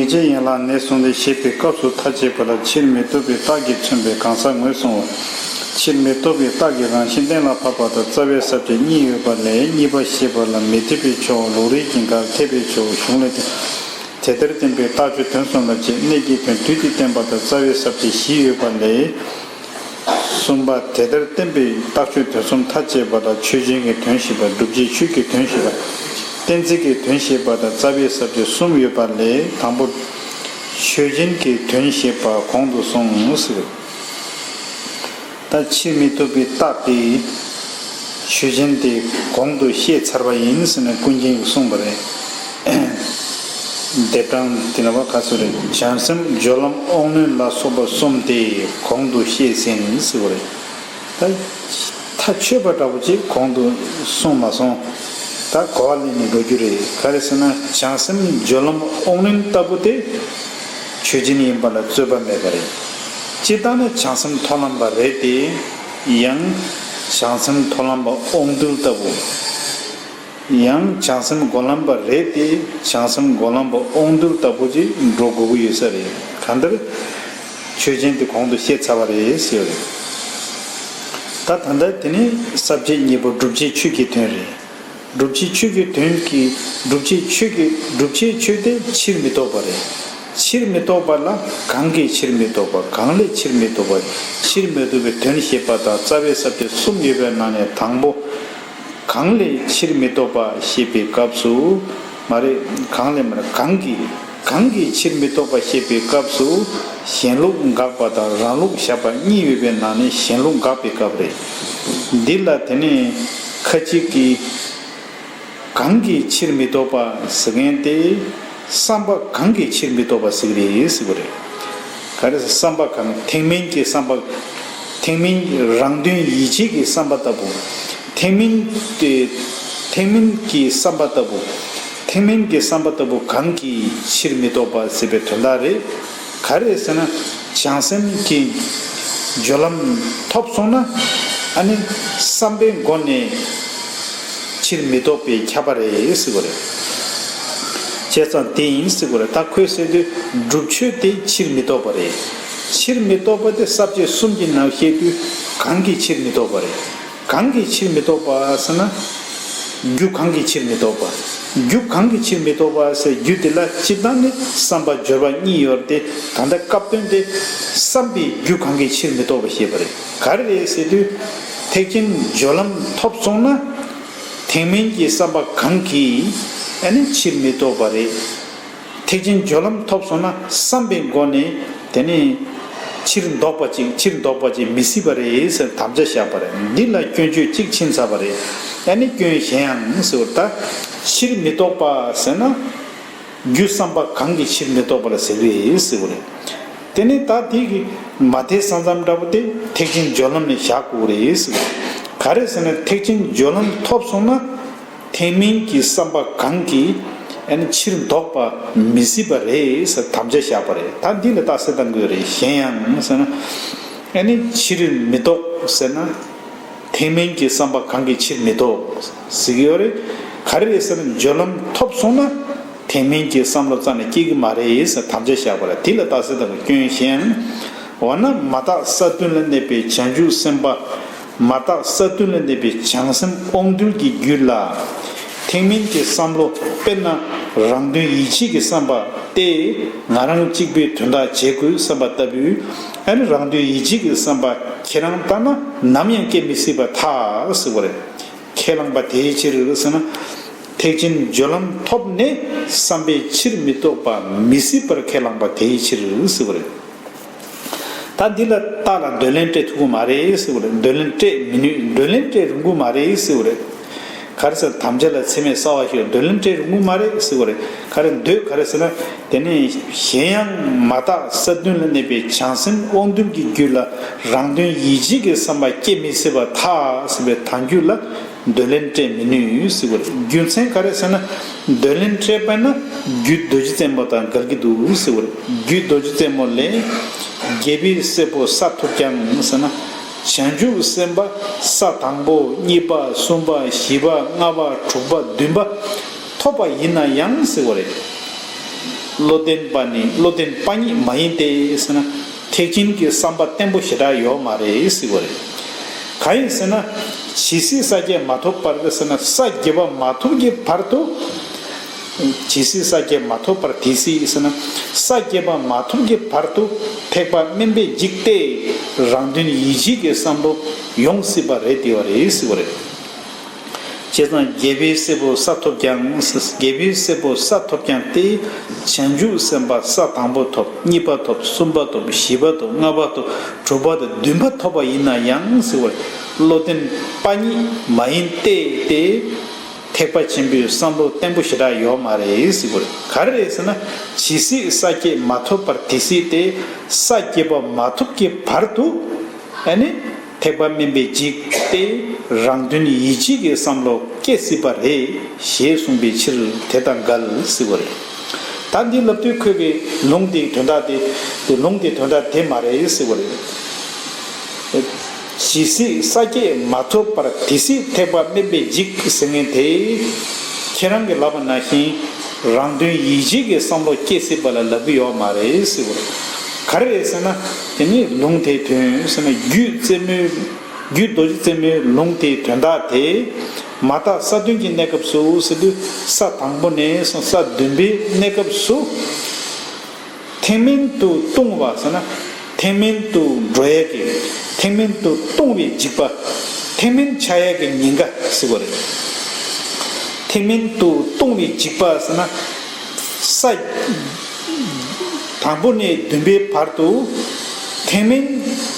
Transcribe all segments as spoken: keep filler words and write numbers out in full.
ཕྱིར་ཡན་ལག་ནས་བཟུང་སྟེ་ཞེས་པའི་སྐབས་སུ་མཐའ་དཔྱད་པ་ལ་ཕྱིར་མི་ལྡོག་པའི་རྟགས་ཀྱིས་མཚོན་པའི་གང་ཟག་ངོས་བཟུང་བ། ཕྱིར་མི་ལྡོག་པའི་རྟགས་ཀྱི་རང་བཞིན་གཏན་ལ་ཕབ་པ་དང་རྩ་བའི་ས་བཅད་གཉིས་ཡོད་པ་ལས། གཉིས་པ་ཞེས་པ་ལ་མི་འཐད་པའི་ཕྱོགས། ལུགས་རིགས་ཀྱི་འགལ། འཐད་པའི་ཕྱོགས། གཞུང་ལས་བསྟན། དེ་ལྟར་བསྟན་པའི་རྟགས་ཆོས་དོན་གསུམ་ལ་དཔྱད། གནས་ཀྱི་དོན་དུས་ཀྱིས་བསྟན་པ་དང་རྩ་བའི་ས་བཅད་བཞི་ཡོད་པ་ལས། གསུམ་པ། དེ་ལྟར་བསྟན་པའི་རྟགས་ཆོས་དོན་གསུམ་མཐའ་དཔྱད་པ་ལ་ཆོས་ཅན་གྱི་དོན་བཤད་པ། སྒྲུབ་བྱའི་ཆོས་ཀྱི་དོན་བཤད་པ། གཏན་ཚིགས་ཀྱི་དོན་བཤད་པ་དང་རྩ་བའི་ས་བཅད་གསུམ་ཡོད་པ་ལས། དང་པོ། ཆོས་ཅན་གྱི་དོན་བཤད་པ་གོང་དུ་སོང་ཟེར། ད་ཕྱིར་མི་ལྡོག་པའི་རྟགས་དེ་ཆོས་ཅན་དེ་གོང་དུ་བཤད་ཚར་བ་ཡིན་ཟེར་ནས་ཀུན་མཁྱེན་གྱིས་གསུངས་པ་རེད། ལྡེབ་གྲངས་དེ་ལ་བ་ག་ཚོད་རེད། བྱང་སེམས་སྦྱོར་ལམ་དབང་རྣོན་ལ་སོགས་པ་གསུམ་དེ་གོང་དུ་བཤད་ཟིན་ཟེར་བ་རེད། ད་མཐའ་དཔྱད་པ་འདྲ་པོ་ཅིག་གོང་དུ་སོང་མ་སོང་། ད་གོ་བ་ལེན་ནས་འགྲོ་རྒྱུ་རེད། ག་རེ་ཟེར་ན་བྱང་སེམས་སྦྱོར་ལམ་དབང་རྣོན་ལྟ་བུ་དེ་ཆོས་ཅན་ཡིན་པ་ལ་རྩོད་པ་མེད་པ་རེད། སྤྱིར་བཏང་ནི་བྱང་སེམས་མཐོང་ལམ་པ་རེད་དེ། ཡང་བྱང་སེམས་མཐོང་ལམ་པ་དབང་རྟུལ་ལྟ་བུ། ཡང་བྱང་སེམས་སྒོམ་ལམ་པ་རེད་དེ། བྱང་སེམས་སྒོམ་ལམ་པ་དབང་རྟུལ་ལྟ་བུ་ཅིག་འགྲོ་དགོས་ཀྱི་ཡོད་ས་རེད། གང་ལྟར་ཆོས་ཅན་དེ་གོང་དུ་བཤད་ཚར་བ་རེད་ཟེར་བ་རེད། ད་ད་ལྟ་དེ་ནི་ས་བཅད་གཉིས་པོ་སྒྲུབ་བྱའི་ཆོས་ཀྱི་དོན་རེད། སྒྲུབ་བྱའི་ཆོས་ཀྱི་དོན་གྱི་སྒྲུབ་བྱའི་ཆོས་ཀྱི་སྒྲུབ་བྱའི་ཆོས་དེ་ཕྱིར་མི་ལྡོག་པ་རེད། ཕྱིར་མི་ལྡོག་པ་ལ་གང་གིས་ཕྱིར་མི་ལྡོག་པ། གང་ལས་ཕྱིར་མི་ལྡོག་པ། ཕྱིར་མི་ལྡོག་པའི་དོན་བཤད་པ་དང་རྩ་བའི་ས་བཅད་གསུམ་ཡོད་པའི་ནང་ནས་དང་པོ། གང་ལས་ཕྱིར་མི་ལྡོག་པ་ཞེས་པའི་སྐབས་སུ། མ་རེད། གང་ལས་མ་རེད། གང་གིས། གང་གིས་ཕྱིར་མི་ལྡོག་པ་ཞེས་པའི་སྐབས་སུ་གཞན་ལུགས་དགག་པ་དང་རང་ལུགས་བཞག་པ་གཉིས་ཡོད་པའི་ནང་ནས་གཞན་ལུགས་དགག་པའི་སྐབས་རེད། འདི་ལ་དེ་ནས་ཁ་ཅིག་གིས། གང་གིས་ཕྱིར་མི་ལྡོག་པ་ཟེར་མཁན་དེ། བསམ་པ་གང་གིས་ཕྱིར་མི་ལྡོག་པ་ཟེར་གི་རེད་ཟེར་བ་རེད། ག་རེ་ཟེར། བསམ་པ་གང་། ཐེག་དམན་གྱི་བསམ་པ། ཐེག་དམན་རང་དོན་ཡིད་བྱེད་ཀྱི་བསམ་པ་ལྟ་བུ། ཐེག་དམན་དེ། ཐེག་དམན་གྱི་བསམ་པ་ལྟ་བུ། ཐེག་དམན་གྱི་བསམ་པ་ལྟ་བུ་གང་གིས་ཕྱིར་མི་ལྡོག་པ་ཟེར་བའི་དོན་དག་རེད། ག་རེ་ཟེར་ན། བྱང་སེམས་ཀྱི་སྦྱོར་ལམ་ཐོབ་སོང་ན། ཨ་ནི་བསམ་པའི་སྒོ་ནས་ཕྱིར་མི་ལྡོག་པས་ཁྱབ་པ་རེད་ཟེར་བ་རེད། བྱས་ཙང་དེ་ཡིན་ཟེར་བ་རེད། ད་ཁོས་ཟེར་དུས་སྒྲུབ་ཆོས་དེ་ཕྱིར་མི་ལྡོག་པ་རེད། ཕྱིར་མི་ལྡོག་པ་དེ་ས་བཅད་གསུམ་གྱི་ནང་བཤད་དུས་གང་གིས་ཕྱིར་མི་ལྡོག་པ་རེད། གང་གིས་ཕྱིར་མི་ལྡོག་པ་ཟེར་ན། རྒྱུ་གང་གིས་ཕྱིར་མི་ལྡོག་པ། རྒྱུ་གང་གིས་ཕྱིར་མི་ལྡོག་པ་ཟེར་རྒྱུ་དེ་ལ་སྤྱིར་བཏང་ནི་བསམ་པ་སྦྱོར་བ་གཉིས་ཡོད་དེ། ད་ལྟ་སྐབས་དོན་དེ་བསམ་པའི་རྒྱུ་གང་གིས་ཕྱིར་མི་ལྡོག་པ་ཞེས་པ་རེད། ག་རེ་རེད་ཟེར་དུས། ཐེག་ཆེན་སྦྱོར་ལམ་ཐོབ་སོང་ན། ཐེག་དམན་གྱི་བསམ་པ་གང་གིས་ཨ་ནི་ཕྱིར་མི་ལྡོག་པ་རེད། ཐེག་ཆེན་སྦྱོར་ལམ་ཐོབ་སོང་ན་བསམ་པའི་སྒོ་ནས་དེ་ནི་ཕྱིར་ལྡོག་པ་ཅིག་ཕྱིར་ལྡོག་པ་ཅིག་མི་སྲིད་པ་རེད་ཟེར་དམ་བཅའ་བཞག་པ་རེད། འདི་ལ་སྐྱོན་བརྗོད་གཅིག་ཕྱིན་ཚར་བ་རེད། ཨ་ནི་སྐྱོན་གཞན་ཡང་ཟེར་བ། ད་ཕྱིར་མི་ལྡོག་པ་ཟེར་ན་རྒྱུ་བསམ་པ་གང་གིས་ཕྱིར་མི་ལྡོག་པ་ལ་ཟེར་བས་ཟེར་བ་རེད། དེ་ནི་ད་དེ་གི་མ་དེ་ས་མཚམས་འདྲ་པོ་དེ་ཐེག་ཆེན་སྦྱོར་ལམ་ནས་བཞག་དགོས་རེད་ཟེར་བ་རེད། ག་རེ་ཟེར་ན་ཐེག་ཆེན་སྦྱོར་ལམ་ཐོབ་སོང་ན། ཐེག་དམན་གྱི་བསམ་པ་གང་གིས་ཨ་ནི་ཕྱིར་ལྡོག་པ་མི་སྲིད་པ་རེད་ཟེར་དམ་བཅའ་བཞག་པ་རེད། ད་འདི་ལ་རྟགས་གསལ་གཏང་དགོས་རེད། གཞན་ཡང་ཟེར་ན། ཨ་ནི་ཕྱིར་མི་ལྡོག་ཟེར་ན། ཐེག་དམན་གྱི་བསམ་པ་གང་གིས་ཕྱིར་མི་ལྡོག་ཟེར་གྱི་ཡོད་རེད། ག་རེ་རེད་ཟེར་ན་སྦྱོར་ལམ་ཐོབ་སོང་ན་ཐེག་དམན་གྱི་བསམ་བློ་རྩ་ནས་སྐྱེ་གི་མ་རེད་ཟེར་དམ་བཅའ་བཞག་པ་རེད། དེ་ལ་རྟགས་གསལ་གཏང་དགོས། སྐྱོན་གཞན། འོ་ན་མ་དག་ས་བདུན་ལ་གནས་པའི་བྱང་ཆུབ་སེམས་དཔའ། མ་དག་ས་བདུན་ལ་གནས་པའི་བྱང་སེམས་དབང་རྟུལ་གྱི་རྒྱུད་ལ། ཐེག་དམན་གྱི་བསམ་བློ་དཔེར་ན་རང་དོན་ཡིད་བྱེད་ཀྱི་བསམ་པ་སྟེ། ང་རང་གཅིག་པུས་དོན་དག་བྱེད་དགོས་བསམ་པ་ལྟ་བུའི། ཨ་ནི་རང་དོན་ཡིད་བྱེད་ཀྱི་བསམ་པ་ཁྱེད་རང་ལྟར་ན་ནམ་ཡང་སྐྱེ་མི་སྲིད་པར་ཐལ་ཟེར་བ་རེད། ཁས་བླངས་པ་དེའི་ཕྱིར་ཟེར་ན། ཐེག་ཆེན་སྦྱོར་ལམ་ཐོབ་ནས་བསམ་པས་ཕྱིར་མི་ལྡོག་པ་མི་སྲིད་པར་ཁས་བླངས་པ་དེའི་ཕྱིར་ཟེར་བ་རེད། ད་འདི་ལ་རྟགས་ལ་འདོད་ལན་སྤྲད་ཐུབ་ཀྱི་མ་རེད་ཟེར་བ་རེད། འདོད་ལན་སྤྲད་མི་ནུས། འདོད་ལན་སྤྲད་རུང་གི་མ་རེད་ཟེར་བ་རེད། ག་རེ་ཟེར། དམ་བཅའ་ལ་མཚན་སྨད་གསར་བ་ཞིག་འདོད་ལན་སྤྲད་རུང་གི་མ་རེད་ཟེར་བ་རེད། ག་རེ་འདོད། ག་རེ་ཟེར་ན། དེ་ནས་གཞན་ཡང་མ་དག་ས་བདུན་ལ་གནས་པའི་བྱང་སེམས་དབང་རྟུལ་གྱི་རྒྱུད་ལ་རང་དོན་ཡིད་བྱེད་ཀྱི་བསམ་པ་སྐྱེ་མི་སྲིད་པར་ཐལ་ཟེར་བའི་དང་རྒྱུད་ལ། འདོད་ལན་སྤྲད་མི་ནུས་ཟེར་བ་རེད། རྒྱུ་མཚན་ག་རེ་ཟེར་ན། འདོད་ལན་སྤྲད་པ་ན་རྒྱུད་རྡོ་རྗེ་རྩེ་མོ་དང་འགལ་གྱི་འདུག་ཟེར་བ་རེད། རྒྱུད་རྡོ་རྗེ་རྩེ་མོ་ལས། རྒྱལ་པོའི་སྲས་པོ་བསད་ཐུབ་ཀྱང་ཟེར་ན། བྱང་ཆུབ་སེམས་དཔའ་ས་དང་པོ་གཉིས་པ་གསུམ་པ་བཞི་པ་ལྔ་པ་དྲུག་པ་བདུན་པ་ཐོབ་པ་ཡིན་ན་ཡང་ཟེར་བ་རེད། བློ་ལྡན་པ་ནི་བློ་ལྡན་པ་ཉིད་མ་ཡིན་ཏེ་ཟེར་ན། ཐེག་ཆེན་གྱི་བསམ་པ་བརྟན་པོ་ཞེ་དྲག་ཡོད་མ་རེད་ཟེར་བ་རེད། གང་ཡིན་ཟེར་ན། ཇི་སྲིད་ས་བརྒྱད་མ་ཐོབ་བར་ཟེར་ན། ས་བརྒྱད་པ་མ་ཐོབ་ཀྱི་བར་དུ། ཇི་སྲིད་ས་བརྒྱད་མ་ཐོབ་པར་དེ་སྲིད་ཟེར་ན། ས་བརྒྱད་པ་མ་ཐོབ་ཀྱི་བར་དུ་ཐེག་པ་དམན་པས་འཇིག་སྟེ། རང་དོན་ཡིད་བྱེད་ཀྱི་བསམ་བློ་ཡོང་སྲིད་པ་རེད་དེ་བ་རེད་ཟེར་བ་རེད། བྱས་ཙང་རྒྱལ་པོའི་སྲས་པོ་ས་ཐོབ་ཀྱང་། རྒྱལ་པོའི་སྲས་པོ་ས་ཐོབ་ཀྱང་སྟེ། བྱང་ཆུབ་སེམས་དཔའ་ས་དང་པོ་ཐོབ། གཉིས་པ་ཐོབ། གསུམ་པ་ཐོབ། བཞི་པ་ཐོབ། ལྔ་པ་ཐོབ། དྲུག་པ་དང་བདུན་པ་ཐོབ་པ་ཡིན་ན་ཡང་ཟེར་བ་རེད། བློ་ལྡན་པ་ཉིད་མ་ཡིན་ཏེ་སྟེ། ཐེག་པ་ཆེན་པོའི་བསམ་བློ་བརྟན་པོ་ཞེ་དྲག་ཡོད་མ་རེད་ཟེར་བ་རེད། ག་རེ་རེད་ཟེར་ན། ཇི་སྲིད་ས་བརྒྱད་མ་ཐོབ་པར་དེ་སྲིད་དེ། ས་བརྒྱད་པ་མ་ཐོབ་ཀྱི་བར་དུ། ཨ་ནི། ཐེག་པ་དམན་པས་འཇིག་སྟེ། རང་དོན་ཡིད་བྱེད་ཀྱི་བསམ་བློ་སྐྱེ་སྲིད་པ་རེད། ཞེས་གསུངས་པའི་ཕྱིར་དེ་དང་འགལ་ཟེར་བ་རེད། ད་འདི་ལབ་དུས་ཁོས་ཀྱི་ལུང་དེའི་དོན་དག་དེ། དེ་ལུང་དེའི་དོན་དག་དེ་མ་རེད་ཟེར་བ་རེད། ཇི་སྲིད་ས་བརྒྱད་མ་ཐོབ་པར་དེ་སྲིད་ཐེག་པ་དམན་པས་འཇིག་ཟེར་མཁན་དེ། ཁྱེད་རང་གིས་ལབ་པ་ནང་བཞིན་རང་དོན་ཡིད་བྱེད་ཀྱི་བསམ་བློ་སྐྱེ་སྲིད་པ་ལ་ལབ་ཀྱི་ཡོད་མ་རེད་ཟེར་བ་རེད། ག་རེ་རེད་ཟེར་ན། དེ་ནི་ལུང་དེའི་དོན་ཟེར་ན། རྒྱུད་རྩེ་མོའི། རྒྱུད་རྡོ་རྗེ་རྩེ་མོའི་ལུང་དེའི་དོན་དག་དེ། མ་དག་ས་བདུན་གྱི་གནས་སྐབས་སུ་ཟེར་དུས། ས་དང་པོ་ནས་བཟུང་ས་བདུན་པའི་གནས་སྐབས་སུ། ཐེག་དམན་དུ་ལྟུང་བ་ཟེར་ན། ཐེག་དམན་དུ་འགྲོ་ཡས་ཀྱི། ཐེག་དམན་དུ་ལྟུང་བའི་འཇིགས་པ། ཐེག་དམན་ཆགས་ཡས་ཀྱི་ཉེན་ཁ་ཟེར་བ་རེད། ཐེག་དམན་དུ་ལྟུང་བའི་འཇིགས་པ་ཟེར་ན། ས་དང་པོ་ནས་བདུན་པའི་བར་དུ། ཐེག་དམན།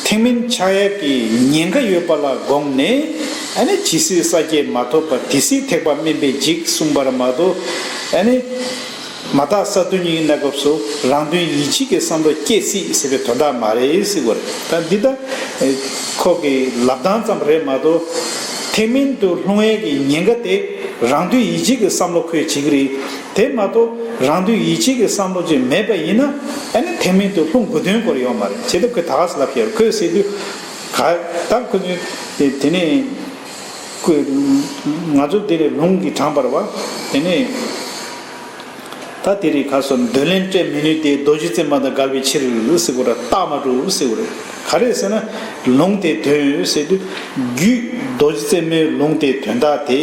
ཐེག་དམན་ཆགས་ཡས་ཀྱི་ཉེན་ཁ་ཡོད་པ་ལ་དགོངས་ནས། ཨ་ནི་ཇི་སྲིད་ས་བརྒྱད་མ་ཐོབ་པར་དེ་སྲིད་ཐེག་པ་དམན་པས་འཇིག་གསུངས་པར་མ་གཏོགས། ཨ་ནི། མ་དག་ས་བདུན་གཉིས་ཀྱི་གནས་སྐབས་སུ་རང་དོན་ཡིད་བྱེད་ཀྱི་བསམ་བློ་སྐྱེ་སྲིད་ཟེར་བའི་དོན་དག་མ་རེད་ཟེར་བ་རེད། ད་འདི་ད་ཁོ་གི་ལབ་སྟངས་ཙམ་རེད་མ་གཏོགས། ཐེག་དམན་དུ་ལྷུང་ཡས་ཀྱི་ཉེན་ཁ་དེ་རང་དོན་ཡིད་བྱེད་ཀྱི་བསམ་བློ་ཁོས་བྱེད་ཀྱི་རེད། དེ་མ་གཏོགས་རང་དོན་ཡིད་བྱེད་ཀྱི་བསམ་བློ་ཅིག་མེད་པ་ཡིན་ན། ཨ་ནི་ཐེག་དམན་དུ་ལྷུང་དགོས་དོན་སྐོར་ཡོད་མ་རེད། བྱས་ཙང་ཁོས་ད་ག་ཟེ་ལབ་ཤེས་ཁོས་ཟེར་དུས། ག་ད་ཁོ་ཚོས་དེ་ནས་ཁོས་ང་ཚོ་འདི་ནས་ལུང་གིས་དྲངས་པ་རེད་བ། དེ་ནས། ད་དེ་རིང་ཁ་སང་འདོད་ལན་སྤྲད་མི་ནུས་ཏེ། རྡོ་རྗེ་རྩེ་མོ་དང་འགལ་བའི་ཕྱིར་ཟེར་བ་རེད། རྟགས་མ་གྲུབ་ཟེར་བ་རེད། ག་རེ་ཟེར་ན། ལུང་དེའི་དོན་ཟེར་དུས། རྒྱུད་རྡོ་རྗེ་རྩེ་མོའི་ལུང་དེའི་དོན་དག་དེ།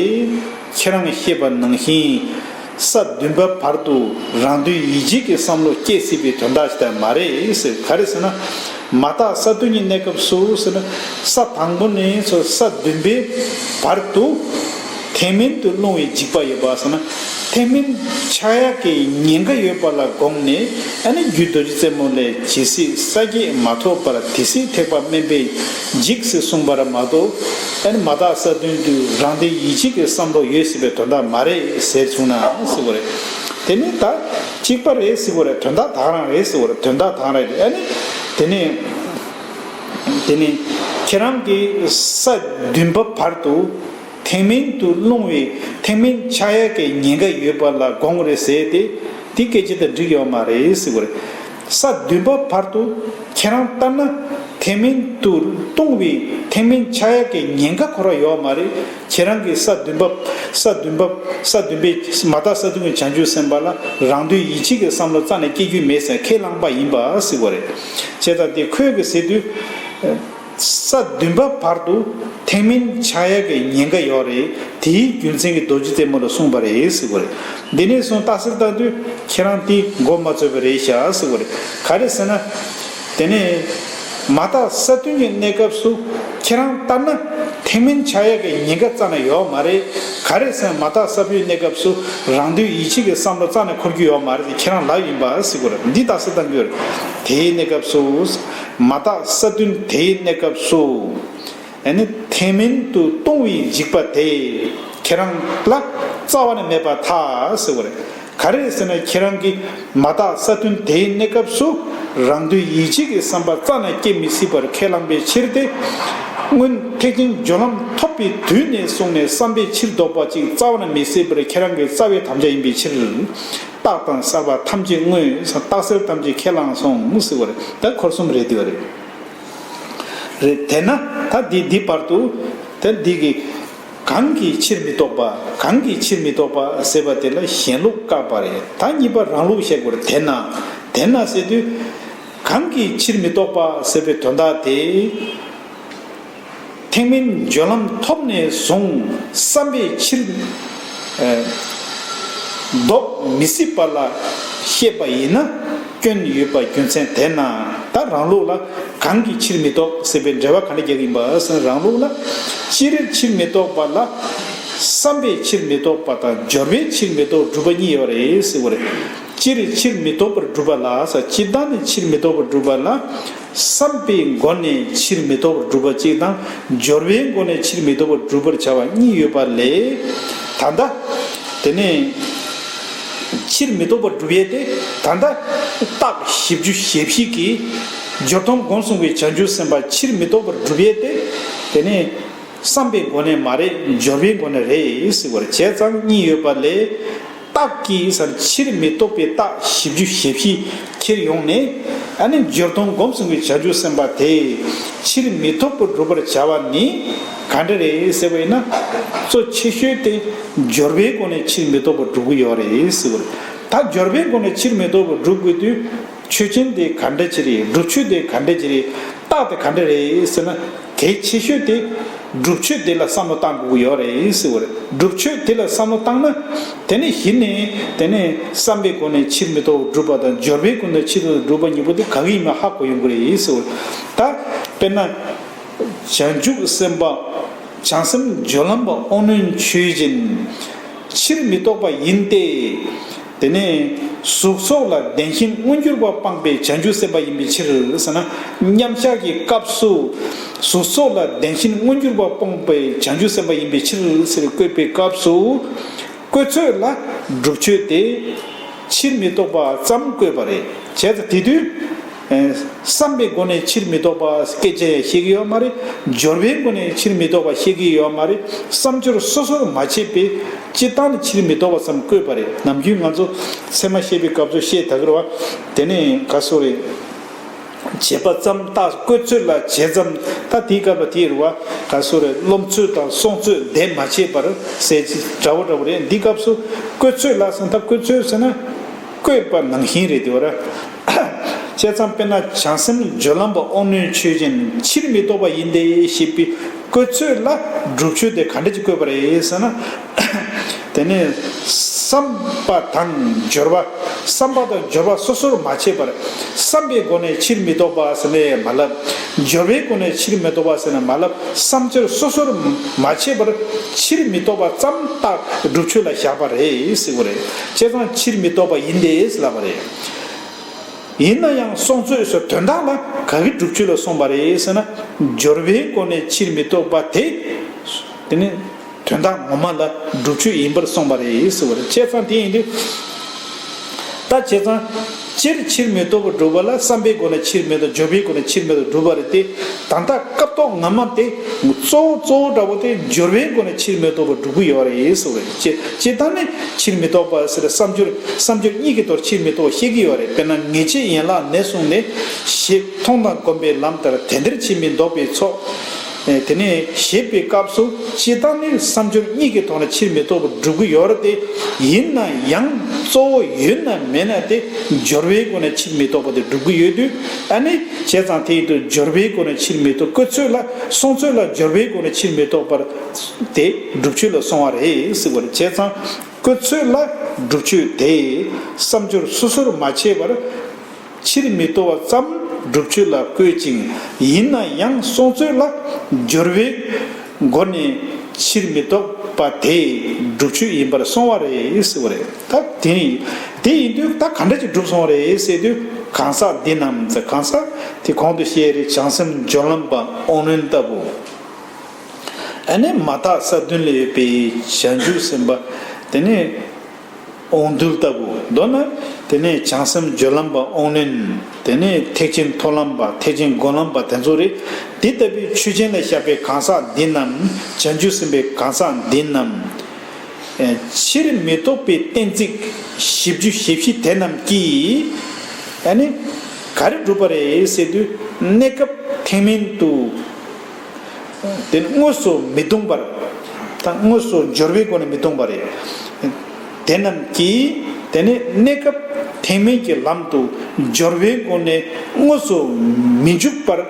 ཁྱེད་རང་ཤེས་པ་ནང་བཞིན། ས་བདུན་པ་བར་དུ་རང་དོན་ཡིད་བྱེད་ཀྱི་བསམ་བློ་སྐྱེ་སྲིད་པའི་དོན་དག་ཞིག་ད་མ་རེད་ཟེར། ག་རེ་ཟེར་ན། མ་དག་ས་བདུན་གྱི་གནས་སྐབས་སུ་ཟེར་ན། ས་དང་པོ་ནས་ས་བདུན་པའི་བར་དུ། ཐེག་དམན་དུ་ལྷུང་བའི་འཇིགས་པ་ཡོད་པ་ཟེར་ན། ཐེག་དམན་ཆགས་ཡག་གི་ཉེན་ཁ་ཡོད་པ་ལ་དགོངས་ནས། ཨ་ནི་རྒྱུད་རྡོ་རྗེ་རྩེ་མོ་ལས། ཇི་སྲིད་ས་བརྒྱད་མ་ཐོབ་པར་དེ་སྲིད་ཐེག་པ་དམན་པས་འཇིག་ཟེར་གསུངས་པ་རེད་མ་གཏོགས། ཨ་ནི་མ་དག་ས་བདུན་དུ་རང་དོན་ཡིད་བྱེད་ཀྱི་བསམ་བློ་ཡོད་སྲིད་པའི་དོན་དག་མ་རེད་ཟེར་བྱུང་ན་ཟེར་བ་རེད། དེ་ནི་ད་གཅིག་པ་རེད་ཟེར་བ་རེད། དོན་དག་དག་རང་རེད་ཟེར་བ་རེད། དོན་དག་དག་རང་རེད། ཨ་ནི་དེ་ནས་དེ་ནས་ཁྱེད་རང་གིས་ས་བདུན་པ་བར་དུ། ཐེག་དམན་དུ་ལྷུང་བའི་ཐེག་དམན་ཆགས་ཡག་གི་ཉེན་ཁ་ཡོད་པ་ལ་དགོངས་རེད་ཟེར་ཏེ། དེ་སྐད་ཆ་དེ་འགྲིག་ཡོད་མ་རེད་ཟེར་བ་རེད། ས་བདུན་པ་བར་དུ་ཁྱེད་རང་ལྟར་ན་ཐེག་དམན་དུ་ལྟུང་བའི་ཐེག་དམན་ཆགས་ཡག་གི་ཉེན་ཁ་ཁོ་རང་ཡོད་མ་རེད། ཁྱེད་རང་གིས་ས་བདུན་པ། ས་བདུན་པ། ས་བདུན་པའི་མ་དག་ས་བདུན་གྱི་བྱང་ཆུབ་སེམས་དཔའ་ལ་རང་དོན་ཡིད་བྱེད་ཀྱི་བསམ་བློ་རྩ་ནས་སྐྱེ་རྒྱུ་མེད་ཟེར་ཁས་བླངས་པ་ཡིན་པ་ཟེར་བ་རེད། བྱས་ཙང་དེ་ཁོས་གི་ཟེར་དུས། ས་བདུན་པ་བར་དུ་ཐེག་དམན་ཆགས་ཡག་གི་ཉེན་ཁ་ཡོད་རེད། དེའི་རྒྱུ་མཚན་གྱིས་རྡོ་རྗེ་རྩེ་མོ་ལ་གསུངས་པ་རེད་ཟེར་བ་རེད། འདི་ནས་བཟུང་རྟགས་གསལ་བཏང་དུས་ཁྱེད་རང་དེ་མགོ་མ་ཚོས་པ་རེད་ཤག་ཟེར་བ་རེད། ག་རེ་ཟེར་ན། དེ་ནས་མ་དག་ས་བདུན་གྱི་གནས་སྐབས་སུ་ཁྱེད་རང་ལྟར་ན་ཐེག་དམན་ཆགས་ཡག་གི་ཉེན་ཁ་རྩ་ནས་ཡོད་མ་རེད། ག་རེ་ཟེར་ན་མ་དག་ས་བདུན་གནས་སྐབས་སུ་རང་དོན་ཡིད་བྱེད་ཀྱི་བསམ་བློ་རྩ་ནས་འཁོར་རྒྱུ་ཡོད་མ་རེད། ཁྱེད་རང་ལབ་ཡིན་པ་ཟེར་བ་རེད། འདི་རྟགས་གསལ་བཏང་རྒྱུ་རེད། དེའི་གནས་སྐབས་སུ། མ་དག་ས་བདུན་དེའི་གནས་སྐབས་སུ། ཨ་ནི་ཐེག་དམན་དུ་ལྟུང་བའི་འཇིགས་པ་དེ་ཁྱེད་རང་ལ་རྩ་བ་ནས་མེད་པར་ཐལ་ཟེར་བ་རེད། ག་རེ་ཟེར་ན་ཁྱེད་རང་གིས་མ་དག་ས་བདུན་དེའི་གནས་སྐབས་སུ་རང་དོན་ཡིད་བྱེད་ཀྱི་བསམ་པ་རྩ་ནས་སྐྱེ་མི་སྲིད་པར་ཁས་བླངས་པའི་ཕྱིར་ཏེ། སྔོན་ཐེག་ཆེན་སྦྱོར་ལམ་ཐོབ་པའི་དུས་ནས་བཟུང་ནས་བསམ་པའི་ཕྱིར་ལྡོག་པ་ཅིག་རྩ་བ་ནས་མི་སྲིད་པར་ཁྱེད་རང་གི་རྩ་བའི་དམ་བཅའ་ཡིན་པའི་ཕྱིར། རྟགས་དང་གསལ་བ་ཐམས་ཅད་དངོས། རྟགས་གསལ་ཐམས་ཅད་ཁས་བླངས་སོང་ཟེར་བ་རེད། ད་འཁོར་གསུམ་རེད་དེ་བ་རེད། རེད་དེ་ན་ད་འདི་འདི་བར་དུ་ད་འདི་གི་ གང་གིས་ཕྱིར་མི་ལྡོག་པ། གང་གིས་ཕྱིར་མི་ལྡོག་པ་ཟེར་བ་དེ་ལ་གཞན་ལུགས་བཀག་པ་རེད། ད་གཉིས་པ་རང་ལུགས་བཤད་དགོས་རེད། དེས་ན། དེས་ན་ཟེར་དུས། གང་གིས་ཕྱིར་མི་ལྡོག་པ་ཟེར་བའི་དོན་དག་དེ། ཐེག་དམན་སྦྱོར་ལམ་ཐོབ་ནས་བཟུང་བསམ་པས་ཕྱིར། ཨ། ལྡོག་མི་སྲིད་པ་ལ་བཤད་པ་ཡིན་ན་སྐྱོན་ཡོད་པ་རྒྱུ་མཚན། དེས་ན། ད་རང་ལུགས་ལ་གང་གིས་ཕྱིར་མི་ལྡོག་ཟེར་བའི་འགྲེལ་པ་ག་འདྲ་རྒྱག་གི་ཡིན་པ་ཟེར་ན། རང་ལུགས་ལ་སྤྱིར་ཕྱིར་མི་ལྡོག་པ་ལ་བསམ་པས་ཕྱིར་མི་ལྡོག་པ་དང་སྦྱོར་བས་ཕྱིར་མི་ལྡོག་སྒྲུབ་པ་གཉིས་ཡོད་རེད་ཟེར་བ་རེད། སྤྱིར་ཕྱིར་མི་ལྡོག་པར་སྒྲུབ་པ་ལ་ཟེར། སྤྱིར་བཏང་ནས་ཕྱིར་མི་ལྡོག་པར་སྒྲུབ་པ་ལ། བསམ་པའི་སྒོ་ནས་ཕྱིར་མི་ལྡོག་པར་སྒྲུབ་པ་གཅིག་དང་། སྦྱོར་བའི་སྒོ་ནས་ཕྱིར་མི་ལྡོག་པར་སྒྲུབ་པར་བྱ་བ་གཉིས་ཡོད་པ་ལས། ད་ལྟ། དེ་ནས་ཕྱིར་མི་ལྡོག་པར་སྒྲུབ་ཡས་དེ། ད་ལྟ་རྟགས་བཞི་བཅུ་ཞེ་བཞི་གིས་སྦྱོར་སྡོམ་སྒོམ་གསུམ་གྱི་བྱང་ཆུབ་སེམས་དཔའ་ཕྱིར་མི་ལྡོག་པར་སྒྲུབ་ཡས་དེ། དེ་ནས་བསམ་པའི་སྒོ་ནས་མ་རེད། སྦྱོར་བའི་སྒོ་ནས་རེད་ཟེར་བ་རེད། བྱས་ཙང་གཉིས་ཡོད་པ་ལས། རྟགས་ཀྱིས་ཟེར། ཕྱིར་མི་ལྡོག་པའི་རྟགས་བཞི་བཅུ་ཞེ་བཞི་ཁྱེར་ཡོང་ནས། ཨ་ནི་སྦྱོར་སྡོམ་སྒོམ་གསུམ་གྱི་བྱང་ཆུབ་སེམས་དཔའ་དེ་ཕྱིར་མི་ལྡོག་པར་སྒྲུབ་པར་བྱ་བ་ནི་ག་འདྲ་རེད་ཟེར་བ་ཡིན་ན། གཙོ་ཆེ་ཤོས་དེ་སྦྱོར་བའི་སྒོ་ནས་ཕྱིར་མི་ལྡོག་པར་སྒྲུབ་ཀྱི་ཡོད་རེད་ཟེར་བ་རེད། ད་སྦྱོར་བའི་སྒོ་ནས་ཕྱིར་མི་ལྡོག་པར་སྒྲུབ་དགོས་དུས། ཆོས་ཅན་དེ་ག་འདྲ་ཅིག་རེད། སྒྲུབ་ཆོས་དེ་ག་འདྲ་ཅིག་རེད། རྟགས་དེ་ག་འདྲ་རེད་ཟེར་ན། གལ་ཆེ་ཤོས་དེ་སྒྲུབ་ཆོས་དེ་ལ་བསམ་བློ་བཏང་དགོས་ཀྱི་ཡོད་རེད་ཟེར་བ་རེད། སྒྲུབ་ཆོས་དེ་ལ་བསམ་བློ་བཏང་ན། དེ་ནས་གཞི་ནས་དེ་ནས་བསམ་པའི་སྒོ་ནས་ཕྱིར་མི་ལྡོག་པར་སྒྲུབ་པ་དང་། སྦྱོར་བའི་སྒོ་ནས་ཕྱིར་མི་ལྡོག་པར་སྒྲུབ་པ་གཉིས་པོ་དེ་ག་གི་ཡིན་མིན་ཧ་གོ་ཡོང་གི་རེད་ཟེར་བ་རེད། ད་དཔེར་ན། བྱང་ཆུབ་སེམས་དཔའ། བྱང་སེམས་སྦྱོར་ལམ་པ་དབང་རྣོན་ཆོས་ཅན། ཕྱིར་མི་ལྡོག་པ་ཡིན་ཏེ། དེ་ནས་གཟུགས་ཚོགས་ལ་བདེན་ཞེན་མངོན་གྱུར་པ་སྤངས་པའི་བྱང་ཆུབ་སེམས་དཔའ་ཡིན་པའི་ཕྱིར་ཟེར་ན། མཉམ་བཞག་གི་སྐབས་སུ་གཟུགས་ཚོགས་ལ་བདེན་ཞེན་མངོན་གྱུར་པ་སྤངས་པའི་བྱང་ཆུབ་སེམས་དཔའ་ཡིན་པའི་ཕྱིར་ཟེར་བཀོད་པའི་སྐབས་སུ། བཀོད་ཚོད་ལ་སྒྲུབ་ཆོས་དེ་ཕྱིར་མི་ལྡོག་པ་ཙམ་བཀོད་པ་རེད། བྱས་ཙང་དེ་དུས། ཨེ། བསམ་པའི་སྒོ་ནས་ཕྱིར་མི་ལྡོག་པ་སྐད་ཆ་ཡང་བཤད་ཀྱི་ཡོད་མ་རེད། སྦྱོར་བའི་སྒོ་ནས་ཕྱིར་མི་ལྡོག་པ་བཤད་ཀྱི་ཡོད་མ་རེད། བསམ་སྦྱོར་སོ་སོར་མ་ཕྱེ་བའི་སྤྱིར་བཏང་ནས་ཕྱིར་མི་ལྡོག་པ་ཙམ་བཀོད་པ་རེད། ནམ་རྒྱུན་ང་ཚོ་ཚད་མ་བཤད་པའི་སྐབས་སུ་བཤད་ད་གི་རེད་བ། དེ་ནས་ག་སོ་རེད། བྱས་པ་ཙམ་རྟགས་བཀོད་ཚོད་ལ་བྱས་ཙམ། ད་དེའི་སྐབས་ལ་དེ་རེད་བ། ག་སོ་རེད། རློམ་ཚོད་དང་སོང་ཚོད་འདས་མ་བྱས་པར་ཟེར་འདྲ་བོ་འདྲ་བོ་རེད། འདི་སྐབས་སུ་བཀོད་ཚོད་ལ་ཟེར། ད་བཀོད་ཚོད་ཟེར་ན། བཀོད་པ་ནང་བཞིན་རེད་དེ་བ་ར། བྱས་ཙང་དཔེར་ན་བྱང་སེམས་སྦྱོར་ལམ་པ་དབང་རྣོན་ཆོས་ཅན། ཕྱིར་མི་ལྡོག་པ་ཡིན་ཏེ་ཞེས་པའི་བཀོད་ཚོད་ལ་སྒྲུབ་ཆོས་དེ་ག་འདྲ་ཅིག་བཀོད་པ་རེད་ཟེར་ན། དེ་ནས་བསམ་པ་དང་སྦྱོར་བ། བསམ་པ་དང་སྦྱོར་བ་སོ་སོར་མ་ཕྱེ་བར། བསམ་པའི་སྒོ་ནས་ཕྱིར་མི་ལྡོག་པ་ཟེར་ནས་མ་ལབ། སྦྱོར་བའི་སྒོ་ནས་ཕྱིར་མི་ལྡོག་པ་ཟེར་ནས་མ་ལབ། བསམ་སྦྱོར་སོ་སོར་མ་ཕྱེ་བར་ཕྱིར་མི་ལྡོག་པ་ཙམ་རྟགས་སྒྲུབ་ཆོས་ལ་བཞག་པ་རེད་ཟེར་བ་རེད། བྱས་ཙང་ཕྱིར་མི་ལྡོག་པ་ཡིན་ཏེ་ལབ་པ་རེད། ཡིན་ན་ཡང་སོང་ཚོད་ཟེར་དོན་དག་ལ་ག་གི་སྒྲུབ་ཆོས་ལ་སོང་བ་རེད་ཟེར་ན། སྦྱོར་བའི་སྒོ་ནས་ཕྱིར་མི་ལྡོག་པ་དེ། དེ་ནི་དོན་དག་ངོ་མ་ལ་སྒྲུབ་ཆོས་ཡིན་པར་སོང་བ་རེད་ཟེར་བ་རེད། བྱས་ཙང་དེ་ཡིན་དུས། ད་བྱས་ཙང་སྤྱིར་ཕྱིར་མི་ལྡོག་པར་སྒྲུབ་པ་ལ་བསམ་པའི་སྒོ་ནས་ཕྱིར་མི་ལྡོག། སྦྱོར་བའི་སྒོ་ནས་ཕྱིར་མི་ལྡོག་སྒྲུབ་པ་རེད་དེ། ད་ལྟ་སྐབས་ཐོག་སྔ་མ་དེ་གཙོ་བོ་གཙོ་བོ་འདྲ་བོ་དེ་སྦྱོར་བའི་སྒོ་ནས་ཕྱིར་མི་ལྡོག་པར་སྒྲུབ་ཀྱི་ཡོད་རེད་ཟེར་བ་རེད། སྤྱིར་སྤྱིར་བཏང་ནས་ཕྱིར་མི་ལྡོག་པ་ཟེར་བསམ་སྦྱོར་བསམ་སྦྱོར་གཉིས་ཀྱི་ཐོག་ཕྱིར་མི་ལྡོག་པ་བཤད་ཀྱི་ཡོད་རེད། དཔེར་ན་ངེས་བྱེད་ཡན་ལག་ནས་བཟུང་ནས་ཞེས་མཐོང་དང་སྒོམ་པའི་ལམ་ལྟར་དེ་འདིར་ཕྱིར་མི་ལྡོག་པའི་ཚོགས། ཨེ། དེ་ནས་ཞེས་པའི་སྐབས་སུ་སྤྱིར་བཏང་ནི་བསམ་སྦྱོར་གཉིས་ཀྱི་ཐོག་ནས་ཕྱིར་མི་ལྡོག་པར་སྒྲུབ་ཀྱི་ཡོད་རེད་དེ། ཡིན་ན་ཡང་གཙོ་བོ་ཡོད་ན་མེད་ན་དེ་སྦྱོར་བའི་སྒོ་ནས་ཕྱིར་མི་ལྡོག་པ་དེ་སྒྲུབ་ཀྱི་ཡོད་དུས། ཨ་ནི་བྱས་ཙང་དེ་ཡིན་དུས་སྦྱོར་བའི་སྒོ་ནས་ཕྱིར་མི་ལྡོག། བཀོད་ཚོད་ལ་སོང་ཚོད་ལ་སྦྱོར་བའི་སྒོ་ནས་ཕྱིར་མི་ལྡོག་པར་དེ་སྒྲུབ་ཆོས་ལ་སོང་བ་རེད་ཟེར་བ་རེད། བྱས་ཙང་བཀོད་ཚོད་ལ་སྒྲུབ་ཆོས་དེ་བསམ་སྦྱོར་སོ་སོར་མ་ཕྱེ་བར། ཕྱིར་མི་ལྡོག་པ་ཙམ་སྒྲུབ་ཆོས་ལ་བཀོད་ཅིང་། ཡིན་ན་ཡང་སོང་ཚོད་ལ་སྦྱོར་བའི་སྒོ་ནས་ཕྱིར་མི་ལྡོག་པ་དེ་སྒྲུབ་ཆོས་ཡིན་པར་སོང་བ་རེད་ཟེར་བ་རེད། ད་དེ་ནི་དེ་ཡིན་དུས་ད་ག་འདྲ་ཅིག་སྒྲུབ་སོང་བ་རེད་ཟེར་དུས། གང་ཟག་འདི་རྣམས་ཟེར། གང་ཟག་དེ་གོང་དུ་བཤད་རེད། བྱང་སེམས་སྦྱོར་ལམ་པ་དབང་རྣོན་ལྟ་བུ། ཨ་ནི་མ་དག་ས་བདུན་ལ་ཡོད་པའི་བྱང་ཆུབ་སེམས་དཔའ། དེ་ནས་དབང་རྟུལ་ལྟ་བུ། མདོར་ན་དེ་ནས་བྱང་སེམས་སྦྱོར་ལམ་པ་དབང་རྣོན། དེ་ནས་ཐེག་ཆེན་མཐོང་ལམ་པ། ཐེག་ཆེན་སྒོམ་ལམ་པ་དེ་ཚོ་རེད། དེ་ལྟ་བུའི་ཆོས་ཅན་ལ་བཤད་པའི་གང་ཟག་འདི་རྣམས། བྱང་ཆུབ་སེམས་དཔའི་གང་ཟག་འདི་རྣམས། ཨེ། ཕྱིར་མི་ལྡོག་པའི་གཏན་ཚིགས་བཞི་བཅུ་ཞེ་བཞི་དེ་རྣམས་ཀྱིས། ཨ་ནི་ག་རེ་སྒྲུབ་པ་རེད་ཟེར་དུས། གནས་སྐབས་ཐེག་དམན་དུ། དེ་ནི་དངོས་སུ་མི་ལྟུང་བར། དང་དངོས་སུ་སྦྱོར་བའི་སྒོ་ནས་མི་སྟོང་པ་རེད། དེ་རྣམས་ཀྱིས་དེ་ནི་གནས་སྐབས་ཐེག་དམན་གྱི་ལམ་དུ་སྦྱོར་བའི་སྒོ་ནས་དངོས་སུ་མི་འཇུག་པར་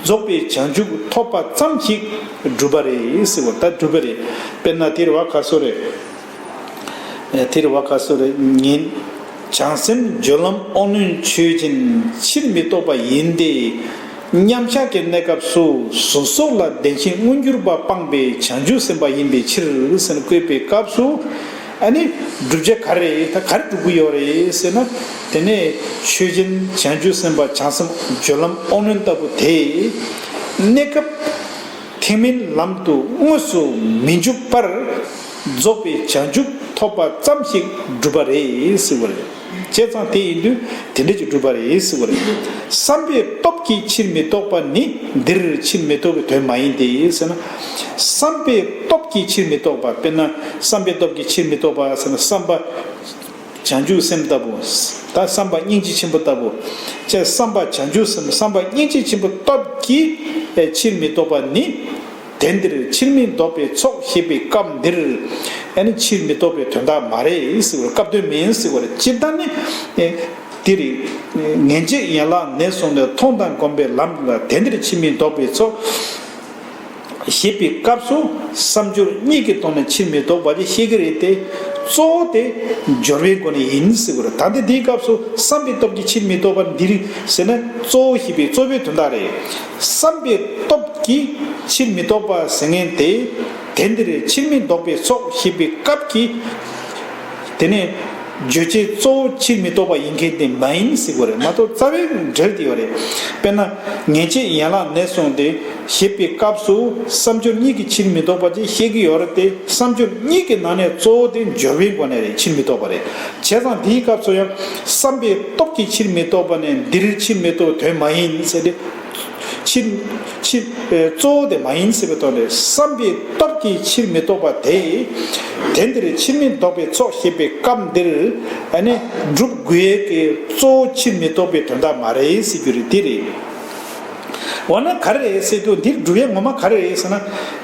རྫོགས་པའི་བྱང་ཆུབ་ཐོབ་པ་ཙམ་ཞིག་གྲུབ་པ་རེད་ཟེར་བ་ད་གྲུབ་པ་རེད། དཔེར་ན་དེ་རེད་བ་ག་སོ་རེད། དེ་རེད་བ་ག་སོ་རེད། ཉིད་བྱང་སེམས་སྦྱོར་ལམ་དབང་རྣོན་ཆོས་ཅན། ཕྱིར་མི་ལྡོག་པ་ཡིན་ཏེ། མཉམ་གཞག་གི་གནས་སྐབས་སུ་གཟུགས་སོགས་ལ་བདེན་ཞེན་མངོན་གྱུར་པ་སྤངས་པའི་བྱང་ཆུབ་སེམས་དཔའ་ཡིན་པའི་ཕྱིར་ཟེར་ནས་བཀོད་པའི་སྐབས་སུ། ཨ་ནི་བསྒྲུབ་བྱ་ག་རེ་ད་ག་རེ་སྒྲུབ་ཀྱི་ཡོད་རེད་ཟེར་ན། དེ་ནས་ཆོས་ཅན་བྱང་ཆུབ་སེམས་དཔའ་བྱང་སེམས་སྦྱོར་ལམ་དབང་རྣོན་ལྟ་བུ་དེ་གནས་སྐབས་ཐེག་དམན་ལམ་དུ་དངོས་སུ་མི་འཇུག་པར་རྫོགས་པའི་བྱང་ཆུབ་ཐོབ་པ་ཙམ་ཞིག་གྲུབ་པ་རེད་ཟེར་བ་རེད། བྱས་ཙང་དེ་ཡིན་དུས་དེ་འདྲ་ཅིག་གྲུབ་པ་རེད་ཟེར་བ་རེད། བསམ་པའི་སྟོབས་ཀྱིས་ཕྱིར་མི་ལྡོག་པ་ནི་འདིར་ཕྱིར་མི་ལྡོག་པའི་དོན་མ་ཡིན་ཏེ་ཟེར་ན། བསམ་པའི་སྟོབས་ཀྱིས་ཕྱིར་མི་ལྡོག་པ་དཔེར་ན་བསམ་པའི་སྟོབས་ཀྱིས་ཕྱིར་མི་ལྡོག་པ་ཟེར་ན་བསམ་པ། བྱང་ཆུབ་སེམས་ལྟ་བུ། ད་བསམ་པ་སྙིང་རྗེ་ཆེན་པོ་ལྟ་བུ། ཅེས་བསམ་པ་བྱང་ཆུབ་སེམས་བསམ་པ་སྙིང་རྗེ་ཆེན་པོ་སྟོབས་ཀྱིས་ཕྱིར་མི་ལྡོག་པ་ནི། དེ་འདིར་ཕྱིར་མི་ལྡོག་པའི་ཚོགས་ཞེས་པའི་སྐབས་འདིར། ཨ་ནི་ཕྱིར་མི་ལྡོག་པའི་དོན་དག་མ་རེད་ཟེར་བར་སྐབས་དོན་མིན་ཟེར་བར་སྤྱིར་བཏང་ནི། དེ་རེད། ངེས་འབྱེད་ཡན་ལག་ནས་བཟུང་ནས་མཐོང་དང་སྒོམ་པའི་ལམ་ལ་དེ་འདིར་ཕྱིར་མི་ལྡོག་པའི་ཚོགས། ཞེས་པའི་སྐབས་སུ་བསམ་སྦྱོར་གཉིས་ཀྱི་ཐོག་ནས་ཕྱིར་མི་ལྡོག་པ་ཅིག་བཤད་ཀྱི་རེད་དེ། གཙོ་བོ་དེ་སྦྱོར་བའི་སྒོ་ནས་ཡིན་ཟེར་བ་རེད། ད་ལྟ་འདིའི་སྐབས་སུ་བསམ་པའི་སྟོབས་ཀྱིས་ཕྱིར་མི་ལྡོག་པ་འདིར་ཟེར་ན་གཙོ་བོ་ཞེས་པའི་གཙོ་བོའི་དོན་དག་རེད། བསམ་པའི་སྟོབས་ཀྱིས་ཕྱིར་མི་ལྡོག་པ་ཟེར་མཁན་དེ། དེ་འདིར་ཕྱིར་མི་ལྡོག་པའི་ཚོགས་ཞེས་པའི་སྐབས་ཀྱི། དེ་ནས་བརྗོད་བྱའི་གཙོ་བོ་ཕྱིར་མི་ལྡོག་པ་ཡིན་མཁན་དེ་མ་ཡིན་ཟེར་དགོས་རེད་མ་གཏོགས་རྩ་བའི་འབྲེལ་དེ་ཡོད་རེད། དཔེར་ན་ངེས་འབྱེད་ཡན་ལག་ནས་བཟུང་སྟེ་ཞེས་པའི་སྐབས་སུ་བསམ་སྦྱོར་གཉིས་ཀྱིས་ཕྱིར་མི་ལྡོག་པ་ཅིག་བཤད་ཀྱི་ཡོད་རེད་དེ། བསམ་སྦྱོར་གཉིས་ཀྱི་ནང་ནས་གཙོ་བོ་དེ་སྦྱོར་བའི་སྒོ་ནས་རེད་ཕྱིར་མི་ལྡོག་པ་རེད། བྱས་ཙང་འདིའི་སྐབས་སུ་ཡང་བསམ་པའི་སྟོབས་ཀྱིས་ཕྱིར་མི་ལྡོག་པ་ནས་འདིར་ཕྱིར་མི་ལྡོག་དོན་མ་ཡིན་ཟེར་ཏེ། ཕྱིར། ཕྱིར། ཨེ། གཙོ་བོ་དེ་མ་ཡིན་ཟེར་བའི་ཐོག་ནས་བསམ་པའི་སྟོབས་ཀྱིས་ཕྱིར་མི་ལྡོག་པ་དེ། དེ་འདིར་ཕྱིར་མི་ལྡོག་པའི་ཚོགས་ཞེས་པའི་སྐབས་འདིར་ཨ་ནི་སྒྲུབ་དགོས་ཀྱི་གཙོ་བོ་ཕྱིར་མི་ལྡོག་པའི་དོན་དག་མ་རེད་ཟེར་རྒྱུ་རེད་དེ་རེད། འོ་ན་ག་རེ་རེད་ཟེར་དུས་འདིར་སྒྲུབ་ཡས་ངོ་མ་ག་རེ་རེད་ཟེར་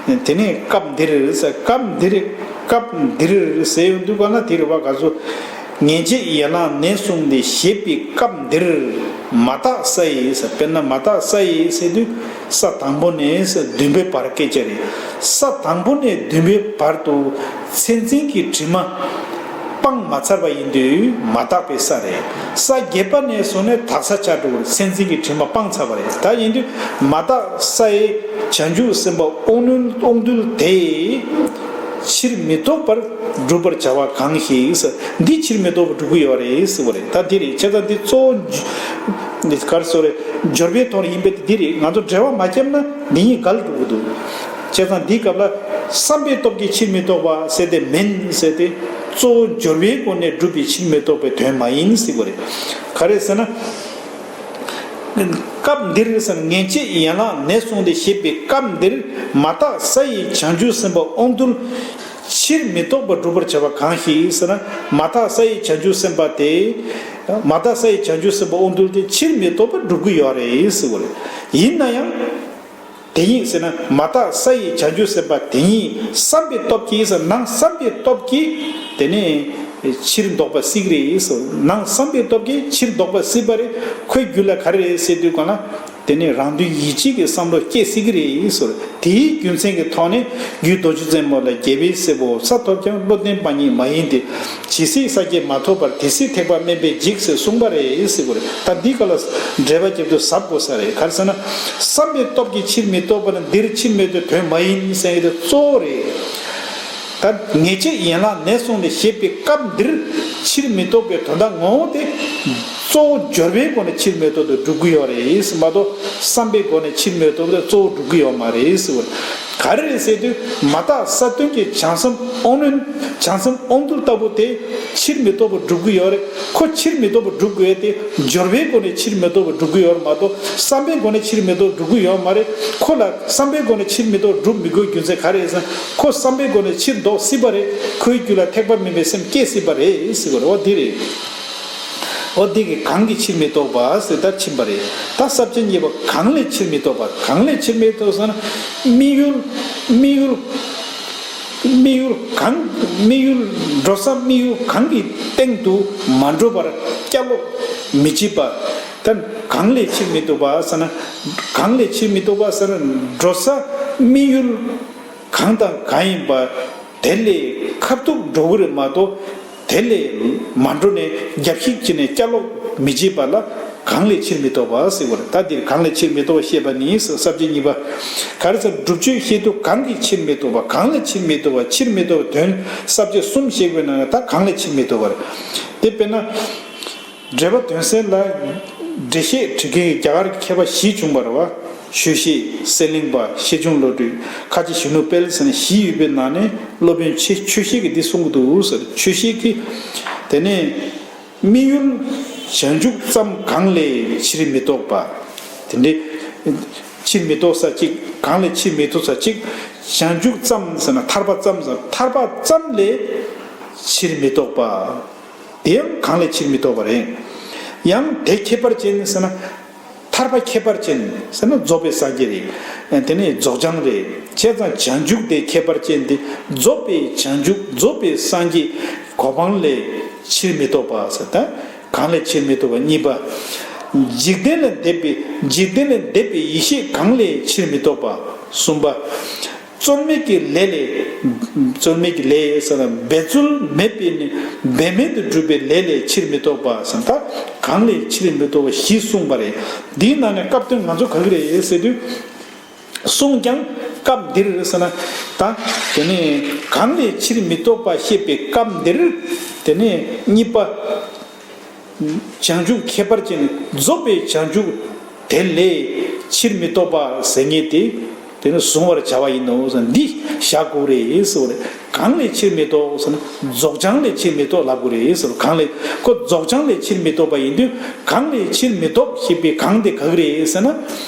ན། དེ་ནས་སྐབས་འདིར་ཟེར་སྐབས་འདིར་སྐབས་འདིར་ཟེར་ཡོང་དུས་ག་ན་དེ་རེད་བ་ག་ཚོད། ངེས་འབྱེད་ཡན་ལག་ནས་བཟུང་སྟེ་ཞེས་པའི་སྐབས་འདིར་མ་དག་ས་ཡི་ས། དཔེར་ན་མ་དག་ས་ཡི་ཟེར་དུས་ས་དང་པོ་ནས་ས་བདུན་པའི་བར་སྐད་ཆ་རེད། ས་དང་པོ་ནས་བདུན་པའི་བར་དུ་མཚན་འཛིན་གྱི་དྲི་མ་སྤངས་མ་ཚར་བ་ཡིན་དུས་མ་དག་པའི་ས་རེད། ས་བརྒྱད་པ་ནས་བཟུང་ནས་དག་ས་ཆགས་འགྲོ་བར་མཚན་འཛིན་གྱི་དྲི་མ་སྤངས་ཚར་བ་རེད། ད་ཡིན་དུས་མ་དག་ས་ཡི་བྱང་ཆུབ་སེམས་དཔའ་དབང་རྣོན་དབང་རྟུལ་དེ། ཕྱིར་མི་ལྡོག་པར་བསྒྲུབ་པར་བྱ་བ་གང་ཞིག་ཟེར། འདི་ཕྱིར་མི་ལྡོག་པར་སྒྲུབ་ཀྱི་ཡོད་རེད་ཟེར་བ་རེད། ད་འདི་རེད། བྱས་ཙང་འདི་གཙོ་བོ་འདི་ག་རེ་ཟེར་རེད། སྦྱོར་བའི་ཐོག་ནས་ཡིན་པས་འདི་རེད། ང་ཚོ་འགྲེལ་བ་མ་བརྒྱབ་ན་འདི་གཉིས་འགལ་འགྲོ་གི་འདུག་བྱས་ཙང་འདིའི་སྐབས་ལ་བསམ་པའི་སྟོབས་ཀྱིས་ཕྱིར་མི་ལྡོག་པ་ཟེར་དེ་མིན་ཟེར་ཏེ། གཙོ་བོ་སྦྱོར་བའི་སྒོ་ནས་སྒྲུབ་པའི་ཕྱིར་མི་ལྡོག་པའི་དོན་མ་ཡིན་ཟེར་བ་རེད། ག་རེ་ཟེར་ན། སྐབས་འདིར་ཟེར་ངེས་འབྱེད་ཡན་ལག་ནས་བཟུང་སྟེ་ཞེས་པའི་སྐབས་འདིར་མ་དག་ས་ཡི་བྱང་ཆུབ་སེམས་དཔའ་དབང་རྟུལ་ཕྱིར་མི་ལྡོག་པར་སྒྲུབ་པར་བྱ་བ་གང་ཞིག་ཟེར་ན། མ་དག་ས་ཡི་བྱང་ཆུབ་སེམས་དཔའ་དེ། མ་དག་ས་ཡི་བྱང་ཆུབ་སེམས་དཔའ་དབང་རྟུལ་དེ་ཕྱིར་མི་ལྡོག་པར་སྒྲུབ་ཀྱི་ཡོད་རེད་ཟེར་བ་རེད། ཡིན་ན་ཡང་། དེ་ཉིད་ཟེར་ན་མ་དག་ས་ཡི་བྱང་ཆུབ་སེམས་དཔའ་དེ་ཉིད་བསམ་པའི་སྟོབས་ཀྱིས་ཟེར་ནང་བསམ་པའི་སྟོབས་ཀྱིས་དེ་ནས་ཕྱིར་ལྡོག་པ་སྲིད་ཀྱི་རེད་ཟེར། ནང་བསམ་པའི་སྟོབས་ཀྱིས་ཕྱིར་ལྡོག་པ་སྲིད་པ་རེད། ཁོའི་རྒྱུད་ལ་ག་རེ་རེད་ཟེར་དུས་གང་ལ་དེ་ནས་རང་དོན་ཡིད་བྱེད་ཀྱི་བསམ་བློ་སྐྱེ་སྲིད་ཀྱི་རེད་ཟེར། དེའི་རྒྱུ་མཚན་གྱི་ཐོག་ནས་རྒྱུད་རྡོ་རྗེ་རྩེ་མོ་ལ། རྒྱལ་བའི་སྲས་པོ་ས་ཐོབ་ཀྱང་བློ་ལྡན་པ་ཉིད་མ་ཡིན་ཏེ། ཇི་སྲིད་ས་སྐྱེས་མ་ཐོབ་པར། དེ་སྲིད་ཐེག་པ་དམན་པས་འཇིག་ཟེར་གསུངས་པ་རེད་ཟེར་བ་རེད། ད་འདི་ག་ལ་འགྲེལ་པ་རྒྱབ་དུས་ཟབ་དགོས་ས་རེད། ག་རེ་ཟེར་ན། བསམ་པའི་སྟོབས་ཀྱིས་ཕྱིར་མི་ལྡོག་པ་ནི་འདིར་ཕྱིར་མི་ལྡོག་དོན་མ་ཡིན་ཟེར་ཡོད་དེ་གཙོ་བོ་རེད། ད་ངེས་འབྱེད་ཡན་ལག་ནས་བཟུང་ནས་ཞེས་པའི་སྐབས་འདིར་ཕྱིར་མི་ལྡོག་པའི་དོན་དག་ངོ་བོ་དེ་གཙོ་བོ་སྦྱོར་བའི་སྒོ་ནས་ཕྱིར་མི་ལྡོག་དེ་སྒྲུབ་ཀྱི་ཡོད་རེད་ཟེར་མ་གཏོགས་བསམ་པའི་སྒོ་ནས་ཕྱིར་མི་ལྡོག་དེ་གཙོ་བོ་སྒྲུབ་ཀྱི་ཡོད་མ་རེད་ཟེར་བ་རེད། ག་རེ་རེད་ཟེར་དུས་མ་དག་ས་བདུན་གྱི་བྱང་སེམས་དབང་རྣོན། བྱང་སེམས་དབང་རྟུལ་ལྟ་བུ་དེ་ཕྱིར་མི་ལྡོག་པར་སྒྲུབ་ཀྱི་ཡོད་རེད། ཁོ་ཕྱིར་མི་ལྡོག་པར་སྒྲུབ་དགོས་ཏེ་སྦྱོར་བའི་སྒོ་ནས་ཕྱིར་མི་ལྡོག་པར་སྒྲུབ་ཀྱི་ཡོད་རེད་མ་གཏོགས་བསམ་པའི་སྒོ་ནས་ཕྱིར་མི་ལྡོག་སྒྲུབ་ཀྱི་ཡོད་མ་རེད། ཁོ་ལ་བསམ་པའི་སྒོ་ནས་ཕྱིར་མི་ལྡོག་སྒྲུབ་མི་དགོས་རྒྱུ་མཚན་ག་རེ་རེད་ཟེར་ན། ཁོ་བསམ་པའི་སྒོ་ནས་ཕྱིར་ལྡོག་སྲིད་པ་རེད། ཁོའི་རྒྱུད་ལ་ཐེག་པ་དམན་པའི་སེམས་སྐྱེ་སྲིད་པ་རེད་ཟེར་བ་རེད། འོ་འདི་རེད། འོ་འདི་གི་གང་གིས་ཕྱིར་མི་ལྡོག་པ་ཟེར་ལྟར་ཕྱིན་པ་རེད། ད་ས་བཅད་གཉིས་པ་གང་ལས་ཕྱིར་མི་ལྡོག་པ། གང་ལས་ཕྱིར་མི་ལྡོག་ཟེར་ན། དམིགས་ཡུལ། དམིགས་ཡུལ། དམིགས་ཡུལ་གང་། དམིགས་ཡུལ་འགྲོ་ས་དམིགས་ཡུལ་གང་གི་སྟེང་དུ་མ་འགྲོ་བར་བསྐྱར་ལོག་མི་བྱེད་པ། ད་གང་ལས་ཕྱིར་མི་ལྡོག་པ་ཟེར་ན། གང་ལས་ཕྱིར་མི་ལྡོག་པ་ཟེར་ན། འགྲོ་ས་དམིགས་ཡུལ་གང་དང་གང་ཡིན་པ་དེ་ལས་ཁ་ཐུག་འགྲོ་གི་རེད་མ་གཏོགས། དེ་ལས་མ་འགྲོ་ནས་རྒྱབ་བཤིག་བྱས་ནས་བསྐྱར་ལོག་མི་བྱེད་པ་ལ་གང་ལས་ཕྱིར་མི་ལྡོག་པ་ཟེར་བ་རེད། ད་འདིར་གང་ལས་ཕྱིར་མི་ལྡོག་པ་བཤད་པ་ནི་ས་བཅད་གཉིས་པ། ག་རེ་ཟེར། སྒྲུབ་ཆོས་བཤད་དུས་གང་གིས་ཕྱིར་མི་ལྡོག་པ། གང་ལས་ཕྱིར་མི་ལྡོག་པ། ཕྱིར་མི་ལྡོག་པའི་དོན་ས་བཅད་གསུམ་བཤད་དགོས་ན་ད་གང་ལས་ཕྱིར་མི་ལྡོག་པ་རེད། དེ་དཔེར་ན། འགྲེལ་པ་དོན་གསལ་ལ་འགྲེལ་བཤད་བྲིས་མཁན་གྱི་རྒྱ་གར་གྱི་མཁས་པ་བཞི་བྱུང་བ་རེད་བ། ཆོས་བཤེས། གསེར་གླིང་པ། ཤེར་ཕྱུང་བློ་གྲོས། ཁ་ཆེ་གཞོན་ནུ་དཔལ་ཟེར་ནས་བཞི་ཡོད་པའི་ནང་ནས་སློབ་དཔོན་ཆེ་ཆོས་བཤེས་ཀྱིས་འདི་གསུང་གི་འདུག་ཟེར། ཆོས་བཤེས་ཀྱིས་དེ་ནས་དམིགས་ཡུལ་བྱང་ཆུབ་ཙམ་གང་ལས་ཕྱིར་མི་ལྡོག་པ། དེ་འདྲའི་ཕྱིར་མི་ལྡོག་ས་གཅིག་གང་ལས་ཕྱིར་མི་ལྡོག་ས་གཅིག་བྱང་ཆུབ་ཙམ་ཟེར་ན་ཐར་པ་ཙམ་ཟེར། ཐར་པ་ཙམ་ལས་ཕྱིར་མི་ལྡོག་པ། དེ་ཡང་གང་ལས་ཕྱིར་མི་ལྡོག་པ་རེད། ཡང་དེ་ཁྱད་པར་ཅན་ཟེར་ན། ཐར་པ་ཁྱད་པར་ཅན་ཟེར་ན་རྫོགས་པའི་སངས་རྒྱས་རེད། དེ་ནས་རྫོགས་བྱང་རེད། བྱས་ཙང་བྱང་ཆུབ་དེ་ཁྱད་པར་ཅན་དེ་རྫོགས་པའི་བྱང་ཆུབ་རྫོགས་པའི་སངས་རྒྱས་གོ་འཕང་ལས་ཕྱིར་མི་ལྡོག་པ་ཟེར། ད་གང་ལས་ཕྱིར་མི་ལྡོག་པ། གཉིས་པ། འཇིག་རྟེན་ལས་འདས་པའི་འཇིག་རྟེན་ལས་འདས་པའི་ཡེ་ཤེས་གང་ལས་ཕྱིར་མི་ལྡོག་པ། གསུམ་པ། རྩོལ་མེད་ཀྱི་ལས་ལས། རྩོལ་མེད་ཀྱི་ལས་ཟེར་ན་འབད་རྩོལ་མེད་པའི་ནི་འབད་མེད་དུ་གྲུབ་པའི་ལས་ལས་ཕྱིར་མི་ལྡོག་པ་ཟེར། ད་གང་ལས་ཕྱིར་མི་ལྡོག་པ་བཞི་གསུངས་པ་རེད། འདིའི་ནང་ནས་སྐབས་དོན་ང་ཚོ་ག་གི་རེད་ཟེར་དུས། གསུངས་ཀྱང་སྐབས་འདིར་ཟེར་ན། ད་དེ་ནས་གང་ལས་ཕྱིར་མི་ལྡོག་པ་བཤད་པའི་སྐབས་འདིར། དེ་ནས་གཉིས་པ། བྱང་ཆུབ་ཁྱད་པར་ཅན། རྫོགས་པའི་བྱང་ཆུབ་དེ་ལས་ཕྱིར་མི་ལྡོག་པ་ཟེར་མཁན་དེ། དེ་ནི་གཟུང་བར་བྱ་བ་ཡིན་ནོ་ཟེར། འདི་བཞག་དགོས་རེད་ཟེར་བ་རེད། གང་ལས་ཕྱིར་མི་ལྡོག་ཟེར་ན། རྫོགས་བྱང་ལས་ཕྱིར་མི་ལྡོག་ལབ་དགོས་རེད་ཟེར་བ། གང་ལས། ཁོ་རྫོགས་བྱང་ལས་ཕྱིར་མི་ལྡོག་པ་ཡིན་དུས། གང་ལས་ཕྱིར་མི་ལྡོག་ཞེས་པའི་གང་དེ་ག་གི་རེད་ཟེར་ན།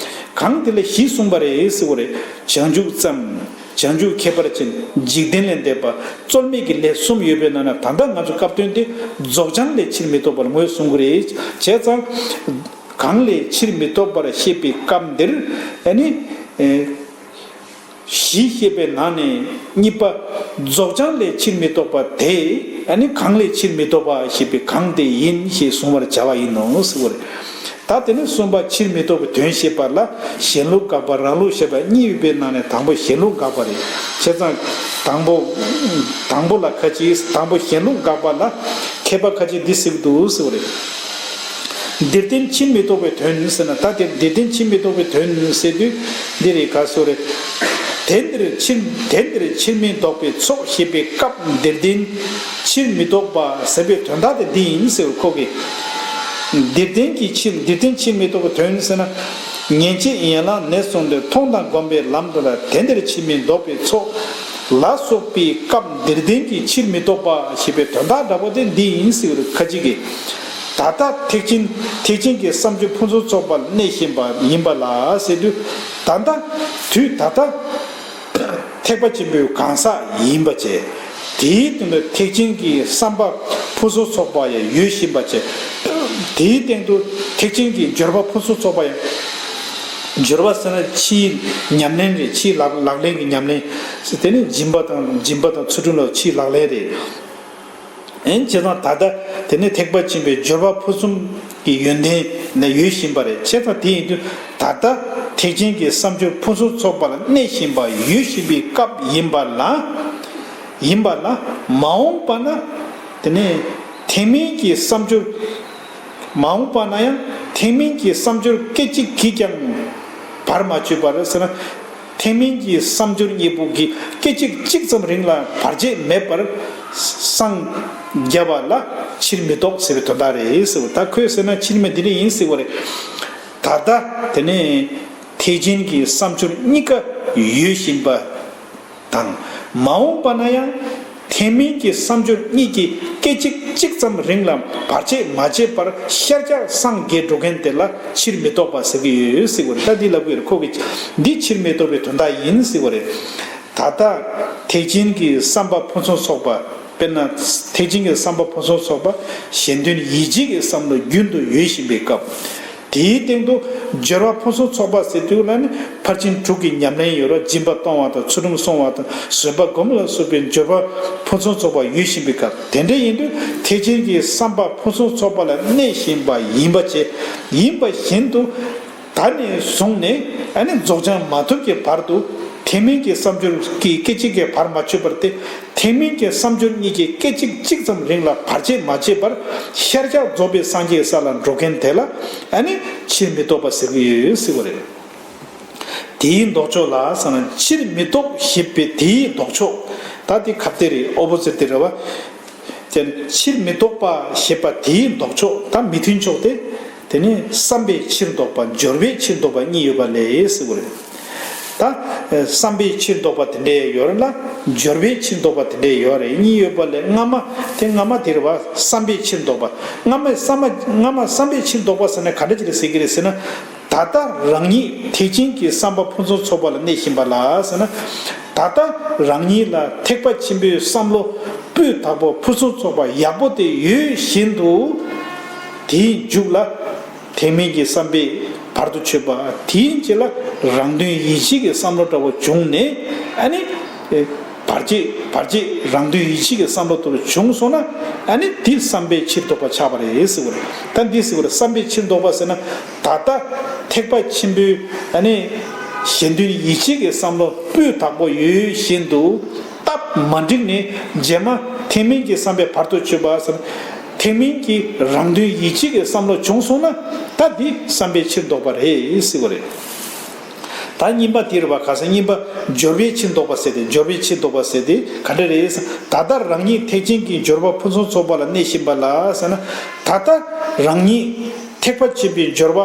གང་དེ་ལ་བཞི་གསུངས་པ་རེད་ཟེར་བ་རེད། བྱང་ཆུབ་ཙམ། བྱང་ཆུབ་ཁྱད་པར་ཅན། འཇིག་རྟེན་ལས་འདས་པ། རྩོལ་མེད་ཀྱི་ལས་གསུམ་ཡོད་པའི་ནང་ན། ད་ལྟ་ང་ཚོ་སྐབས་དོན་དེ་རྫོགས་བྱང་ལས་ཕྱིར་མི་ལྡོག་པར་ངོས་བཟུང་གི་རེད། བྱས་ཙང་། གང་ལས་ཕྱིར་མི་ལྡོག་པར་བཤད་པའི་སྐབས་འདིར། ཨ་ནི། ཨེ། བཞི་བཤད་པའི་ནང་ནས་གཉིས་པ། རྫོགས་བྱང་ལས་ཕྱིར་མི་ལྡོག་པ་དེ། ཨ་ནི་གང་ལས་ཕྱིར་མི་ལྡོག་པ་ཞེས་པའི་གང་དེ་ཡིན་ཞེས་གཟུང་བར་བྱ་བ་ཡིན་ནོ་ཟེར་བ་རེད། ད་དེ་ནས་གསུམ་པ། ཕྱིར་མི་ལྡོག་པའི་དོན་བཤད་པ་ལ་གཞན་ལུགས་དགག་པ་རང་ལུགས་བཤད་པ་གཉིས་ཡོད་པའི་ནང་ནས་དང་པོ་གཞན་ལུགས་དགག་པ་རེད། བྱས་ཙང་དང་པོ། དང་པོ་ལ་ཁ་ཅིག་དང་པོ་གཞན་ལུགས་དགག་པ་ལ་མཁས་པ་ཁ་ཅིག་འདི་ཟེར་གྱི་འདུག་ཟེར་བ་རེད། འདིར་བསྟན་ཕྱིར་མི་ལྡོག་པའི་དོན་ཟེར་ན། ད་དེར་འདིར་བསྟན་ཕྱིར་མི་ལྡོག་པའི་དོན་ཟེར་དུས་འདི་རེད། ག་སོ་རེད། དེ་འདིར་ཕྱིར། དེ་འདིར་ཕྱིར་མི་ལྡོག་པའི་ཚོགས་ཞེས་པའི་སྐབས་འདིར་བསྟན་ཕྱིར་མི་ལྡོག་པ་ཟེར་བའི་དོན་དག་དེ་འདི་ཡིན་ཟེར་བ་ཁོ་གིས། འདིར་བསྟན་གྱི་ཕྱིར། འདིར་བསྟན་ཕྱིར་མི་ལྡོག་པའི་དོན་ཟེར་ན། ཉན་བྱེད་ཡན་ལག་ནས་བཟུང་སྟེ་མཐོང་དང་སྒོམ་པའི་ལམ་དུ་ལ་དེ་འདིར་ཕྱིར་མི་ལྡོག་པའི་ཚོགས་ལ་སོགས་པའི་སྐབས་འདིར་བསྟན་གྱི་ཕྱིར་མི་ལྡོག་པ་ཞེས་པའི་དོན་དག་འདྲ་པོ་དེ་འདི་ཡིན་ཟེར་བ་ཁ་ཅིག་གིས། ད་ལྟ་ཐེག་ཆེན། ཐེག་ཆེན་གྱི་བསམ་སྦྱོར་ཕུན་སུམ་ཚོགས་པ་ལ་གནས་བཞིན་པ་ཡིན་པ་ལ་ཟེར་དུས། ད་ལྟ། དུས་ད་ལྟ། ཐེག་པ་ཆེན་པོའི་གང་ཟག་ཡིན་པ་བྱས། དེའི་སྟེང་དུ་ཐེག་ཆེན་གྱི་བསམ་པ་ཕུན་སུམ་ཚོགས་པ་ཡང་ཡོད་བཞིན་པ་བྱས། དེའི་སྟེང་དུ་ཐེག་ཆེན་གྱི་འབྱོར་པ་ཕུན་སུམ་ཚོགས་པ་ཡང་། འབྱོར་པ་ཟེར་ན་ཕྱིའི་ཉམས་ལེན་རེད། ཕྱིའི་ལག་ལག་ལེན་གྱི་ཉམས་ལེན། དེ་ནི་སྦྱིན་པ་དང་། སྦྱིན་པ་དང་ཚུལ་ཁྲིམས་ལ་ཕྱིའི་ལག་ལེན་རེད། ཨེ། བྱས་ཙང་ད་ལྟ་དེ་ནས་ཐེག་པ་ཆེན་པོའི་འབྱོར་པ་ཕུན་སུམ་གྱི་ཡོན་ཏན་ནི་ཡོད་བཞིན་པ་རེད། བྱས་ཙང་དེ་ཡིན་དུས་ད་ལྟ་ཐེག་ཆེན་གྱི་བསམ་སྦྱོར་ཕུན་སུམ་ཚོགས་པ་ལ་གནས་བཞིན་པ་ཡོད་བཞིན་པའི་སྐབས་ཡིན་པ་ལ། ཡིན་པ་ལ། མ་འོངས་པ་ན་དེ་ནས་ཐེག་དམན་གྱི་བསམ་སྦྱོར། མ་འོངས་པ་ན་ཡང་ཐེག་དམན་གྱི་བསམ་སྦྱོར་སྐད་ཅིག་གིས་ཀྱང་བར་མ་ཆོད་པར་ཟེར་ན། ཐེག་དམན་གྱི་བསམ་སྦྱོར་གཉིས་པོ་གི་སྐད་ཅིག་གཅིག་ཙམ་རིང་ལ་བར་ཆད་མེད་པར་སངས་རྒྱ་བ་ལ་ཕྱིར་མི་ལྡོག་ཟེར་བའི་དོན་དག་རེད་ཟེར་བ། ད་ཁོས་ཟེར་ན་ཕྱིར་མི་འདི་འདྲ་ཡིན་ཟེར་བ་རེད། ད་ལྟ་དེ་ནས་ཐེག་ཆེན་གྱི་བསམ་སྦྱོར་གཉིས་ཀ་ཡོད་བཞིན་པ་དང་། མ་འོངས་པ་ན་ཡང་ཐེག་དམན་གྱི་བསམ་སྦྱོར་གཉིས་ཀྱི་སྐད་ཅིག་གཅིག་ཙམ་རིང་ལ་བར་ཆད་མ་བྱས་པར་ཤར་རྒྱག་སངས་རྒྱས་འགྲོ་མཁན་དེ་ལ་ཕྱིར་མི་ལྡོག་པ་ཟེར་གྱི་ཡོད་ཟེར་བ་རེད། ད་འདི་ལབ་ཀྱི་ཡོད་རེད། ཁོ་གིས་འདི་ཕྱིར་མི་ལྡོག་པའི་དོན་དག་ཡིན་ཟེར་བ་རེད། ད་ལྟ་ཐེག་ཆེན་གྱི་བསམ་པ་ཕུན་སུམ་ཚོགས་པ། དཔེར་ན་ཐེག་ཆེན་གྱི་བསམ་པ་ཕུན་སུམ་ཚོགས་པ། གཞན་དོན་ཡིད་བྱེད་ཀྱི་བསམ་བློ་རྒྱུན་དུ་ཡོད་བཞིན་པའི་སྐབས། དེའི་སྟེང་དུ་སྦྱོར་བ་ཕུན་སུམ་ཚོགས་པ་ཟེར་དུས་ལ་ནི་ཕར་ཕྱིན་དྲུག་གི་ཉམས་ལེན་ཡོད་ར། སྦྱིན་པ་གཏོང་བ་དང་ཚུལ་ཁྲིམས་སྲུང་བ་དང་བཟོད་པ་སྒོམ་ལ་སོགས་པའི་སྦྱོར་བ་ཕུན་སུམ་ཚོགས་པ་ཡོད་བཞིན་པའི་སྐབས་དེ་འདྲ་ཡིན་དུས་ཐེག་ཆེན་གྱི་བསམ་པ་ཕུན་སུམ་ཚོགས་པ་ལ་གནས་བཞིན་པ་ཡིན་པ་བྱས། ཡིན་པ་བཞིན་དུ་ད་ནས་བཟུང་ནས་ཨ་ནི་རྫོགས་བྱང་མ་ཐོབ་ཀྱི་བར་དུ་ཐེག་དམན་གྱི་བསམ་སྦྱོར་གྱི་སྐད་ཅིག་གིས་བར་མ་ཆོད་པར་ཏེ། ཐེག་དམན་གྱི་བསམ་སྦྱོར་གཉིས་ཀྱི་སྐད་ཅིག་གཅིག་ཙམ་རིང་ལ་བར་ཆད་མ་བྱས་པར་ཤར་རྒྱག་རྫོགས་པའི་སངས་རྒྱས་ས་ལ་འགྲོ་མཁན་དེ་ལ་ཨ་ནི་ཕྱིར་མི་ལྡོག་པ་ཟེར་གྱི་ཡོད་ཟེར་བ་རེད། དེའི་ལྡོག་ཕྱོགས་ལ་ཟེར་ན་ཕྱིར་མི་ལྡོག་ཞེས་པའི་དེའི་ལྡོག་ཕྱོགས། ད་དེ་ཁ་གཏད་རེད། ཨོ་པོ་ཟིཊ་དེ་རེད་བ། དེ་ཕྱིར་མི་ལྡོག་པ་ཞེས་པ་དེའི་ལྡོག་ཕྱོགས། ད་མི་མཐུན་ཕྱོགས་དེ། དེ་ནི་བསམ་པས་ཕྱིར་ལྡོག་པ་སྦྱོར་བས་ཕྱིར་ལྡོག་པ་གཉིས་ཡོད་པ་ལས་ཟེར་བ་རེད། ད་བསམ་པས་ཕྱིར་ལྡོག་པ་དེ་འདྲས་ཡོད་རེད་ལ། སྦྱོར་བས་ཕྱིར་ལྡོག་པ་དེ་འདྲས་ཡོད་རེད། གཉིས་ཡོད་པ་ལས་སྔ་མ་དེ། སྔ་མ་དེ་རེད་བ། བསམ་པས་ཕྱིར་ལྡོག་པ། སྔ་མ་བསམ་པ། སྔ་མ་བསམ་པས་ཕྱིར་ལྡོག་པ་ཟེར་ན་ག་འདྲ་ཅིག་རེད་ཟེར་གྱི་རེད་ཟེར་ན། ད་ལྟ་རང་ཉིད་ཐེག་ཆེན་གྱི་བསམ་པ་ཕུན་སུམ་ཚོགས་པ་ལ་གནས་བཞིན་པ་ལ་ཟེར་ན། ད་ལྟ་རང་ཉིད་ལ་ཐེག་པ་ཆེན་པོའི་བསམ་བློ་སྤུས་དག་པོ་ཕུན་སུམ་ཚོགས་པ་ཡག་པོ་དེ་ཡོད་བཞིན་དུ། དེའི་མཇུག་ལ་ཐེག་དམན་གྱི་བསམ་པས་བར་དུ་ཆོད་པ། དེའི་རྗེས་ལ་རང་དོན་ཡིད་བྱེད་ཀྱི་བསམ་བློ་འདྲ་བོ་བྱུང་ནས། ཨ་ནི་བར་ཆད། བར་ཆད། རང་དོན་ཡིད་བྱེད་ཀྱི་བསམ་བློ་དེ་བྱུང་སོང་ན། ཨ་ནི་དེ་བསམ་པས་ཕྱིར་ལྡོག་པ་ཆགས་པ་རེད་ཟེར་བ་རེད། ད་འདི་ཟེར་བ་རེད། བསམ་པས་ཕྱིར་ལྡོག་པ་ཟེར་ན། ད་ལྟ་ཐེག་པ་ཆེན་པོའི་ཨ་ནི་གཞན་དོན་ཡིད་བྱེད་ཀྱི་བསམ་བློ་སྤུས་དག་པོ་ཡོད་བཞིན་དུ། སྟབས་མ་འགྲིག་ནས་རྗེས་མ་ཐེག་དམན་གྱི་བསམ་པས་བར་དུ་ཆོད་པ་ཟེར། ཐེག་དམན་གྱི་རང་དོན་ཡིད་བྱེད་ཀྱི་བསམ་བློ་བྱུང་སོང་ན། ད་འདི་བསམ་པས་ཕྱིར་ལྡོག་པ་རེད་ཟེར་བ་རེད། ད་གཉིས་པ་དེ་རེད་བ། ག་ས་གཉིས་པ་སྦྱོར་བས་ཕྱིར་ལྡོག་པ་ཟེར་ཏེ། སྦྱོར་བས་ཕྱིར་ལྡོག་པ་ཟེར་ཏེ་ག་འདྲ་རེད་ཟེར། ད་ལྟ་རང་ཉིད་ཐེག་ཆེན་གྱི་སྦྱོར་བ་ཕུན་སུམ་ཚོགས་པ་ལ་གནས་བཞིན་པ་ལ་ཟེར་ན། ད་ལྟ་རང་ཉིད་ཐེག་པ་ཆེན་པོའི་སྦྱོར་བ་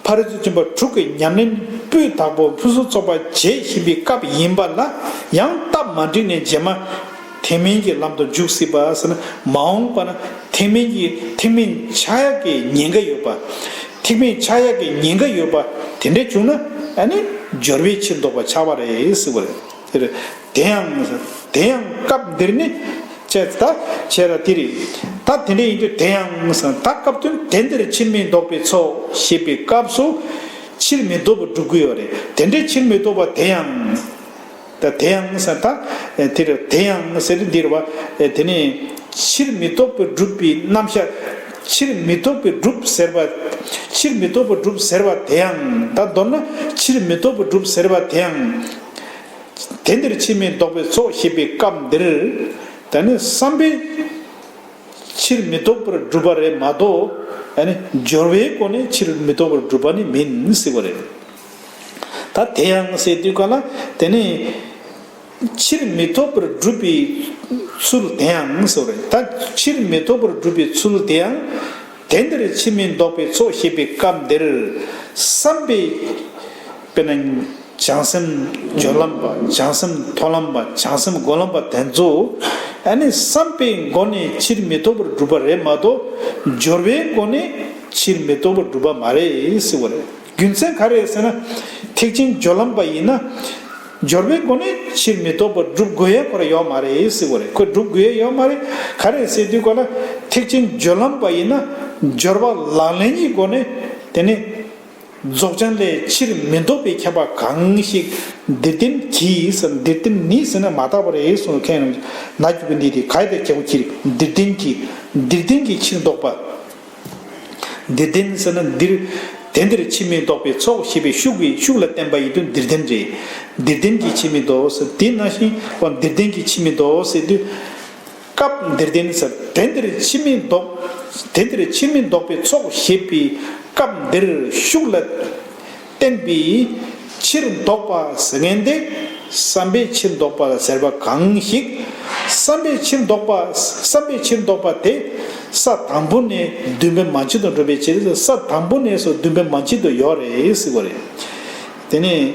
ཕ་རོལ་ཏུ་ཕྱིན་པ་དྲུག་གི་ཉམས་ལེན་སྤུས་དག་པོ་ཕུན་སུམ་ཚོགས་པ་བྱེད་བཞིན་པའི་སྐབས་ཡིན་པ་ལ་ཡང་སྟབས་མ་འགྲིག་ནས་རྗེས་མ་ཐེག་དམན་གྱི་ལམ་དུ་འཇུག་སྲིད་པ་ཟེར་ན། མ་འོངས་པ་ན་ཐེག་དམན་གྱི། ཐེག་དམན་ཆགས་ཡག་གི་ཉེན་ཁ་ཡོད་པ། ཐེག་དམན་ཆགས་ཡག་གི་ཉེན་ཁ་ཡོད་པ་དེ་འདྲ་བྱུང་ན། ཨ་ནི་སྦྱོར་བས་ཕྱིར་ལྡོག་པ་ཆགས་པ་རེད་ཟེར་བ་རེད། དེ་རེད། དེ་ཡང་། དེ་ཡང་སྐབས་འདིར་ནི། ཅེས། ད་བྱས་ལ་དེ་རེད། ད་དེ་འདྲ་ཡིན་དུས་དེ་ཡང་ཟེར། ད་སྐབས་དོན་དེ་འདིར་ཕྱིར་མི་ལྡོག་པའི་ཚོགས་ཞེས་པའི་སྐབས་སུ་ཕྱིར་མི་ལྡོག་པར་སྒྲུབ་ཀྱི་ཡོད་རེད། དེ་འདྲའི་ཕྱིར་མི་ལྡོག་པ་དེ་ཡང་། ད་དེ་ཡང་ཟེར། ད་དེ་རེད། དེ་ཡང་ཟེར་དུས་འདིར་བ། དེ་ནི་ཕྱིར་མི་ལྡོག་པར་སྒྲུབ་པའི་རྣམ་གཞག་ཕྱིར་མི་ལྡོག་པར་སྒྲུབ་ཟེར་བ། ཕྱིར་མི་ལྡོག་པར་སྒྲུབ་ཟེར་བ་དེ་ཡང་། ད་མདོར་ན་ཕྱིར་མི་ལྡོག་པར་སྒྲུབ་ཟེར་བ་དེ་ཡང་། དེ་འདིར་ཕྱིར་མི་ལྡོག་པའི་ཚོགས་ཞེས་པའི་སྐབས་འདིར། ད་ནི་བསམ་པས་ཕྱིར་མི་ལྡོག་པར་སྒྲུབ་པ་རེད་མ་གཏོགས། ཨ་ནི་སྦྱོར་བའི་སྒོ་ནས་ཕྱིར་མི་ལྡོག་པར་སྒྲུབ་པ་ནི་མིན་ཟེར་བ་རེད། ད་དེ་ཡང་ཟེར་དུས་ག་ལ། དེ་ནི་ཕྱིར་མི་ལྡོག་པར་སྒྲུབ་པའི་ཚུལ་དེ་ཡང་ཟེར་བ་རེད། ད་ཕྱིར་མི་ལྡོག་པར་སྒྲུབ་པའི་ཚུལ་དེ་ཡང་། དེ་འདིར་ཕྱིར་མི་ལྡོག་པའི་ཚོགས་ཞེས་པའི་སྐབས་འདིར་བསམ་པས། དཔེར་ན། བྱང་སེམས་སྦྱོར་ལམ་པ། བྱང་སེམས་མཐོང་ལམ་པ། བྱང་སེམས་སྒོམ་ལམ་པ་དེ་ཚོ། ཨ་ནི་བསམ་པའི་སྒོ་ནས་ཕྱིར་མི་ལྡོག་པར་སྒྲུབ་པ་རེད་མ་གཏོགས། སྦྱོར་བའི་སྒོ་ནས་ཕྱིར་མི་ལྡོག་པར་སྒྲུབ་པ་མ་རེད་ཟེར་བ་རེད། རྒྱུ་མཚན་ག་རེ་ཟེར་ན། ཐེག་ཆེན་སྦྱོར་ལམ་པ་ཡིན་ན། སྦྱོར་བའི་སྒོ་ནས་ཕྱིར་མི་ལྡོག་པར་སྒྲུབ་དགོས་ཡ་ཁོ་རང་ཡོད་མ་རེད་ཟེར་བ་རེད། ཁོས་སྒྲུབ་དགོས་ཡ་ཡོད་མ་རེད། ག་རེ་ཟེར་དུས་ག་ལ། ཐེག་ཆེན་སྦྱོར་ལམ་པ་ཡིན་ན། སྦྱོར་བ་ལག་ལེན་གྱི་སྒོ་ནས། དེ་ནི། རྫོགས་བྱང་ལས་ཕྱིར་མི་ལྡོག་པའི་ཁྱབ་པ་གང་ཞིག་འདིར་བསྟན་གྱི་ཟེར། འདིར་བསྟན་ནི་ཟེར་ན་མ་དག་པ་རེད་གསུངས། མཁན་ན་རྒྱུ་གི་འདི་དེ་ག་ཡི་དེ་ཁྱད་པར་ཁྱེར། འདིར་བསྟན་གྱི། འདིར་བསྟན་གྱི་ཕྱིར་ལྡོག་པ། འདིར་བསྟན་ཟེར་ན་འདིར། དེ་འདིར་ཕྱིར་མི་ལྡོག་པའི་ཚོགས་ཞེས་པའི་ཤུགས་ཀྱིས་ཤུགས་ལ་བསྟན་པ་ཡིན་དུས་འདིར་བསྟན་རེད། འདིར་བསྟན་གྱི་ཕྱིར་མི་ལྡོག་ཟེར། དེ་ནང་བཞིན་འདིར་བསྟན་གྱི་ཕྱིར་མི་ལྡོག་ཟེར་དུས། སྐབས་འདིར་བསྟན་ཟེར། དེ་འདིར་ཕྱིར་མི་ལྡོག་དེ་འདིར་ཕྱིར་མི་ལྡོག་པའི་ཚོགས་ཞེས་པའི་སྐབས་འདིར་ཤུགས་ལ་བསྟན་པའི་ཕྱིར་ལྡོག་པ་ཟེར་མཁན་དེ། བསམ་པས་ཕྱིར་ལྡོག་པ་ཟེར་བ་གང་ཞིག་བསམ་པས་ཕྱིར་ལྡོག་པ། བསམ་པས་ཕྱིར་ལྡོག་པ་དེ་ས་དང་པོ་ནས་བདུན་པའི་མན་ཆད་དུ་འགྲོ་བའི་ཕྱིར། ས་དང་པོ་ནས་སུ་བདུན་པའི་མན་ཆད་དུ་ཡོད་རེད་ཟེར་བ་རེད། དེ་ནས།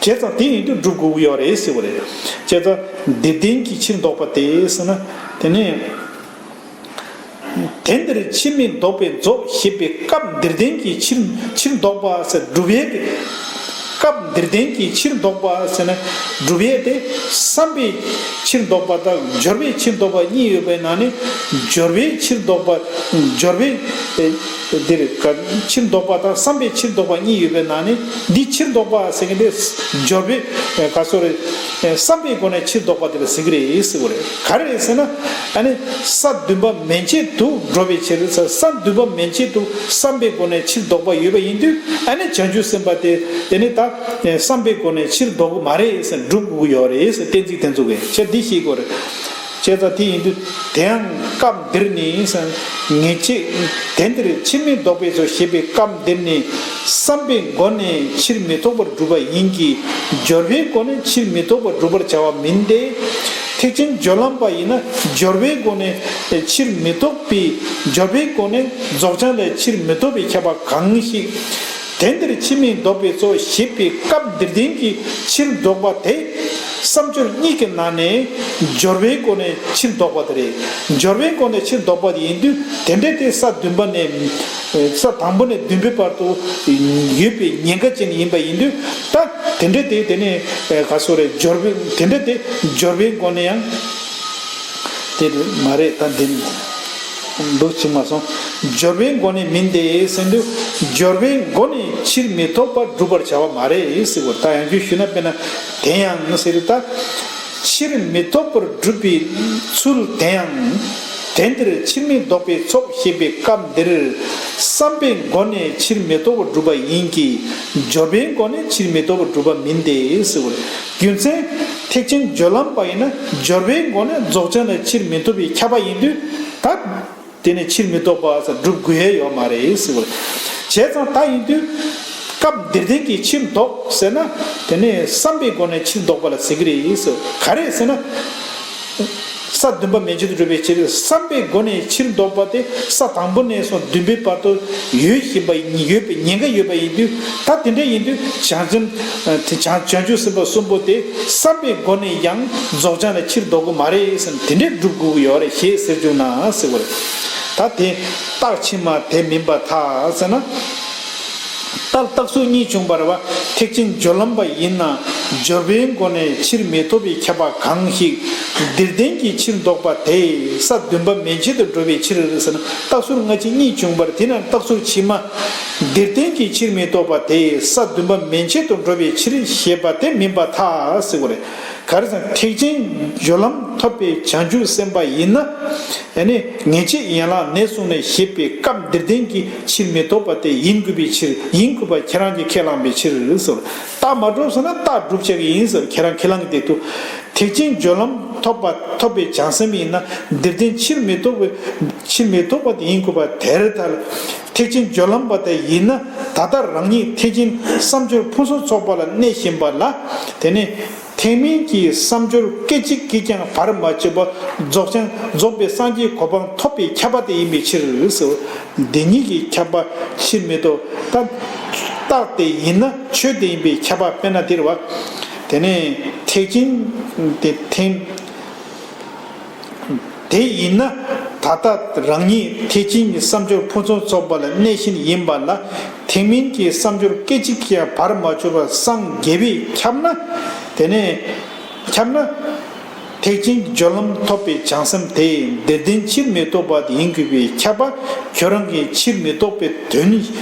བྱས་ཙང་དེ་ཡིན་དུས་སྒྲུབ་དགོས་ཀྱི་ཡོད་རེད་ཟེར་བ་རེད། བྱས་ཙང་འདིར་བསྟན་གྱི་ཕྱིར་ལྡོག་པ་དེ་ཟེར་ན། དེ་ནས། དེ་འདིར་ཕྱིར་མི་ལྡོག་པའི་རྫོགས་ཞེས་པའི་སྐབས་འདིར་བསྟན་གྱི་ཕྱིར་ཕྱིར་ལྡོག་པ་ཟེར་སྒྲུབ་པའི། སྐབས་འདིར་བསྟན་གྱི་ཕྱིར་ལྡོག་པ་ཟེར་ན། སྒྲུབ་ཡས་དེ་བསམ་པའི་ཕྱིར་ལྡོག་པ་དང་སྦྱོར་བའི་ཕྱིར་ལྡོག་པ་གཉིས་ཡོད་པའི་ནང་ནས། སྦྱོར་བའི་ཕྱིར་ལྡོག་པ། སྦྱོར་བའི་འདིར་ཕྱིར་ལྡོག་པ་དང་བསམ་པའི་ཕྱིར་ལྡོག་པ་གཉིས་ཡོད་པའི་ནང་ནས། འདི་ཕྱིར་ལྡོག་པ་ཟེར་མཁན་དེ་སྦྱོར་བའི་ག་སོ་རེ། བསམ་པའི་སྒོ་ནས་ཕྱིར་ལྡོག་པ་དེ་ལ་ཟེར་གྱི་རེད་ཟེར་བ་རེད། ག་རེ་རེད་ཟེར་ན། ཨ་ནི་ས་བདུན་པ་མན་ཆད་དུ་འགྲོ་བའི་ཕྱིར། ས་བདུན་པ་མན་ཆད་དུ་བསམ་པའི་སྒོ་ནས་ཕྱིར་ལྡོག་པ་ཡོད་པ་ཡིན་དུས། ཨ་ནི་བྱང་ཆུབ་སེམས་དཔའ་དེ་དེ་ནི་ད་བསམ་པའི་སྒོ་ནས་ཕྱིར་ལྡོག་གི་མ་རེད་ཟེར། སྒྲུབ་དགོས་ཀྱི་ཡོད་རེད་ཟེར། གཏན་ཚིགས་དེ་ཚོ་གི་ཆ་འདི་ཤེས་དགོས་རེད། བྱས་ཙང་དེ་ཡིན་དུས་དེ་ཡང་སྐབས་འདིར་ནི་ཟེར། ངེས་བྱེད་དེ་འདིར་ཕྱིར་མི་ལྡོག་པས་སོ་ཞེས་པའི་སྐབས་འདིར་ནི། བསམ་པའི་སྒོ་ནས་ཕྱིར་མི་ལྡོག་པར་སྒྲུབ་པ་ཡིན་གྱི། སྦྱོར་བའི་སྒོ་ནས་ཕྱིར་མི་ལྡོག་པར་སྒྲུབ་པར་བྱ་བ་མིན་ཏེ། ཐེག་ཆེན་སྦྱོར་ལམ་པ་ཡིན་ན། སྦྱོར་བའི་སྒོ་ནས་ཕྱིར་མི་ལྡོག་པའི། སྦྱོར་བའི་སྒོ་ནས་རྫོགས་བྱང་ལས་ཕྱིར་མི་ལྡོག་པའི་ཁྱབ་པ་གང་ཞིག་དེ་འདིར་ཕྱིར་མི་ལྡོག་པས་སོ་ཞེས་པའི་སྐབས་འདིར་བསྟན་གྱི་ཕྱིར་ལྡོག་པ་དེ། བསམ་སྦྱོར་གཉིས་ཀྱི་ནང་ནས་སྦྱོར་བའི་སྒོ་ནས་ཕྱིར་ལྡོག་པ་དེ་རེད། སྦྱོར་བའི་སྒོ་ནས་ཕྱིར་ལྡོག་པ་དེ་ཡིན་དུས། དེ་འདྲ་དེ་ས་བདུན་པ་ནས། ས་དང་པོ་ནས་བདུན་པའི་བར་དུ་ཡོད་པའི་ཉེན་ཁ་ཅན་ཡིན་པ་ཡིན་དུས། ད་དེ་འདྲ་དེ་དེ་ནས་ག་སོ་རེ། སྦྱོར་བའི་དེ་འདྲ་དེ་སྦྱོར་བའི་སྒོ་ནས་ཡང་དེ་མ་རེད། ད་འདི་འདུག་ཅིག་མ་སོང་། སྦྱོར་བའི་སྒོ་ནས་མིན་ཏེ་ཟེར་དུས། སྦྱོར་བའི་སྒོ་ནས་ཕྱིར་མི་ལྡོག་པར་སྒྲུབ་པར་བྱ་བ་མ་རེད་ཟེར་བ། ད་ཡང་བསྐྱར་ཞུས་ན། དཔེར་ན་དེ་ཡང་ཟེར་དུས། ད་ཕྱིར་མི་ལྡོག་པར་སྒྲུབ་པའི་ཚུལ་དེ་ཡང་། དེ་འདིར་ཕྱིར་མི་ལྡོག་པའི་ཚོགས་ཞེས་པའི་སྐབས་འདིར། བསམ་པའི་སྒོ་ནས་ཕྱིར་མི་ལྡོག་པར་སྒྲུབ་པ་ཡིན་གྱི། སྦྱོར་བའི་སྒོ་ནས་ཕྱིར་མི་ལྡོག་པར་སྒྲུབ་པ་མིན་ཏེ་ཟེར་བ་རེད། རྒྱུ་མཚན། ཐེག་ཆེན་སྦྱོར་ལམ་པ་ཡིན་ན། སྦྱོར་བའི་སྒོ་ནས་རྫོགས་བྱང་ལས་ཕྱིར་མི་ལྡོག་པའི་ཁྱབ་པ་ཡིན་དུས། ད་དེ་ནས་ཕྱིར་མི་ལྡོག་པ་ཟེར་སྒྲུབ་དགོས་ཡས་ཡོད་མ་རེད་ཟེར་བ་རེད། བྱས་ཙང་ད་ཡིན་དུས། སྐབས་འདིར་བསྟན་གྱི་ཕྱིར་ལྡོག་ཟེར་ན། དེ་ནས་བསམ་པའི་སྒོ་ནས་ཕྱིར་ལྡོག་པ་ལ་ཟེར་གྱི་རེད་ཟེར། ག་རེ་ཟེར་ན། ས་བདུན་པ་མན་ཆད་དུ་སྒྲུབ་པའི་ཕྱིར། བསམ་པའི་སྒོ་ནས་ཕྱིར་ལྡོག་པ་དེ། ས་དང་པོ་ནས་བཟུང་བདུན་པའི་བར་དུ་ཡོད་བཞིན་པ་ཡིན། ཡོད་པའི་ཉེན་ཁ་ཡོད་པ་ཡིན་དུས། ད་དེ་འདྲ་ཡིན་དུས། བྱང་སེམས། དེ་བྱང་བྱང་ཆུབ་སེམས་དཔའ་གསུམ་པོ་དེ་བསམ་པའི་སྒོ་ནས་ཡང་རྫོགས་བྱང་ལ་ཕྱིར་ལྡོག་གི་མ་རེད་ཟེར་ན། དེ་འདྲའི་སྒྲུབ་དགོས་ཀྱི་ཡོད་རེད་ཞེས་ཟེར་བཅུག་ན་ཟེར་བ་རེད། ད་དེ་རྟགས་ཕྱི་མ་དེ་མིན་པར་ཐལ་ཟེར་ན། ད་རྟགས་ཚུལ་གཉིས་བྱུང་བ་རེད་བ། ཐེག་ཆེན་སྦྱོར་ལམ་པ་ཡིན་ན། སྦྱོར་བའི་སྒོ་ནས་ཕྱིར་མི་ལྡོག་པའི་ཁྱབ་པ་གང་ཞིག་འདིར་བསྟན་གྱི་ཕྱིར་ལྡོག་པ་དེ། ས་བདུན་པ་མན་ཆད་དུ་འགྲོ་བའི་ཕྱིར་ཟེར་ན། རྟགས་ཚུལ་སྔ་ཕྱི་གཉིས་བྱུང་བར། དེ་ན་རྟགས་ཚུལ་ཕྱི་མ། འདིར་བསྟན་གྱི་ཕྱིར་མི་ལྡོག་པ་དེ། ས་བདུན་པ་མན་ཆད་དུ་འགྲོ་བའི་ཕྱིར་ཞེས་པ་དེ་མིན་པར་ཐལ་ཟེར་བ་རེད། ག་རེ་ཟེར་ན། ཐེག་ཆེན་སྦྱོར་ལམ་ཐོབ་པའི་བྱང་ཆུབ་སེམས་དཔའ་ཡིན་ན། ཨ་ནི་ངེས་བྱེད་ཡན་ལག་ནས་གསུངས་ནས་ཞེས་པའི་སྐབས་འདིར་བསྟན་གྱི་ཕྱིར་མི་ལྡོག་པ་དེ་ཡིན་དགོས་པའི་ཕྱིར། ཡིན་དགོས་པ་ཁྱེད་རང་གིས་ཁས་བླངས་པའི་ཕྱིར་ཟེར། རྟགས་མ་གྲུབ་ཟེར་ན་རྟགས་སྒྲུབ་བྱ་གི་ཡིན་ཟེར། ཁྱེད་རང་ཁས་བླངས་ཀྱི་འདུག་ཐེག་ཆེན་སྦྱོར་ལམ་ཐོབ་པ། ཐོབ་པའི་བྱང་སེམས་ཡིན་ན། འདིར་བསྟན་ཕྱིར་མི་ལྡོག་པའི། ཕྱིར་མི་ལྡོག་པ་དེ་ཡིན་དགོས་པ་དེར་ཐལ། ཐེག་ཆེན་སྦྱོར་ལམ་པ་དེ་ཡིན་ན། ད་ལྟ་རང་ཉིད་ཐེག་ཆེན་བསམ་སྦྱོར་ཕུན་སུམ་ཚོགས་པ་ལ་གནས་བཞིན་པ་ལ། དེ་ནས་ཐེག་དམན་གྱི་བསམ་སྦྱོར་སྐད་ཅིག་གིས་ཀྱང་བར་མ་ཆོད་པར་རྫོགས་བྱང་རྫོགས་པའི་སངས་རྒྱས་གོ་འཕང་ཐོབ་པའི་ཁྱབ་པ་དེ་ཡིན་པའི་ཕྱིར་ཟེར། འདི་ཉིད་ཀྱི་ཁྱབ་པ་ཕྱིར་མི་ལྡོག། ད་རྟགས་དེ་ཡིན་ན་ཆོས་དེ་ཡིན་པའི་ཁྱབ་པ། དཔེར་ན་འདིར་བ། དེ་ནས་ཐེག་ཆེན་དེ་ཐེག་དེ་ཡིན་ན། ད་ལྟ་རང་ཉིད་ཐེག་ཆེན་གྱི་བསམ་སྦྱོར་ཕུན་སུམ་ཚོགས་པ་ལ་གནས་བཞིན་ཡིན་པ་ལ། ཐེག་དམན་གྱི་བསམ་སྦྱོར་སྐད་ཅིག་ཀྱང་བར་མ་ཆོད་པར་སངས་རྒྱས་པས་ཁྱབ་ན། དེ་ནས་ཁྱབ་ན། ཐེག་ཆེན་སྦྱོར་ལམ་ཐོབ་པའི་བྱང་སེམས་དེ་འདིར་བསྟན་ཕྱིར་མི་ལྡོག་པ་དེ་ཡིན་དགོས་པའི་ཁྱབ་པ། ཁྱོད་རང་གིས་ཕྱིར་མི་ལྡོག་པའི་དོན་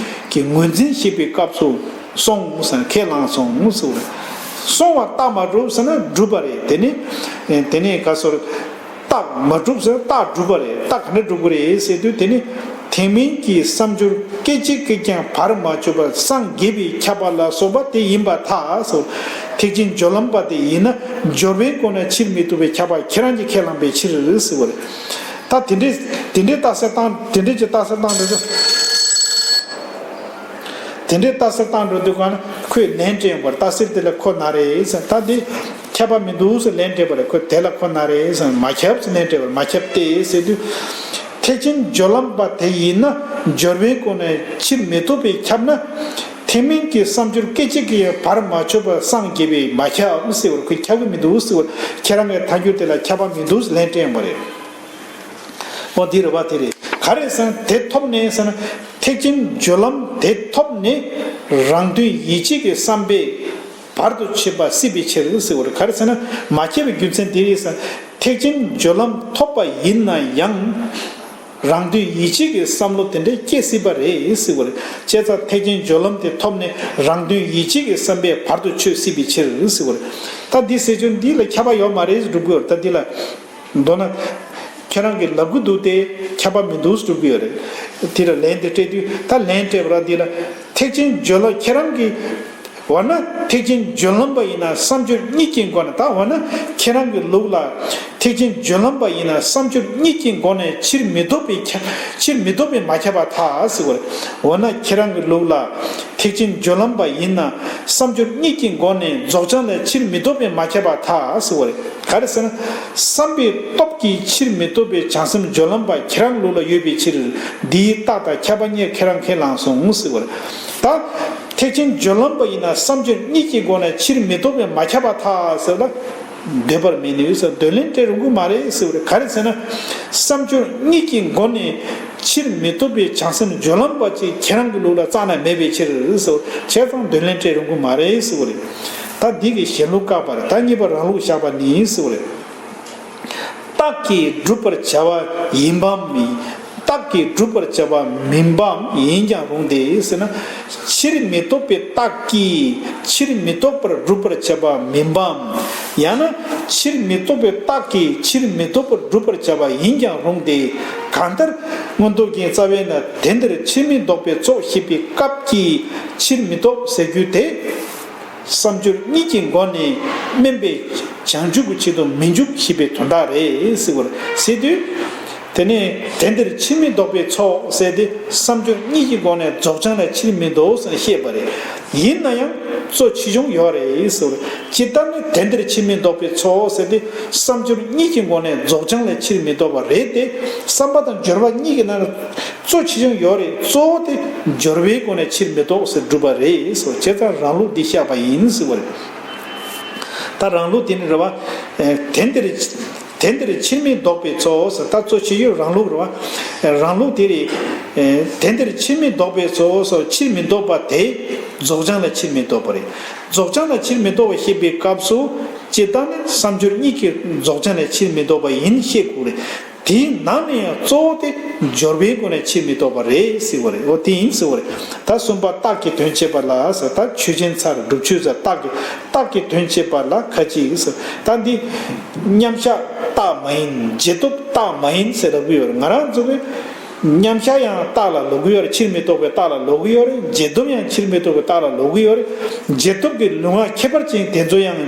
གྱི་ངོས་འཛིན་བྱེད་པའི་སྐབས་སུ། སོང་ཟེར། ཁས་བླངས་སོང་ཟེར་བ་རེད། སོང་བ་རྟགས་མ་གྲུབ་ཟེར་ན་སྒྲུབ་པ་རེད། དེ་ནི། དེ་ནི་ག་སོར། རྟགས་མ་གྲུབ་ཟེར་ན་རྟགས་སྒྲུབ་པ་རེད། རྟགས་ག་འདྲ་སྒྲུབ་ཀྱི་རེད་ཟེར་དུས། དེ་ནི་ཐེག་དམན་གྱི་བསམ་སྦྱོར་སྐད་ཅིག་གིས་ཀྱང་བར་མ་ཆོད་པར་སངས་རྒྱས་པའི་ཁྱབ་པ་ལ་སོགས་པ་དེ་ཡིན་པར་ཐལ་ཟེར། ཐེག་ཆེན་སྦྱོར་ལམ་པ་དེ་ཡིན་ན། སྦྱོར་བའི་སྒོ་ནས་ཕྱིར་མི་ལྡོག་པའི་ཁྱབ་པ་ཁྱེད་རང་གིས་ཁས་བླངས་པའི་ཕྱིར་ཟེར་བ་རེད། ད་དེ་འདྲའི་དེ་འདྲའི་རྟགས་གསལ་བཏང་། དེ་འདྲའི་གྱི་རྟགས་གསལ་བཏང་འགྲོ་དུས། དེ་འདྲའི་རྟགས་གསལ་བཏང་འགྲོ་དུས་གང་ན་ཁོས་ལན་སྤྲད་པར། རྟགས་གསལ་དེ་ལ་ཁོ་ན་རེ་ཟེར། ད་འདི་ཁྱབ་པ་མི་འདུག་ཟེར་ལན་སྤྲད་པ་རེད། ཁོས་དེ་ལ་ཁོ་ན་རེ་ཟེར། མ་ཁྱབ་ཟེར་ལན་སྤྲད་པར། མ་ཁྱབ་སྟེ་ཟེར་དུས། ཐེག་ཆེན་སྦྱོར་ལམ་པ་དེ་ཡིན་ན། སྦྱོར་བའི་སྒོ་ནས་ཕྱིར་མི་ལྡོག་པའི་ཁྱབ་ན། ཐེག་དམན་གྱི་བསམ་སྦྱོར་སྐད་ཅིག་གིས་བར་མ་ཆོད་པར་སངས་རྒྱས་པས་མ་ཁྱབ་ཟེར་བར། ཁོས་ཁྱབ་ཀྱི་མི་འདུག་ཟེར་བར། ཁྱེད་རང་གི་ཐལ་འགྱུར་དེ་ལ་ཁྱབ་པ་མི་འདུག་ཟེར་ལན་སྤྲད་ཡོང་བ་རེད། འོ་འདི་རེད་བ། དེ་རེད། ག་རེ་ཟེར་ན་དེ་ཐོབ་ནས་ཟེར་ན། ཐེག་ཆེན་སྦྱོར་ལམ་དེ་ཐོབ་ནས་རང་དོན་ཡིད་བྱེད་ཀྱི་བསམ་པས་ བར་དུ་ཆོད་པ་སྲིད་པའི་ཕྱིར་ཟེར་བ་རེད། ག་རེ་ཟེར་ན་མ་ཁྱབ་པའི་རྒྱུ་མཚན་དེ་རེད་ཟེར། ཐེག་ཆེན་སྦྱོར་ལམ་ཐོབ་པ་ཡིན་ན་ཡང་། རང་དོན་ཡིད་བྱེད་ཀྱི་བསམ་བློ་དེ་འདྲ་སྐྱེ་སྲིད་པ་རེད་ཟེར་བ་རེད། བྱས་ཙང་ཐེག་ཆེན་སྦྱོར་ལམ་དེ་ཐོབ་ནས་རང་དོན་ཡིད་བྱེད་ཀྱི་བསམ་པས་བར་དུ་ཆོད་སྲིད་པའི་ཕྱིར་ཟེར་བ་རེད། ད་འདི་ཟེར་རྒྱུ་འདི་ལ་ཁྱབ་པ་ཡོད་མ་རེད་སྒྲུབ་དགོས་རེད། ད་འདི་ལ་མདོར་ན་ཁྱེད་རང་གིས་ལབ་གི་འདུག་སྟེ་ཁྱབ་པ་མི་འདུག་སྒྲུབ་དགོས་རེད། དེ་ལ་ལན་དེ་སྤྲད་དུས་ད་ལན་སྤྲད་པ་ར་འདི་ལ་ཐེག་ཆེན་སྦྱོར་ལམ་ཁྱེད་རང་གིས། འོ་ན་ཐེག་ཆེན་སྦྱོར་ལམ་པ་ཡིན་ན་བསམ་སྦྱོར་གཉིས་ཀྱི་སྒོ་ནས། ད་འོ་ན་ཁྱེད་རང་གི་ལུགས་ལ་ཐེག་ཆེན་སྦྱོར་ལམ་པ་ཡིན་ན་བསམ་སྦྱོར་གཉིས་ཀྱི་སྒོ་ནས་ཕྱིར་མི་ལྡོག་པའི་ཁྱབ། ཕྱིར་མི་ལྡོག་པའི་མ་ཁྱབ་པ་ཐལ་ཟེར་བ་རེད། འོ་ན་ཁྱེད་རང་གི་ལུགས་ལ་ཐེག་ཆེན་སྦྱོར་ལམ་པ་ཡིན་ན་བསམ་སྦྱོར་གཉིས་ཀྱི་སྒོ་ནས་རྫོགས་བྱང་ལས་ཕྱིར་མི་ལྡོག་པའི་མ་ཁྱབ་པ་ཐལ་ཟེར་བ་རེད། ག་རེ་ཟེར་ན་བསམ་པའི་སྟོབས་ཀྱིས་ཕྱིར་མི་ལྡོག་པའི་བྱང་སེམས་སྦྱོར་ལམ་པ་ཁྱེད་རང་ལུགས་ལ་ཡོད་པའི་ཕྱིར། འདིའི་རྟགས་དང་ཁྱབ་པ་གཉིས་ཁྱེད་རང་ཁས་བླངས་སོང་ཟེར་བ་རེད། ད། ཐེག་ཆེན་སྦྱོར་ལམ་པ་ཡིན་ན་བསམ་སྦྱོར་གཉིས་ཀྱི་སྒོ་ནས་ཕྱིར་མི་ལྡོག་པའི་མ་ཁྱབ་པ་ཐལ་ཟེར་ལ། འདོད་པར་མི་ནུས་ཟེར། འདོད་ལན་སྤྲད་རུང་གི་མ་རེད་ཟེར་བ་རེད། ག་རེ་ཟེར་ན། བསམ་སྦྱོར་གཉིས་ཀྱི་སྒོ་ནས་ཕྱིར་མི་ལྡོག་པའི་བྱང་སེམས་སྦྱོར་ལམ་པ་ཅིག་ཁྱེད་རང་གི་ལུགས་ལ་རྩ་ནས་མེད་པའི་ཕྱིར་ཟེར། བྱས་ཙང་འདོད་ལན་སྤྲད་རུང་གི་མ་རེད་ཟེར་བ་རེད། ད་འདི་གི་གཞན་ལུགས་བཀག་པ་རེད། ད་གཉིས་པ་རང་ལུགས་བཞག་པ་ནི་ཟེར་བ་རེད། རྟགས་ཀྱིས་བསྒྲུབ་པར་བྱ་བ་ཡིན་པའམ། རྟགས་ཀྱིས་བསྒྲུབ་པར་བྱ་བ་མིན་པའམ། ཡིན་ཀྱང་རུང་སྟེ་ཟེར་ན། ཕྱིར་མི་ལྡོག་པའི་རྟགས་ཀྱིས་ཕྱིར་མི་ལྡོག་པར་བསྒྲུབ་པར་བྱ་བ་མིན་པའམ། ཡང་ན་ཕྱིར་མི་ལྡོག་པའི་རྟགས་ཀྱིས་ཕྱིར་མི་ལྡོག་པར་བསྒྲུབ་པར་བྱ་བ་ཡིན་ཀྱང་རུང་སྟེ། གང་ལྟར་མངོན་རྟོགས་རྒྱན་རྩ་བའི་ནང་དེ་འདིར་ཕྱིར་མི་ལྡོག་པའི་ཚོགས་ཞེས་པའི་སྐབས་ཀྱི་ཕྱིར་མི་ལྡོག་ཟེར་རྒྱུ་དེ། བསམ་སྦྱོར་གཉིས་ཀྱི་སྒོ་ནས་དམན་པའི་བྱང་ཆུབ་ཀྱི་ཆེད་དུ་མི་འཇུག་ཞེས་པའི་དོན་དག་རེད་ཟེར་བར་ཟེར་དུས། དེ་ནས་དེ་འདིར་ཕྱིར་མི་ལྡོག་པའི་ཚོགས་ཟེར་ཏེ་བསམ་སྦྱོར་གཉིས་ཀྱི་སྒོ་ནས་རྫོགས་བྱང་ལས་ཕྱིར་མི་ལྡོག་ཟེར་ནས་བཤད་པ་རེད། ཡིན་ན་ཡང་གཙོ་ཆེ་ཆུང་ཡོད་རེད་ཟེར་བར། ཇི་ལྟར་ནི་དེ་འདིར་ཕྱིར་མི་ལྡོག་པའི་ཚོགས་ཟེར་ཏེ་བསམ་སྦྱོར་གཉིས་ཀྱི་སྒོ་ནས་རྫོགས་བྱང་ལས་ཕྱིར་མི་ལྡོག་པ་རེད་དེ། བསམ་པ་དང་སྦྱོར་བ་གཉིས་ཀྱི་ནང་ལ། གཙོ་ཆེ་ཆུང་ཡོད་རེད། གཙོ་བོ་དེ་སྦྱོར་བའི་སྒོ་ནས་ཕྱིར་མི་ལྡོག་ཟེར་སྒྲུབ་པ་རེད་ཟེར་བ། བྱས་ཙང་རང་ལུགས་འདི་བཤད་པ་ཡིན་ཟེར་བ་རེད། ད་རང་ལུགས་དེ་ནི་རེད་བ། དེ་འདིར་དེ་འདིར་ཕྱིར་མི་ལྡོག་པའི་ཚོགས་ཟེར། ད་གཙོ་ཆེ་ཆུང་རང་ལུགས་རེད་བ། རང་ལུགས་དེ་རེད། དེ་འདིར་ཕྱིར་མི་ལྡོག་པའི་ཚོགས་ཟེར། ཕྱིར་མི་ལྡོག་པ་དེ་རྫོགས་བྱང་ལ་ཕྱིར་མི་ལྡོག་པ་རེད། རྫོགས་བྱང་ལ་ཕྱིར་མི་ལྡོག་པ་བཤད་པའི་སྐབས་སུ། ཇི་ལྟར་ནི་བསམ་སྦྱོར་གཉིས་ཀྱིས་རྫོགས་བྱང་ལ་ཕྱིར་མི་ལྡོག་པ་ཡིན་ཤེས་དགོས་རེད། དེའི་ནང་ནས་ཡང་གཙོ་བོ་དེ་སྦྱོར་བའི་སྒོ་ནས་ཕྱིར་མི་ལྡོག་པ་རེད་ཟེར་བ་རེད། འོ་དེ་ཡིན་ཟེར་བ་རེད། ད་གསུམ་པ་རྟགས་ཀྱི་དོན་བྱེད་པ་ལ་ཟེར། ད་ཆོས་ཅན་ཚར་སྒྲུབ་ཆོས་ཟེར། རྟགས་ཀྱི་རྟགས་ཀྱི་དོན་བྱེད་པ་ལ་ཁ་ཅིག་ཟེར། ད་འདི་མཉམ་གཞག་རྟགས་མ་ཡིན། རྗེས་ཐོབ་རྟགས་མ་ཡིན་ཟེར་ལབ་ཀྱི་ཡོད་རེད། ང་རང་ཚོ་གི་མཉམ་གཞག་ཡང་རྟགས་ལ་ལོག་གི་ཡོད་རེད། ཕྱིར་མི་ལྡོག་པའི་རྟགས་ལ་ལོག་གི་ཡོད་རེད། རྗེས་ཐོབ་ཡང་ཕྱིར་མི་ལྡོག་པའི་རྟགས་ལ་ལོག་གི་ཡོད་རེད། རྗེས་ཐོབ་ཀྱི་ལུས་ངག་ཁྱད་པར་ཅན་དེ་ཚོ་ཡང་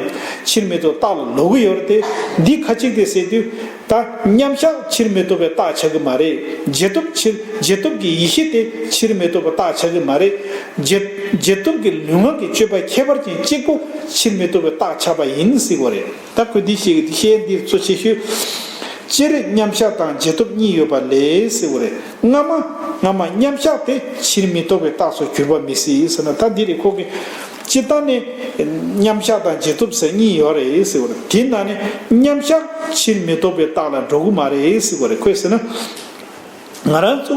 ཕྱིར་མི་ལྡོག་རྟགས་ལ་ལོག་གི་ཡོད་རེད་དེ། འདི་ཁ་ཅིག་དེ་ཟེར་དུས། ད་མཉམ་གཞག་ཕྱིར་མི་ལྡོག་པའི་རྟགས་ཆགས་ཀྱི་མ་རེད། རྗེས་ཐོབ་ཕྱིར་རྗེས་ཐོབ་ཀྱི་ཡེ་ཤེས་དེ་ཕྱིར་མི་ལྡོག་པའི་རྟགས་ཆགས་ཀྱི་མ་རེད། རྗེས་རྗེས་ཐོབ་ཀྱི་ལུས་ངག་གི་སྤྱོད་པ་ཁྱད་པར་ཅན་གཅིག་པོ་ཕྱིར་མི་ལྡོག་པའི་རྟགས་ཆགས་པ་ཡིན་ཟེར་བ་རེད། ད་ཁོས་འདི་བཤད་ཀྱི་འདི་བཤད་འདིར་གཙོ་ཆེ་ཤོས། སྤྱིར་མཉམ་གཞག་དང་རྗེས་ཐོབ་གཉིས་ཡོད་པ་ལས་ཟེར་བ་རེད། སྔ་མ་སྔ་མ་མཉམ་གཞག་དེ་ཕྱིར་མི་ལྡོག་པའི་རྟགས་སུ་གྱུར་པ་མི་སྲིད་ཟེར་ན། ད་འདི་རེད། ཁོ་གི་སྤྱིར་བཏང་ནས་མཉམ་གཞག་དང་རྗེས་ཐོབ་ཟེར་གཉིས་ཡོད་རེད་ཟེར་བ་རེད། དེའི་ནང་ནས་མཉམ་གཞག་ཕྱིར་མི་ལྡོག་པའི་རྟགས་ལ་འགྲོ་གི་མ་རེད་ཟེར་བ་རེད། ཁོས་ཟེར་ན། ང་རང་ཚོ་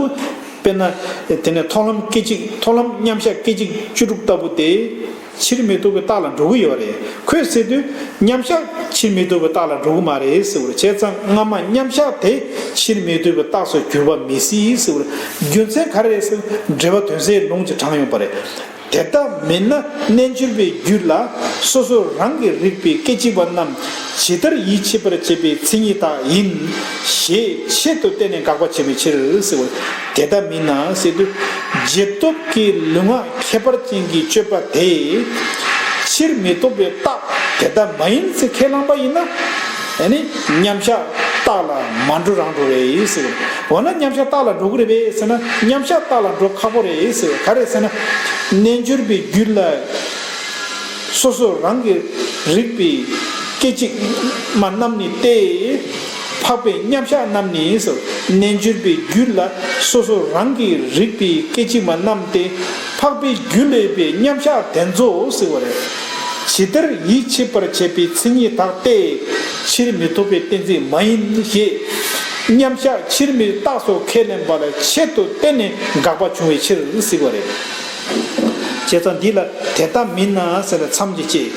དཔེར་ན་དེ་ནས་མཐོང་ལམ་སྐད་ཅིག་མཐོང་ལམ་མཉམ་གཞག་སྐད་ཅིག་བཅུ་དྲུག་ལྟ་བུ་དེ་ཕྱིར་མི་ལྡོག་པའི་རྟགས་ལ་འགྲོ་གི་ཡོད་རེད། ཁོས་ཟེར་དུས་མཉམ་གཞག་ཕྱིར་མི་ལྡོག་པའི་རྟགས་ལ་འགྲོ་གི་མ་རེད་ཟེར་བ་རེད། བྱས་ཙང་སྔ་མ་མཉམ་གཞག་དེ་ཕྱིར་མི་ལྡོག་པའི་རྟགས་སུ་གྱུར་པ་མི་སྲིད་ཟེར་བ་རེད། རྒྱུ་མཚན་ག་རེ་རེད་ཟེར་ན་འགྲེལ་པ་དོན་གསལ་ལུང་གཅིག་དྲངས་ཡོང་པ་རེད། དེ་ལྟ་མིན་ན་རྣལ་འབྱོར་པའི་རྒྱུད་ལ་སོ་སོ་རང་གིས་རིག་པའི་སྐད་ཅིག་པ་རྣམས་ཇི་ལྟར་ཡིད་ཆེས་པར་བྱེད་པའི་མཚན་ཉིད་དག་ཡིན་ཞེས་ཆེད་དུ་བསྟན་ནས་དགག་པ་བྱེད་པའི་ཕྱིར་ཟེར་བ། དེ་ལྟ་མིན་ན་ཟེར་དུས་རྗེས་ཐོབ་ཀྱི་ལུས་ངག་ཁྱད་པར་ཅན་གྱི་སྤྱོད་པ་དེ་ཕྱིར་མི་ལྡོག་པའི་རྟགས་དེ་ལྟ་མ་ཡིན་ཟེར་ཁས་བླངས་པ་ཡིན་ན། ཨ་ནི་མཉམ་གཞག་རྟགས་ལ་མ་འགྲོ་རང་འགྲོ་རེད་ཟེར། འོ་ན་མཉམ་གཞག་རྟགས་ལ་འགྲོ་གི་རེད་པས་ཟེར་ན། མཉམ་གཞག་རྟགས་ལ་འགྲོ་ཁག་པོ་རེད་ཟེར། ག་རེ་ཟེར་ན། རྣལ་འབྱོར་པའི་རྒྱུད་ལ་སོ་སོ་རང་གིས་རིག་པའི་སྐད་ཅིག་མ་རྣམས་ནི་སྟེ། འཕགས་པའི་མཉམ་གཞག་རྣམས་ནི་ཟེར། རྣལ་འབྱོར་པའི་རྒྱུད་ལ་སོ་སོ་རང་གིས་རིག་པའི་སྐད་ཅིག་མ་རྣམས་ཏེ། འཕགས་པའི་རྒྱུད་ལས་པའི་མཉམ་གཞག་དེ་ཚོ་ཟེར་བ་རེད། ཇི་ལྟར་ཡིད་ཆེས་པར་བྱེད་པའི་མཚན་ཉིད་དག་སྟེ། ཕྱིར་མི་ལྡོག་པའི་གཏན་ཚིགས་མ་ཡིན་ཞེས། མཉམ་གཞག་ཕྱིར་མིའི་རྟགས་སུ་ཁས་ལེན་པ་ལ་ཆེད་དུ་བསྟན་ནས་དགག་པ་བྱུང་བའི་ཕྱིར་ཟེར་བ་རེད། བྱས་ཙང་འདི་ལ་དེ་ལྟ་མིན་ན་ཟེར་ན་མཚམས་ཀྱིས་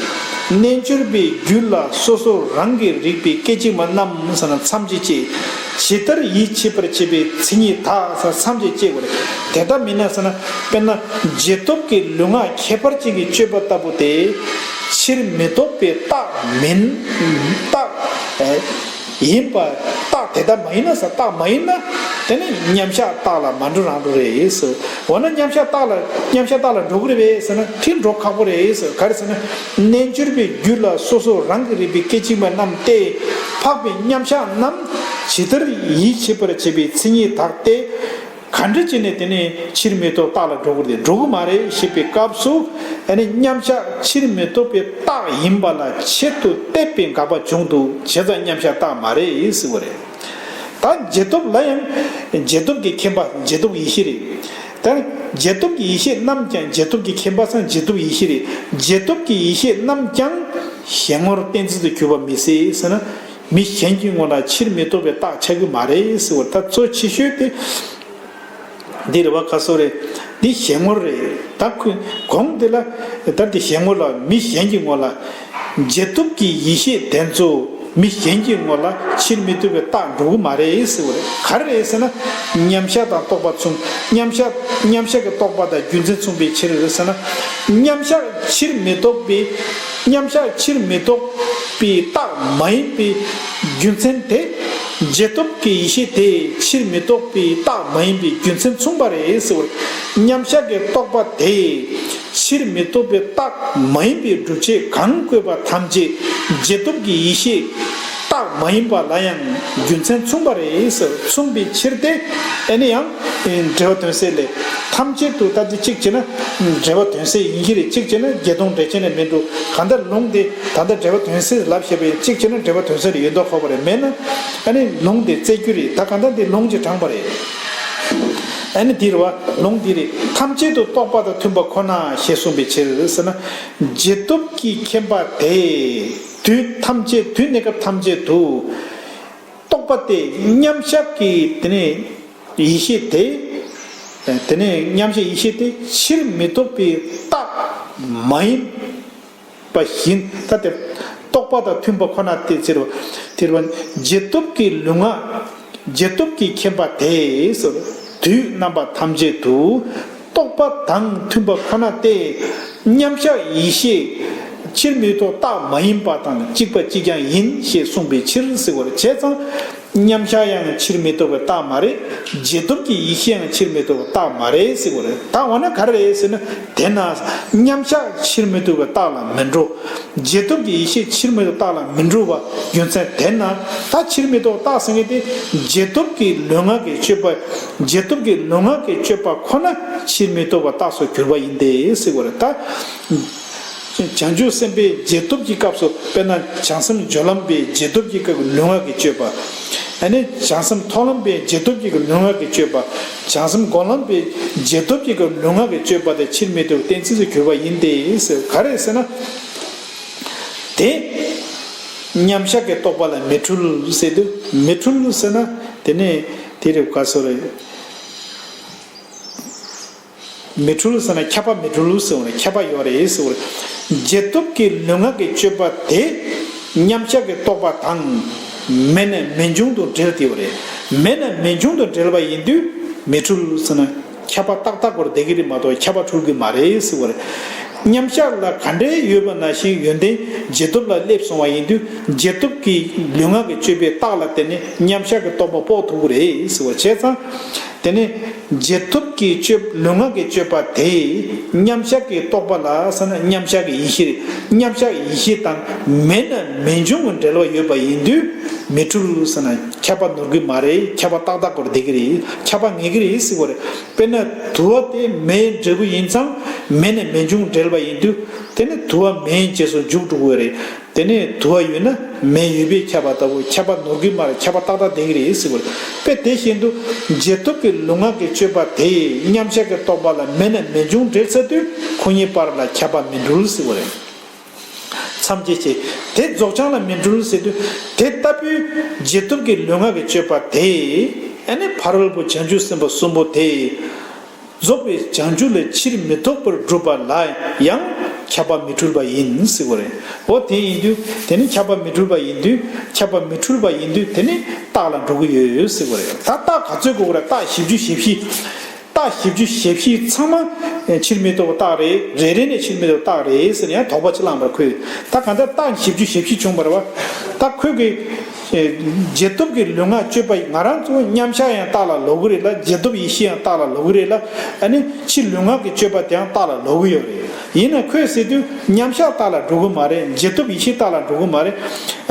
བཅད། རྣལ་འབྱོར་པའི་རྒྱུད་ལ་སོ་སོ་རང་གིས་རིག་པའི་སྐད་ཅིག་མ་རྣམས་ཟེར་ན་མཚམས་ཀྱིས་བཅད། ཇི་ལྟར་ཡིད་ཆེས་པར་བྱེད་པའི་མཚན་ཉིད་དག་ཟེར་མཚམས་ཀྱིས་བཅད་དགོས་རེད། དེ་ལྟ་མིན་ན་ཟེར་ན། དཔེར་ན་རྗེས་ཐོབ་ཀྱི་ལུས་ངག་ཁྱད་པར་ཅན་གྱི་སྤྱོད་པ་ལྟ་བུ་དེ་ཕྱིར་མི་ལྡོག་པའི་རྟགས་མིན། རྟགས་ཡིན་པ། རྟགས་དེ་ལྟ་མ་ཡིན་ན་ཟེར། རྟགས་མ་ཡིན་ན་དེ་ནི་མཉམ་གཞག་རྟགས་ལ་མ་འགྲོ་རང་འགྲོ་རེད་ཟེར། འོ་ན་མཉམ་གཞག་རྟགས་ལ། མཉམ་གཞག་རྟགས་ལ་འགྲོ་གི་རེད་པས་ཟེར་ན། དེ་འགྲོ་ཁག་པོ་རེད་ཟེར། ག་རེ་ཟེར་ན། རྣལ་འབྱོར་པའི་རྒྱུད་ལ་སོ་སོ་རང་གིས་རིག་པའི་སྐད་ཅིག་མ་རྣམས་ཏེ། འཕགས་པའི་མཉམ་གཞག་རྣམས་ཇི་ལྟར་ཡིད་ཆེས་པར་བྱེད་པའི་མཚན་ཉིད་དག་སྟེ། ག་འདྲ་བྱས་ནས་དེ་ནི་ཕྱིར་མི་ལྡོག་རྟགས་ལ་འགྲོ་གི་རེད། འགྲོ་གི་མ་རེད་ཞེས་པའི་སྐབས་སུ། ཨ་ནི་མཉམ་གཞག་ཕྱིར་མི་ལྡོག་པའི་རྟགས་ཡིན་པ་ལ་ཆེད་དུ་གཏད་པའི་དགག་པ་བྱུང་འདུག། བྱས་ཙང་མཉམ་གཞག་རྟགས་མ་རེད་ཟེར་བ་རེད། ད་རྗེས་ཐོབ་ལ་ཡང་རྗེས་ཐོབ་ཀྱི་མཁྱེན་པ་རྗེས་ཐོབ་ཡེ་ཤེས་རེད། ད་རྗེས་ཐོབ་ཀྱི་ཡེ་ཤེས་རྣམས་ཀྱང་། རྗེས་ཐོབ་ཀྱི་མཁྱེན་པ་སང་རྗེས་ཐོབ་ཡེ་ཤེས་རེད། རྗེས་ཐོབ་ཀྱི་ཡེ་ཤེས་རྣམས་ཀྱང་གཞན་ངོར་གཏན་ཚིགས་སུ་གྱུར་པ་མི་སྲིད་ཟེར་ན། མི་གཞན་གྱི་ངོ་ལ་ཕྱིར་མི་ལྡོག་པའི་རྟགས་ཆགས་ཀྱི་མ་རེད་ཟེར་བ། ད་གཙོ་ཆེ་ཤོས་དེ་འདི་རེད་བ། ཁ་སོ་རེད། འདི་གཞན་ངོར་རེད། ད་ཁོ་གོང་དེ་ལ། ད་འདི་གཞན་ངོ་ལ། མི་གཞན་གྱི་ངོ་ལ་རྗེས་ཐོབ་ཀྱི་ཡེ་ཤེས་དེ་ཚོ་མི་གཞན་གྱི་ངོ་ལ་ཕྱིར་མི་ལྡོག་པའི་རྟགས་འགྲོ་གི་མ་རེད་ཟེར་བ་རེད། ག་རེ་རེད་ཟེར་ན། མཉམ་གཞག་དང་རྟོག་པ་མཚུངས། མཉམ་གཞག་མཉམ་གཞག་གི་རྟོག་པ་དང་རྒྱུ་མཚན་མཚུངས་པའི་ཕྱིར་ཟེར་ན། མཉམ་གཞག་ཕྱིར་མི་ལྡོག་པའི། མཉམ་གཞག་ཕྱིར་མི་ལྡོག་པའི་རྟགས་མ་ཡིན་པའི་རྒྱུ་མཚན་དེ། རྗེས་ཐོབ་ཀྱི་ཡེ་ཤེས་དེ་ཕྱིར་མི་ལྡོག་པའི་རྟགས་མ་ཡིན་པའི་རྒྱུ་མཚན་མཚུངས་པ་རེད་ཟེར་བ་རེད། མཉམ་གཞག་གི་རྟོག་པ་དེ་ཕྱིར་མི་ལྡོག་པའི་རྟགས་མ་ཡིན་པའི་སྒྲུབ་བྱེད་གང་བཀོད་པ་ཐམས་ཅད་རྗེས་ཐོབ་ཀྱི་ཡེ་ཤེས་རྟགས་མ་ཡིན་པ་ལ་ཡང་རྒྱུ་མཚན་མཚུངས་པ་རེད་ཟེར། མཚུངས་པའི་ཕྱིར་ཏེ། ཨ་ནི་ཡང་འགྲེལ་པ་དོན་གསལ་ལས། ཐམས་ཅད་དུ། ད་འདི་གཅིག་བྱས་ན་འགྲེལ་པ་དོན་གསལ་ཡིན་གྱི་རེད། གཅིག་བྱས་ན་བརྒྱད་སྟོང་འགྲེལ་ཆེན་ལས་མི་འགྲོ། གང་ལྟར་ལུང་དེ་ད་ལྟ་འགྲེལ་པ་དོན་གསལ་ལབ་བཤད་པ་ཡིན། གཅིག་བྱས་ན་འགྲེལ་པ་དོན་གསལ་ལས་ཡོད་མདོག་ཁ་པོ་རེད། མེད་ན་ཨ་ནི་ལུང་དེ་བཙལ་རྒྱུ་རེད། ད་གང་ལྟར་འདི་ལུང་གཅིག་དྲངས་པ་རེད། ཨ་ནི་འདི་རེད་བ། ལུང་འདི་རེད། ཐམས་ཅད་དུ་རྟོག་པ་དང་མཐུན་པ་ཁོ་ན་ཞེས་གསུངས་པའི་ཕྱིར་ཟེར་ན། རྗེས་ཐོབ་ཀྱི་མཁྱེན་པ་དེ་དུས་ཐམས་ཅད། དུས་གནས་སྐབས་ཐམས་ཅད་དུ་རྟོག་པ་དེ་མཉམ་གཞག་གི་དེ་ནས་ཡེ་ཤེས་དེ། དེ་ནས་མཉམ་གཞག་ཡེ་ཤེས་དེ་ཕྱིར་མི་ལྡོག་པའི་རྟགས་མ་ཡིན་པ་བཞིན། ད་དེ་རྟོག་པ་དང་མཐུན་པ་ཁོ་ན་སྟེ་ཟེར་བ། དེར་བ། རྗེས་ཐོབ་ཀྱི་ལུས་ངག་རྗེས་ཐོབ་ཀྱི་མཁྱེན་པ་དེས་དུས་རྣམ་པ་ཐམས་ཅད་དུ་རྟོག་པ་དང་མཐུན་པ་ཁོ་ན་སྟེ། མཉམ་གཞག་ཡེ་ཤེས་ཕྱིར་མི་ལྡོག་རྟགས་མ་ཡིན་པ་དང་གཅིག་པ་གཅིག་རྐྱང་ཡིན་ཞེས་གསུངས་པའི་ཕྱིར་ཟེར་བ་རེད། བྱས་ཙང་། མཉམ་གཞག་ཡང་ཕྱིར་མི་ལྡོག་པའི་རྟགས་མ་རེད། རྗེས་ཐོབ་ཀྱི་ཡེ་ཤེས་ཡང་ཕྱིར་མི་ལྡོག་པའི་རྟགས་མ་རེད་ཟེར་བ་རེད། ད་འོ་ན་ག་རེ་རེད་ཟེར་ན། དེས་ན་མཉམ་གཞག་ཕྱིར་མི་ལྡོག་པའི་རྟགས་ལ་མི་འགྲོ། རྗེས་ཐོབ་ཀྱི་ཡེ་ཤེས་ཕྱིར་མི་ལྡོག་རྟགས་ལ་མི་འགྲོ་བ་རྒྱུ་མཚན། དེས་ན་ད་ཕྱིར་མི་ལྡོག་རྟགས་ཟེར་མཁན་དེ་རྗེས་ཐོབ་ཀྱི་ལུས་ངག་གི་སྤྱོད་པ། རྗེས་ཐོབ་ཀྱི་ལུས་ངག་གི་སྤྱོད་པ་ཁོ་ན་ཕྱིར་མི་ལྡོག་པའི་རྟགས་སུ་གྱུར་པ་ཡིན་ཏེ་ཟེར་བ་རེད། ད། བྱང་ཆུབ་སེམས་དཔའི་རྗེས་ཐོབ་ཀྱི་སྐབས་སུ། དཔེར་ན་བྱང་སེམས་སྦྱོར་ལམ་པའི་རྗེས་ཐོབ་ཀྱི་སྐབས་ཀྱི་ལུས་ངག་གི་སྤྱོད་པ། ཨ་ནི་བྱང་སེམས་མཐོང་ལམ་པའི་རྗེས་ཐོབ་ཀྱི་ལུས་ངག་གི་སྤྱོད་པ། བྱང་སེམས་སྒོམ་ལམ་པའི་རྗེས་ཐོབ་ཀྱི་ལུས་ངག་གི་སྤྱོད་པ་དེ་ཕྱིར་མི་ལྡོག་གཏན་ཚིགས་སུ་གྱུར་པ་ཡིན་ཏེ་ཟེར། ག་རེ་ཟེར་ན། དེ་མཉམ་གཞག་གི་རྟོག་པ་ལ་མི་འཁྲུལ་ཟེར་དུས། མི་འཁྲུལ་ཟེར་ན་དེ་ནས་དེ་རེད། ག་སོ་རེད། མི་འཁྲུལ་ཟེར་ན་ཁྱབ་པ་མི་འཁྲུལ་ཟེར་བ་ནི་ཁྱབ་པ་ཡོད་རེད་ཟེར་བ་རེད། རྗེས་ཐོབ་ཀྱི་ལུས་ངག་གི་སྤྱོད་པ་དེ་མཉམ་གཞག་གི་རྟོག་པ་དང་མེད་ནས་མེད་འབྱུང་དུ་འབྲེལ་ཏེ་ཡོད་རེད། མེད་ནས་མེད་འབྱུང་དུ་འབྲེལ་བ་ཡིན་དུས་མི་འཁྲུལ་ཟེར་ན་ཁྱབ་པ་ཏག་ཏག་སྐོར་བསྡད་ཀྱི་རེད་མ་གཏོགས་ཁྱབ་པ་འཁྲུལ་གྱི་མ་རེད་ཟེར་བ་རེད། མཉམ་གཞག་ལ་ག་འདྲའི་ཡོད་པ་ནང་བཞིན་ཡོན་ཏན་རྗེས་ཐོབ་ལ་སླེབས་སོང་བ་ཡིན་དུས་རྗེས་ཐོབ་ཀྱི་ལུས་ངག་གི་སྤྱོད་པའི་རྟགས་ལ་བརྟེན་ནས་མཉམ་གཞག་གི་རྟོག་པ་དཔོག་ཐུབ་ཀྱི་རེད་ཟེར་བ། བྱས་ཙང་། དེ་ནས་རྗེས་ཐོབ་ཀྱི་སྤྱོད། ལུས་ངག་གི་སྤྱོད་པ་དེ་མཉམ་གཞག་གི་རྟོག་པ་ལ་ཟེར་ན་མཉམ་གཞག་གི་ཡེ་ཤེས་རེད། མཉམ་གཞག་གི་ཡེ་ཤེས་དང་མེད་ན་མེད་འབྱུང་གི་འབྲེལ་བ་ཡོད་པ་ཡིན་དུས་མི་འཁྲུལ་ཟེར་ན་ཁྱབ་པ་ནོར་གྱི་མ་རེད། ཁྱབ་པ་ཏག་ཏག་སྐོར་བསྡད་ཀྱི་རེད། ཁྱབ་པ་ངེས་ཀྱི་རེད་ཟེར་བ་རེད། དཔེར་ན་དུ་བ་དེ་མེའི་འབྲས་བུ་ཡིན་ཙང་མེད་ན་མེད་འབྱུང་འབྲེལ་བ་ཡིན་དུས་དེ་ནི་དུ་བ་མེའི་རྗེས་སུ་འཇུག་འགྲོ་གི་རེད། དེ་ནས་དུ་བ་ཡོད་ན་མེ་ཡོད་པའི་ཁྱབ་པ་ལྟ་བུ་ཁྱབ་པ་ནོར་གྱི་མ་རེད། ཁྱབ་པ་ཏག་ཏག་བསྡད་ཀྱི་རེད་ཟེར་བ་རེད། དཔེ་དེ་བཞིན་དུ་རྗེས་ཐོབ་ཀྱི་ལུས་ངག་གི་སྤྱོད་པ་དེ་མཉམ་གཞག་གི་རྟོག་པ་ལ་མེད་ན་མེད་འབྱུང་འབྲེལ་ཚར་དུས་ཁོ་གཉིས་བར་ལ་ཁྱབ་པ་མི་འཁྲུལ་ཟེར་བ་རེད། མཚམས་བཅད་བྱས་དེ་རྫོགས་བྱང་ལ་མི་འཁྲུལ་ཟེར་དུས་དེ་ལྟ་བུའི་རྗེས་ཐོབ་ཀྱི་ལུས་ངག་གི་སྤྱོད་པ་དེ་ཨ་ནི་ཕ་རོལ་པོ་བྱང་ཆུབ་སེམས་དཔའ་གསུམ་པོ་དེ། རྫོགས་པའི་བྱང་ཆུབ་ལས་ཕྱིར་མི་ལྡོག་པར་སྒྲུབ་པ་ལ་ཡང་ཁྱབ་པ་མི་འཁྲུལ་པ་ཡིན་ཟེར་བ་རེད། འོ་དེ་ཡིན་དུས་དེ་ནི་ཁྱབ་པ་མི་འཁྲུལ་པ་ཡིན་དུས་ཁྱབ་པ་མི་འཁྲུལ་པ་ཡིན་དུས་དེ་ནི་རྟགས་ལ་འགྲོ་གི་ཡོད་ཟེར་བ་རེད། ད་རྟགས་ག་ཚོད་དགོས་ཀྱི་རེད། རྟགས་བཞི་བཅུ་ཞེ་བཞི། རྟགས་བཞི་བཅུ་ཞེ་བཞི་ཚང་མ་ཕྱིར་མི་ལྡོག་པའི་རྟགས་རེད། རེ་རེ་ནས་ཕྱིར་མི་ལྡོག་པའི་རྟགས་རེད་ཟེར་ནས་ཡང་དོགས་པ་ཅིག་བསླངས་པར་ཁོས། ད་གང་ལྟར་རྟགས་བཞི་བཅུ་ཞེ་བཞི་བྱུང་བ་རེད་བ། ད་ཁོས་ཀྱི་ཨེ། རྗེས་ཐོབ་ཀྱི་ལུས་ངག་སྤྱོད་པ་ང་རང་ཚོ་མཉམ་གཞག་ཡང་རྟགས་ལ་ལོག་གི་རེད་ལ། རྗེས་ཐོབ་ཡེ་ཤེས་ཡང་རྟགས་ལ་ལོག་གི་རེད་ལ། ཨ་ནི་ཕྱིར་ལུས་ངག་གི་སྤྱོད་པ་དེའང་རྟགས་ལ་ལོག་གི་ཡོད་རེད། ཡིན་ན་ཁོས་ཟེར་དུས་མཉམ་གཞག་རྟགས་ལ་འགྲོ་གི་མ་རེད། རྗེས་ཐོབ་ཡེ་ཤེས་རྟགས་ལ་འགྲོ་གི་མ་རེད།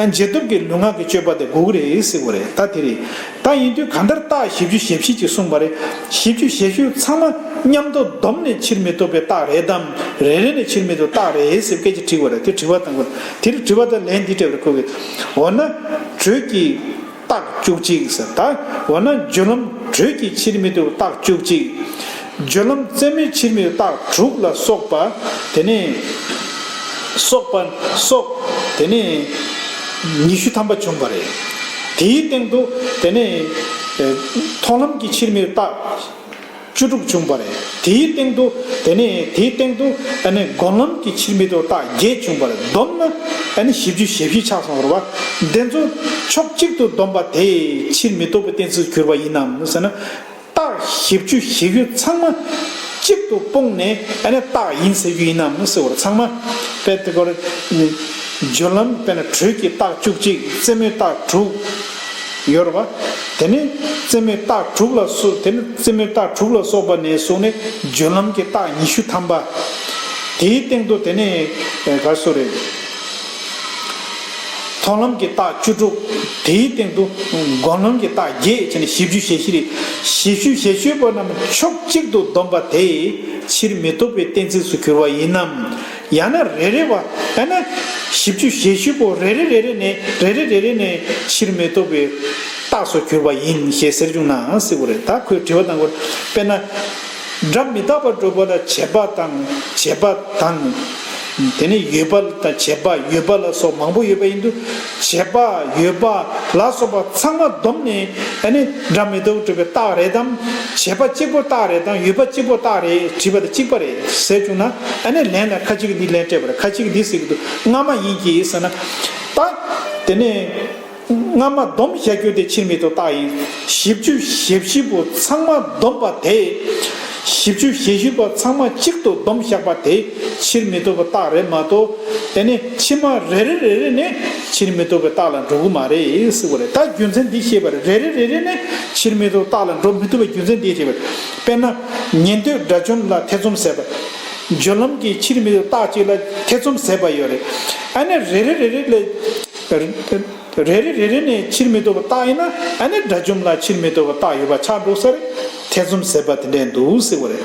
ཨ། རྗེས་ཐོབ་ཀྱི་ལུས་ངག་གི་སྤྱོད་པ་དེ་དགོས་ཀྱི་རེད་ཟེར་བ་རེད། ད་དེ་རེད། ད་ཡིན་དུས་གང་ལྟར་རྟགས་བཞི་བཅུ་ཞེ་བཞི་ཅིག་གསུངས་པ་རེད། བཞི་བཅུ་ཞེ་བཞི་ཚང་མ་མཉམ་དུ་བསྡོམས་ནས་ཕྱིར་མི་ལྡོག་པའི་རྟགས་རེད་དམ། རེ་རེ་ནས་ཕྱིར་མི་ལྡོག་རྟགས་རེད་ཟེར་སྐད་ཆ་དྲིས་པ་རེད། དེ་དྲི་བ་བཏང་དགོས། དེ་རིང་དྲི་བ་དང་ལན་འདི་སྤྲད་པ་རེད་ཁོ་གིས། འོ་ན་དྲོད་ཀྱི་རྟགས་བཅུ་གཅིག་ཟེར། ད་འོ་ན་རྒྱུ་ལམ་དྲོད་ཀྱི་ཕྱིར་མི་ལྡོག་རྟགས་བཅུ་གཅིག། རྒྱུ་ལམ་རྩེ་མོའི་ཕྱིར་མི་ལྡོག་རྟགས་དྲུག་ལ་སོགས་པ། དེ་ནས་སོགས་པ་སོགས། དེ་ནས་ཉི་ཤུ་ཐམ་པ་བྱུང་བ་རེད། དེའི་སྟེང་དུ་དེ་ནས་ཨེ། མཐོང་ལམ་གྱི་ཕྱིར་མི་ལྡོག་རྟགས་བཅུ་དྲུག་བྱུང་བ་རེད། དེའི་སྟེང་དུ་དེ་ནས་དེའི་སྟེང་དུ་ཨ་ནི་སྒོམ་ལམ་གྱི་ཕྱིར་མི་ལྡོག་རྟགས་བརྒྱད་བྱུང་བ་རེད། བསྡོམས་ན་ཨ་ནི་བཞི་བཅུ་ཞེ་བཞི་ཆགས་སོང་བ་རེད་བ། འདི་ཚོ་ཕྱོགས་གཅིག་ཏུ་བསྡོམས་པ་དེ་ཕྱིར་མི་ལྡོག་པའི་གཏན་ཚིགས་གྱུར་པ་ཡིན་ནམ་ཟེར་ན། རྟགས་བཞི་བཅུ་ཞེ་བཞི་ཚང་མ་གཅིག་ཏུ་སྤུངས་ནས་ཨ་ནི་རྟགས་ཡིན་ཟེར་རྒྱུ་ཡིན་ནམ་ཟེར་བ་རེད། ཚང་མ་དཔེ་དེ་སྐོར་རྒྱུ་ལམ་དཔེར་ན་དྲོད་ཀྱི་རྟགས་བཅུ་གཅིག། རྩེ་མོའི་རྟགས་དྲུག་ཡོད་རེད་བ། དེ་ནས་རྩེ་མོའི་རྟགས་དྲུག་ལ་སོགས། དེ་ནས་རྩེ་མོའི་རྟགས་དྲུག་ལ་སོགས་པ་ནས་བཟུང་ནས་རྒྱུ་ལམ་གྱི་རྟགས་ཉི་ཤུ་ཐམ་པ། དེའི་སྟེང་དུ་དེ་ནས་ག་རེ་ཟེར་རེད། མཐོང་ལམ་གྱི་རྟགས་བཅུ་དྲུག། དེའི་སྟེང་དུ་སྒོམ་ལམ་གྱི་རྟགས་བརྒྱད་བྱས་ནས་བཞི་བཅུ་ཞེ་བཞི་རེད། བཞི་བཅུ་ཞེ་བཞི་པོ་རྣམས་ཕྱོགས་གཅིག་ཏུ་བསྡོམས་པ་དེ་ཕྱིར་མི་ལྡོག་པའི་གཏན་ཚིགས་སུ་གྱུར་པ་ཡིན་ནམ། ཡང་ན་རེ་རེ་བ། ཡང་ན་བཞི་བཅུ་ཞེ་བཞི་པོ་རེ་རེ་རེ་རེ་ནས་རེ་རེ་རེ་རེ་ནས་ཕྱིར་མི་ལྡོག་པའི་རྟགས་སུ་གྱུར་པ་ཡིན་ཞེས་ཟེར་བྱུང་ན་ཟེར་བ་རེད། ད་ཁོས་དྲི་བ་བཏང་བར་དཔེར་ན། སྒྲ་མི་རྟག་པར་སྒྲུབ་པ་ལ་བྱས་པ་དང་བྱས་པ་དང་། དེ་ནས་ཡོད་པ་དང་བྱས་པ་ཡོད་པ་ལ་སོགས་མང་པོ་ཡོད་པ་ཡིན་དུས། བྱས་པ་ཡོད་པ་ལ་སོགས་པ་ཚང་མ་བསྡོམས་ནས་ཨ་ནི་སྒྲ་མི་རྟག་པར་སྒྲུབ་པའི་རྟགས་རེད་དམ། བྱས་པ་གཅིག་པོ་རྟགས་རེད་དམ། ཡོད་པ་གཅིག་པོ་རྟགས་རེད། བྲིས་པ་དང་གཅིག་པ་རེད་ཟེར་བྱུང་ན་ཨ་ནི་ལན་ལ་ཁ་ཅིག་གིས་འདི་ལན་སྤྲད་པ་རེད། ཁ་ཅིག་གིས་འདི་ཟེར་གྱི་འདུག་སྔ་མ་ཡིན་གྱི་ཟེར་ན། ད་དེ་ནས། སྔ་མ་བསྡོམས་བཞག་རྒྱུ་དེ་ཕྱིར་མི་ལྡོག་རྟགས་ཡིན། བཞི་བཅུ་ཞེ་བཞི་པོ་ཚང་མ་བསྡོམས་པ་དེ། བཞི་བཅུ་ཞེ་བཞི་པོ་ཚང་མ་གཅིག་ཏུ་བསྡོམས་བཞག་པ་དེ་ཕྱིར་མི་ལྡོག་པའི་རྟགས་རེད་མ་གཏོགས། དེ་ནི་ཕྱི་མ་རེ་རེ་རེ་རེ་ནས་ཕྱིར་མི་ལྡོག་པའི་རྟགས་ལ་འགྲོ་གི་མ་རེད་ཟེར་བ་རེད། ད་རྒྱུ་མཚན་འདི་ཤེས་པ་རེད། རེ་རེ་རེ་རེ་ནས་ཕྱིར་མི་ལྡོག་རྟགས་ལ་འགྲོ་མི་ཐུབ་པའི་རྒྱུ་མཚན་འདི་ཤེས་པ་རེད། དཔེར་ན། ཉན་ཐོས་དགྲ་བཅོམ་ལ་ཐེ་ཚོམ་ཟད་པ། སྦྱོར་ལམ་གྱི་ཕྱིར་མི་ལྡོག་རྟགས་གཅིག་ལ་ཐེ་ཚོམ་ཟད་པ་ཡོད་རེད། ཨ་ནི་རེ་རེ་རེ་རེ་ལ། རེ་རེ་རེ་རེ་ནས་ཕྱིར་མི་ལྡོག་པའི་རྟགས་ཡིན་ན་ཨ་ནི་དགྲ་བཅོམ་ལ་ཕྱིར་མི་ལྡོག་པའི་རྟགས་ཡོད་པ་ཆགས་འགྲོ་ས་རེད། ཐེ་ཚོམ་ཟད་པ་དེ་འདྲས་འདུག་ཟེར་བ་རེད།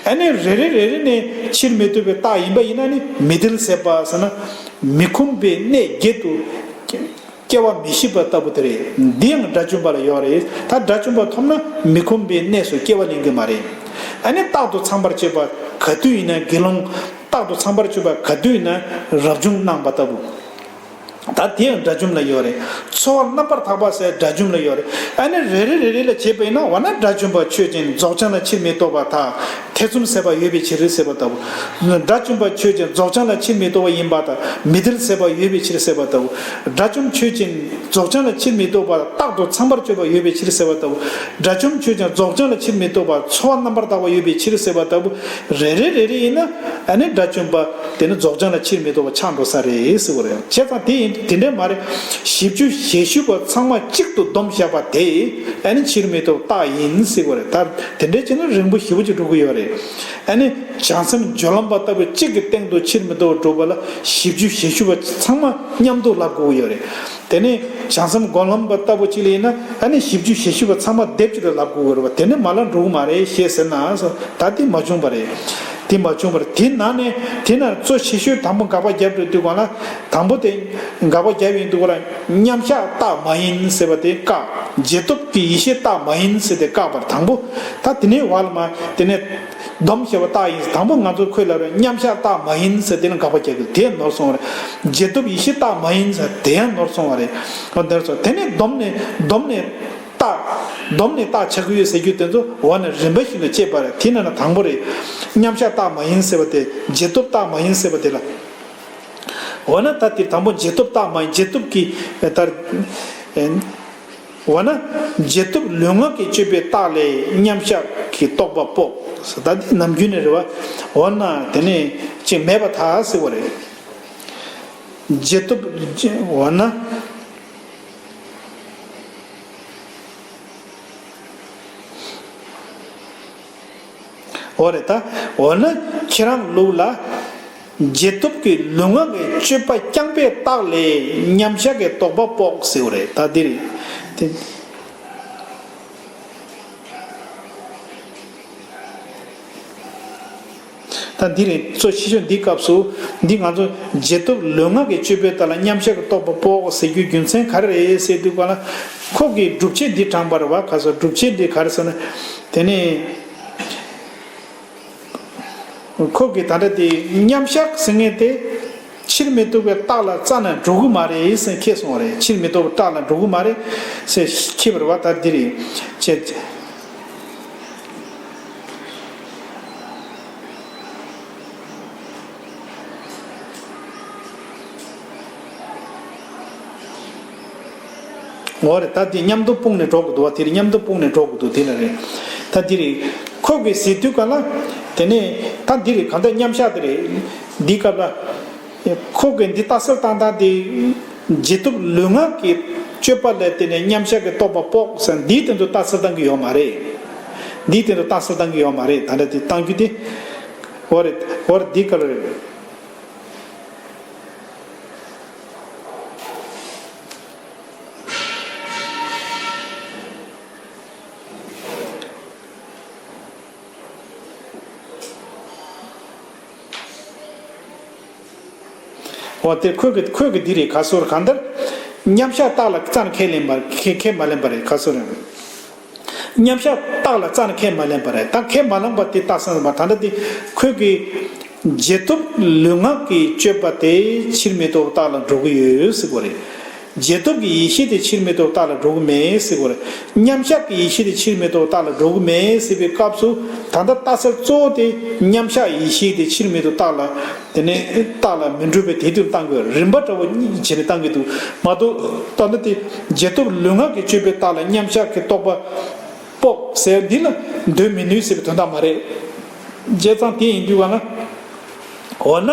ཨ་ནི་རེ་རེ་རེ་རེ་ནས་ཕྱིར་མི་ལྡོག་པའི་རྟགས་ཡིན་པ་ཡིན་ན་ནི་མི་འདུལ་ཟད་པ་ཟེར་ན། མི་ཁོམ་པའི་གནས་བརྒྱད་དུ་སྐྱེ་བ་མི་ཤེས་པ་ལྟ་བུ་དེ་རེད། འདི་ཡང་དགྲ་བཅོམ་པ་ལ་ཡོད་རེད། ད་དགྲ་བཅོམ་པ་ཐོབ་ན་མི་ཁོམ་པའི་གནས་སུ་སྐྱེ་བ་ལེན་གྱི་མ་རེད། ཨ་ནི་རྟག་ཏུ་ཚངས་པར་སྤྱོད་པ་ག་དུས་ཡིན་ན་དགེ་སློང་རྟག་ཏུ་ཚངས་པར་སྤྱོད་པ་ག་དུས་ཡིན་ན་རབ་བྱུང་གནང་བ་ལྟ་བུ། ད་དེ་ཡང་དགྲ་བཅོམ་ལ་ཡོད་རེད། འཚོ་བ་རྣམ་པར་དག་པ་ཟེར་དགྲ་བཅོམ་ལ་ཡོད་རེད། ཨ་ནི་རེ་རེ་རེ་རེ་ལ་བྱས་པ་ཡིན་ན་འོ་ན་དགྲ་བཅོམ་པ་ཆོས་ཅན་རྫོགས་བྱང་ལ་ཕྱིར་མི་ལྡོག་པ་དང་ཐེ་ཚོམ་ཟད་པ་ཡོད་པའི་ཕྱིར་ཟེར་བ་ལྟ་བུ། དགྲ་བཅོམ་པ་ཆོས་ཅན་རྫོགས་བྱང་ལ་ཕྱིར་མི་ལྡོག་པ་ཡིན་པ་དང་མི་འདུལ་ཟད་པ་ཡོད་པའི་ཕྱིར་ཟེར་བ་ལྟ་བུ། དགྲ་བཅོམ་ཆོས་ཅན་རྫོགས་བྱང་ལ་ཕྱིར་མི་ལྡོག་པ་རྟག་ཏུ་ཚངས་པར་སྤྱོད་པ་ཡོད་པའི་ཕྱིར་ཟེར་བ་ལྟ་བུ། དགྲ་བཅོམ་ཆོས་ཅན་རྫོགས་བྱང་ལ་ཕྱིར་མི་ལྡོག་པ་འཚོ་བ་རྣམ་པར་དག་པ་ཡོད་པའི་ཕྱིར་ཟེར་བ་ལྟ་བུ། རེ་རེ་རེ་རེ་ཡིན་ན་ཨ་ནི་དགྲ་བཅོམ་པ་དེ་ནི་རྫོགས་བྱང་ལ་ཕྱིར་མི་ལྡོག་པ་ཆགས་འགྲོ་ས་རེད་ཟེར་བ་རེད། བྱས་ཙང་དེ་ཡིན་དུས་དེ་འདྲས་མ་རེད། བཞི་བཅུ་ཞེ་བཞི་པོ་ཚང་མ་གཅིག་ཏུ་བསྡོམས་བཞག་པ་དེ་ཨ་ནི་ཕྱིར་མི་ལྡོག་རྟགས་ཡིན་ཟེར་བ་རེད། ད་དེ་འདྲས་བྱས་ན་རིང་པོ་ཞེ་པོ་ཅིག་འགྲོ་གི་ཡོད་རེད། ཨ་ནི་བྱང་སེམས་སྦྱོར་ལམ་པ་ལྟ་བུ་གཅིག་གི་སྟེང་དུ་ཕྱིར་མི་ལྡོག་སྒྲུབ་པ་ལ་བཞི་བཅུ་ཞེ་བཞི་པོ་ཚང་མ་མཉམ་དུ་ལབ་དགོས་ཀྱི་ཡོད་རེད། དེ་ནས་བྱང་སེམས་སྒོམ་ལམ་པ་ལྟ་བུ་གཅིག་ལ་ཡིན་ན་ཨ་ནི་བཞི་བཅུ་ཞེ་བཞི་པོ་ཚང་མ་སྡེབ་གཅིག་ཏུ་ལབ་དགོས་ཀྱི་རེད་བ། དེ་ནི་མ་ལབ་འགྲོ་གི་མ་རེད་ཞེས་ཟེར་ན་སོ་ད་དེ་མ་བྱུང་བ་རེད། དེ་མ་བྱུང་བ་རེད། དེ་ནང་ནས་དེ་ན་གཙོ་ཆེ་ཤོས་དང་པོ་དགག་པ་རྒྱབ་འགྲོ་དུས་གོང་ལ་དང་པོ་དེ་དགག་པ་རྒྱབ་ཡིན་དུས་གོང་ལ་མཉམ་གཞག་རྟགས་མ་ཡིན་ཟེར་བ་དེ་བཀག་རྗེས་ཐོབ་ཀྱི་ཡེ་ཤེས་རྟགས་མ་ཡིན་ཟེར་དེ་བཀག་པར་དང་པོ། ད་དེ་ནས་བར་ལ་མ་དེ་ནས་སྡོམ་ཞེས་པ་རྟགས་ཡིན། དང་པོ་ང་ཚོ་ཁོས་ལབ་རེད། མཉམ་གཞག་རྟགས་མ་ཡིན་ཟེར་དེ་ལ་དགག་པ་རྒྱག་གི་དེ་ནོར་སོང་བ་རེད། རྗེས་ཐོབ་ཡེ་ཤེས་རྟགས་མ་ཡིན་ཟེར་དེ་ཡང་ནོར་སོང་བ་རེད། འོ་དེར་སོང་དེ་ནས་སྡོམ་ནས་སྡོམ་ནས་ རྟགས། བསྡོམས་ནས་རྟགས་ཆགས་ཀྱི་ཡོད་ཟེར་རྒྱུ་དེ་ཚོ་འོ་ན་རིམ་པ་བཞིན་དུ་དཔྱད་པ་རེད། དེ་ན་ན་དང་པོ་རེད། མཉམ་གཞག་རྟགས་མ་ཡིན་ཟེར་བ་དེ། རྗེས་ཐོབ་རྟགས་མ་ཡིན་ཟེར་བ་དེ་ལ། འོ་ན་ད་དེ་དང་པོ་རྗེས་ཐོབ་རྟགས་མ་ཡིན། རྗེས་ཐོབ་ཀྱི་ལྟར། འོ་ན་རྗེས་ཐོབ་ལུས་ངག་གི་སྤྱོད་པའི་རྟགས་ལས་མཉམ་གཞག་གི་རྟོག་པ་དཔོག། ད་འདི་ནམ་རྒྱུན་ནས་རེད་བ། འོ་ན་དེ་ནས་ཅིག་མེད་པར་ཐལ་ཟེར་བ་རེད། རྗེས་ཐོབ། འོ་ན། འོ་རེད་ད། འོ་ན་ཁྱེད་རང་ལུགས་ལ། རྗེས་ཐོབ་ཀྱི་ལུས་ངག་གི་སྤྱོད་པ་རྐྱང་པའི་རྟགས་ལས་མཉམ་གཞག་གི་རྟོག་པ་དཔོག་ཟེར་བ་རེད། ད་འདི་རེད། དེ། ད་འདི་རེད། གཙོ་ཆེ་ཤོས་འདིའི་སྐབས་སུ། འདི་ང་ཚོ་རྗེས་ཐོབ་ལུས་ངག་གི་སྤྱོད་པའི་རྟགས་ལ་མཉམ་གཞག་གི་རྟོག་པ་དཔོག་ཟེར་རྒྱུའི་རྒྱུ་མཚན་ག་རེ་རེད་ཟེར་དུས་ག་ལ། ཁོ་གི་སྒྲུབ་བྱེད་འདི་དྲངས་པ་རེད་བ། ག་ས་སྒྲུབ་བྱེད་འདི་ག་རེ་ཟེར་ན། དེ་ནས་ཁོ་གི་ད་ལྟ་དེ་མཉམ་གཞག་ཟེར་མཁན་དེ། ཕྱིར་མི་ལྡོག་པའི་རྟགས་ལ་རྩ་ནས་འགྲོ་གི་མ་རེད་ཟེར་ཁེལ་སོང་བ་རེད། ཕྱིར་མི་ལྡོག་པའི་རྟགས་ལ་འགྲོ་གི་མ་རེད་ཟེར་ཁེལ་བ་རེད་བ། ད་འདི་རེད། ཅེས། འོ་རེད། ད་འདི་མཉམ་དུ་སྤུངས་ནས་འགྲོ་དགོས་འདུག་བ། དེ་རེད། མཉམ་དུ་སྤུངས་ནས་འགྲོ་དགོས་འདུག་དེ་ལ་རེད། ད་འདི་རེད། ཁོ་གིས་ཟེར་དུས་ག་ལ། དེ་ནས་ད་འདི་རེད། གང་ལྟར་མཉམ་གཞག་དེ་རེད། འདི་སྐབས་ལ། ཁོ་གིས་འདི་རྟགས་གསལ་བཏང་སྟངས་དེ། རྗེས་ཐོབ་ལུས་ངག་གི་སྤྱོད་པ་ལ་བརྟེན་ནས་མཉམ་གཞག་གི་རྟོག་པ་དཔོག་ཟེར། འདིའི་སྟེང་དུ་རྟགས་གསལ་བཏང་གི་ཡོད་མ་རེད། འདིའི་སྟེང་དུ་རྟགས་གསལ་བཏང་གི་ཡོད་མ་རེད། ད་ལྟ་དེ་བཏང་རྒྱུ་དེ། འོ་རེད། འོ་རེད། འདི་སྐབས་རེད། འོ་དེ་ཁོས་གི་ཁོས་གི་འདི་རེད། ག་ཟེར། གང་ལྟར་མཉམ་གཞག་རྟགས་ལ་རྩ་ནས་ཁས་ལེན་པར་ཁས་ཁས་མ་ལེན་པ་རེད། ག་ཟེར། མཉམ་གཞག་རྟགས་ལ་རྩ་ནས་ཁས་མ་ལེན་པ་རེད། ད་ཁས་མ་ལེན་པ་དེ་རྟགས་གསལ་བ། ད་ལྟ་དེ་ཁོས་གི་རྗེས་ཐོབ་ལུས་ངག་གི་སྤྱོད་པ་དེ་ཕྱིར་མི་ལྡོག་པའི་རྟགས་ལ་འགྲོ་གི་ཡོད་ཟེར་གོ་རེད། རྗེས་ཐོབ་ཀྱི་ཡེ་ཤེས་དེ་ཕྱིར་མི་ལྡོག་པའི་རྟགས་ལ་འགྲོ་གི་མེད་ཟེར་གོ་རེད། མཉམ་གཞག་གི་ཡེ་ཤེས་དེ་ཕྱིར་མི་ལྡོག་པའི་རྟགས་ལ་འགྲོ་གི་མེད་ཟེར་བའི་སྐབས་སུ། ད་ལྟ་རྟགས་གསལ་གཙོ་བོ་དེ་མཉམ་གཞག་ཡེ་ཤེས་དེ་ཕྱིར་མི་ལྡོག་པའི་རྟགས་ལ། དེ་ནས་རྟགས་ལ་མི་འགྲོ་བའི་དེ་དུས་བཏང་དགོས། རིམ་པ་འདྲ་བོ་གཉིས་བྱས་ནས་བཏང་གི་འདུག་མ་གཏོགས། ད་ལྟ་དེ་རྗེས་ཐོབ་ལུས་ངག་གི་སྤྱོད་པའི་རྟགས་ལ་མཉམ་གཞག་གི་རྟོག་པ་དཔོག་ཟེར་འདི་ལ་འདོད་མི་ནུས་ཟེར་བའི་དོན་དག་མ་རེད། བྱས་ཙང་དེ་ཡིན་དུས་ག་ལ། འོ་ན་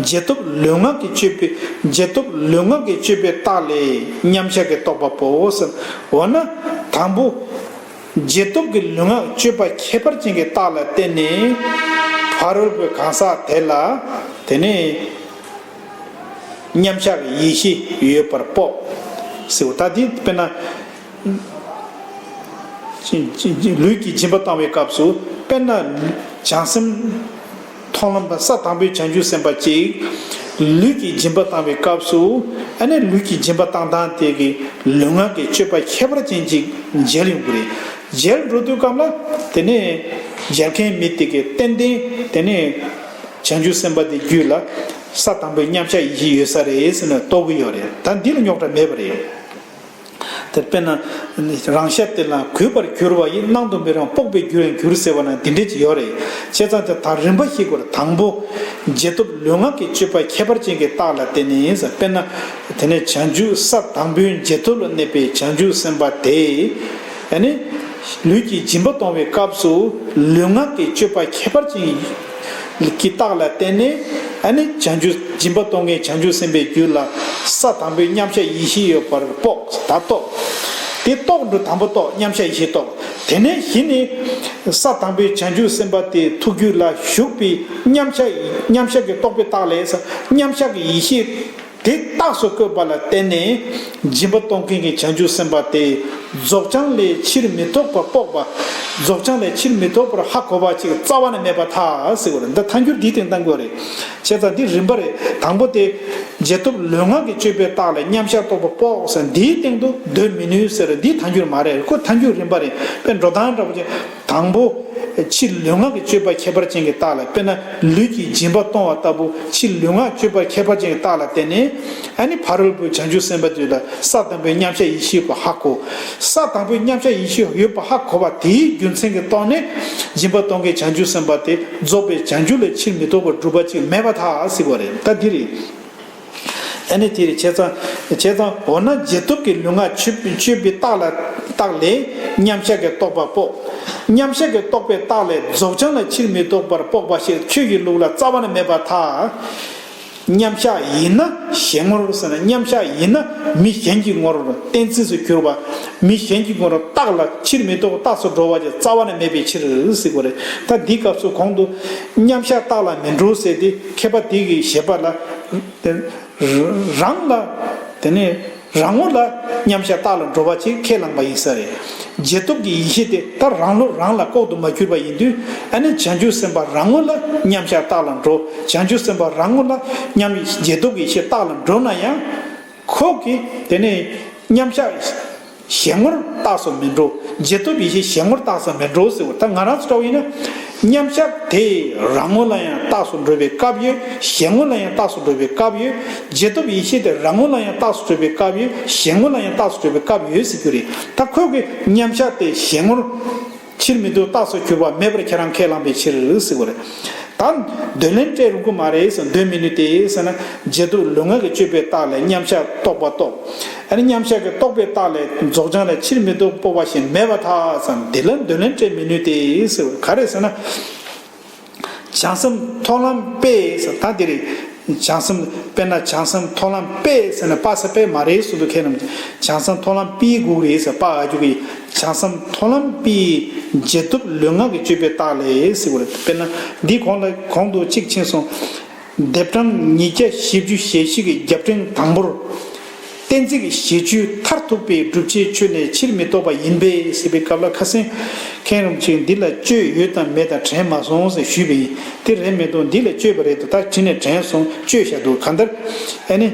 རྗེས་ཐོབ་ལུས་ངག་གི་སྤྱོད་པའི། རྗེས་ཐོབ་ལུས་ངག་གི་སྤྱོད་པའི་རྟགས་ལས་མཉམ་གཞག་གི་རྟོག་པ་དཔོག་ཟེར། འོ་ན་དང་པོ། རྗེས་ཐོབ་ཀྱི་ལུས་ངག་སྤྱོད་པ་ཁྱད་པར་ཅན་གྱི་རྟགས་ལ་བརྟེན་ནས། ཕ་རོལ་པོའི་གང་ཟག་དེ་ལ། དེ་ནས་མཉམ་གཞག་གི་ཡེ་ཤེས་ཡོད་པར་དཔོག་ཟེར་བ། ད་འདི་དཔེར་ན། ལུས་ཀྱི་སྦྱིན་པ་བཏང་བའི་སྐབས་སུ། དཔེར་ན་བྱང་སེམས་མཐོང་ལམ་པ་ས་དང་པོའི་བྱང་ཆུབ་སེམས་དཔའ་གཅིག་ལུས་ཀྱི་སྦྱིན་པ་བཏང་བའི་སྐབས་སུ། ཨ་ནི་ལུས་ཀྱི་སྦྱིན་པ་བཏང་སྟངས་དེ་གི་ལུས་ངག་གི་སྤྱོད་པ་ཁྱད་པར་ཅན་གཅིག་མཇལ་ཡོང་གི་རེད། མཇལ་འགྲོ་དུས་སྐབས་ལ། དེ་ནས་མཇལ་མཁན་མི་དེ་གི་ཏན་ཏན་དེ་ནས་བྱང་ཆུབ་སེམས་དཔའ་དེ་རྒྱུད་ལ་ས་དང་པོའི་མཉམ་གཞག་ཡེ་ཤེས་ཡོད་ས་རེད་ཟེར་ནས་རྟོགས་ཀྱི་ཡོད་རེད། ད་འདི་ལ་རྙོག་དྲ་མེད་པ་རེད། དེ་དཔེར་ན། རང་ཤ་དེ་ལ་གུས་པར་གྱུར་པ་ཡིས། སྣང་དུ་མི་རུང་བ་དཔོག་པས་འགྱུར་ཡང་འགྱུར་ཟེར་བ་ན་འདི་འདྲ་ཅིག་ཡོད་རེད། བྱས་ཙང་དེ་དག་རིམ་པ་ཞིག་གོ་རེད། དང་པོ། རྗེས་ཐོབ་ལུས་ངག་གི་སྤྱོད་པ་ཁྱད་པར་ཅན་གྱི་རྟགས་ལ་བརྟེན་ནས་ཟེར། དཔེར་ན། དེ་ནས་བྱང་ཆུབ་ས་དང་པོའི་རྗེས་ཐོབ་ལ་གནས་པའི་བྱང་ཆུབ་སེམས་དཔའ་དེ། ཨ་ནི། ལུས་ཀྱི་སྦྱིན་པ་གཏོང་བའི་སྐབས་སུ་ལུས་ངག་གི་སྤྱོད་པ་ཁྱད་པར་ཅན་གྱི་རྟགས་ལ་བརྟེན་ནས། ཨ་ནི་བྱང་ཆུབ་སྦྱིན་པ་གཏོང་མཁན་བྱང་ཆུབ་སེམས་དཔའི་རྒྱུད་ལ་ས་དང་པོའི་མཉམ་གཞག་ཡེ་ཤེས་ཡོད་པར་དཔོག་ད་རྟོགས། དེ་རྟོགས་འགྲོ། དང་པོ་རྟོགས། མཉམ་གཞག་ཡེ་ཤེས་རྟོགས། དེ་ནས་གཞི་ནས་ས་དང་པོའི་བྱང་ཆུབ་སེམས་དཔའ་དེ་ཐུགས་རྒྱུད་ལ་ཞུགས་པའི་མཉམ་གཞག་མཉམ་གཞག་གི་རྟོགས་པའི་རྟགས་ལས་མཉམ་གཞག་གི་ཡེ་ཤེས། དེ་རྟགས་སུ་བཀོད་པ་ལ་བརྟེན་ནས་སྦྱིན་པ་གཏོང་མཁན་གྱི་བྱང་ཆུབ་སེམས་དཔའ་དེ་རྫོགས་བྱང་ལས་ཕྱིར་མི་ལྡོག་པར་དཔོག་པ། རྫོགས་བྱང་ལས་ཕྱིར་མི་ལྡོག་པར་ཧ་གོ་བ་ཅིག་རྩ་བ་ནས་མེད་པར་ཐལ་ཟེར་བ་རེད། འདི་ཐལ་འགྱུར་འདིའི་སྟེང་བཏང་དགོས་རེད། བྱས་ཙང་འདི་རིམ་པ་རེད། དང་པོ་དེ་རྗེས་ཐོབ་ལུས་ངག་གི་སྤྱོད་པའི་རྟགས་ལ་མཉམ་གཞག་རྟོག་པ་དཔོག་ཟེར། འདིའི་སྟེང་དུ་འདོད་མི་ནུས་ཟེར། འདི་ཐལ་འགྱུར་མ་རེད། ཁོ་ཐལ་འགྱུར་རིམ་པ་རེད། དཔེ་འགྲོ་སྟངས་འདྲ་པོ་ཅིག་དང་པོ་ཕྱི་ལུས་ངག་གི་སྤྱོད་པ་ཁྱད་པར་ཅན་གྱི་རྟགས་ལ། དཔེར་ན་ལུས་ཀྱི་སྦྱིན་པ་གཏོང་བ་ལྟ་བུ་ཕྱི་ལུས་ངག་སྤྱོད་པ་ཁྱད་པར་ཅན་གྱི་རྟགས་ལ་བརྟེན་ནས། ཨ་ནི་ཕ་རོལ་པོའི་བྱང་ཆུབ་སེམས་དཔའ་དེ་ལ་ས་དང་པོའི་མཉམ་གཞག་ཡེ་ཤེས་པ་ཧ་གོ། ས་དང་པོའི་མཉམ་གཞག་ཡེ་ཤེས་ཡོད་པ་ཧ་གོ་བ་དེའི་རྒྱུ་མཚན་གྱི་ཐོག་ནས། སྦྱིན་པ་གཏོང་མཁན་བྱང་ཆུབ་སེམས་དཔའ་དེ་རྫོགས་པའི་བྱང་ཆུབ་ལས་ཕྱིར་མི་ལྡོག་པར་གྲུབ་པ་ཅིག་མེད་པར་ཐལ་ཟེར་བ་རེད། ད་འདི་རེད། ཨ་ནི་དེ་རེད། བྱས་ཙང་བྱས་ཙང་འོ་ན་རྗེས་ཐོབ་ཀྱི་ལུས་ངག་སྤྱོད་སྤྱོད་པའི་རྟགས་ལ། རྟགས་ལས་མཉམ་གཞག་གི་རྟོག་པ་དཔོག། མཉམ་གཞག་གི་རྟོག་པའི་རྟགས་ལས་རྫོགས་བྱང་ལ་ཕྱིར་མི་ལྡོག་པར་དཔོག་པ་ཞིག་ཆོས་ཀྱི་ལུགས་ལ་རྩ་བ་ནས་མེད་པར་ཐལ། མཉམ་གཞག་ཡིན་ན་གཞན་ངོར་ཟེར་ན། མཉམ་གཞག་ཡིན་ན་མི་གཞན་གྱི་ངོར་གཏན་ཚིགས་སུ་གྱུར་པ། མི་གཞན་གྱི་ངོར་རྟགས་ལ་ཕྱིར་མི་ལྡོག་རྟགས་སུ་འགྲོ་བ་ཅིག་རྩ་བ་ནས་མེད་པའི་ཕྱིར་ཟེར་དགོས་རེད། ད་འདིའི་སྐབས་སུ་གོང་དུ་མཉམ་གཞག་རྟགས་ལ་མི་འགྲོ་ཟེར་ཏེ། མཁས་པ་དེ་གི་བཞེད་པ་ལ། རང་ལ། དེ་ནས་རང་ངོ་ལ་མཉམ་གཞག་རྟགས་ལ་འགྲོ་བ་ཅིག་ཁས་བླངས་པ་ཡིན་ས་རེད། རྗེས་ཐོབ་ཀྱི་ཡེ་ཤེས་དེ་ད་རང་ལུགས་རང་ལ་ལྐོག་ཏུ་མ་གྱུར་པ་ཡིན་དུས། ཨ་ནི་བྱང་ཆུབ་སེམས་དཔའ་རང་ངོ་ལ་མཉམ་གཞག་རྟགས་ལ་འགྲོ། བྱང་ཆུབ་སེམས་དཔའ་རང་ངོ་ལ་མཉམ། རྗེས་ཐོབ་ཀྱི་ཡེ་ཤེས་རྟགས་ལ་འགྲོ་ན་ཡང་། ཁོ་གིས་དེ་ནས་མཉམ་གཞག་གཞན་ངོར་རྟགས་སུ་མི་འགྲོ། རྗེས་ཐོབ་ཡེ་ཤེས་གཞན་ངོར་རྟགས་སུ་མི་འགྲོ་ཟེར་བ། ད་ང་རང་ཚོ་འདྲ་བོ་ཡིན་ན། མཉམ་གཞག་དེ་རང་ངོ་ལ་ཡང་རྟགས་སུ་འགྲོ་བའི་སྐབས་ཡོད། གཞན་ངོ་ལ་ཡང་རྟགས་སུ་འགྲོ་བའི་སྐབས་ཡོད། རྗེས་ཐོབ་ཡེ་ཤེས་དེ་རང་ངོ་ལ་ཡང་རྟགས་སུ་འགྲོ་བའི་སྐབས་ཡོད། གཞན་ངོ་ལ་ཡང་རྟགས་སུ་འགྲོ་བའི་སྐབས་ཡོད་ཟེར་རྒྱུ་རེད། ད་ཁོ་གིས་མཉམ་གཞག་དེ་གཞན་ངོར་ཕྱིར་མི་ལྡོག་རྟགས་སུ་གྱུར་པ་མེད་པར་ཁྱེད་རང་ཁས་བླངས་པའི་ཕྱིར་ཟེར་བ་རེད། ད་འདོད་ལན་སྤྲད་རུང་གི་མ་རེད་ཟེར། འདོད་མི་ནུས་ཏེ་ཟེར་ན། རྗེས་ཐོབ་ལུས་ངག་གི་སྤྱོད་པའི་རྟགས་ལས་མཉམ་གཞག་རྟོག་པ་རྟོགས། ཨ་ནི་མཉམ་གཞག་གི་རྟོག་པའི་རྟགས་ལས་རྫོགས་བྱང་ལ་ཕྱིར་མི་ལྡོག་དཔོག་པ་ཞིག་མེད་པར་ཐལ་ཟེར། འདི་ལ་འདོད་ལན་སྤྲད་མི་ནུས་ཏེ་ཟེར། ག་རེ་ཟེར་ན། བྱང་སེམས་མཐོང་ལམ་པས་ཟེར། ད་འདི་རེད། བྱང་སེམས། དཔེར་ན་བྱང་སེམས་མཐོང་ལམ་པས་ཟེར་ན། པ་ས་པས་མ་རེད་ཟེར་དུས། ཁྱེད་རྣམས་བྱང་སེམས་མཐོང་ལམ་པའི་དགོས་རེད་ཟེར། པ་ཨ་རྒྱུ་གི། བྱང་སེམས་མཐོང་ལམ་པའི་རྗེས་ཐོབ་ལུས་ངག་གི་སྤྱོད་པའི་རྟགས་ལས་ཟེར་བ་རེད། དཔེར་ན་འདི་གོང་ལ་གོང་དུ་གཅིག་ཕྱིན་སོང་། ལྡེབ་གྲངས་ཉིས་བརྒྱ་བཞི་བཅུ་ཞེ་བཞི་གི་རྒྱབ་ཕྲེང་དང་པོར། གཏན་ཚིགས་བཞི་བཅུ་མཐར་ཐུག་པའི་བསྒྲུབ་བྱའི་ཆོས་ནི་ཕྱིར་མི་ལྡོག་པ་ཡིན་པས་ཟེར་བའི་སྐབས་ལ། ཁ་སང་མཁན་རིན་པོ་ཆེས་འདི་ལ་གཅོད་ཡོད་དམ་མེད་དམ་དྲན་མ་སོང་ཟེར་ཞུས་པ་ཡིན། དེ་རེད་མི་འདུག་འདི་ལ་གཅོད་པ་རེད་འདུག་ད་དྲིས་ནས་དྲན་སོང་། གཅོད་བཞག་འདུག་གང་ལྟར། ཨ་ནི་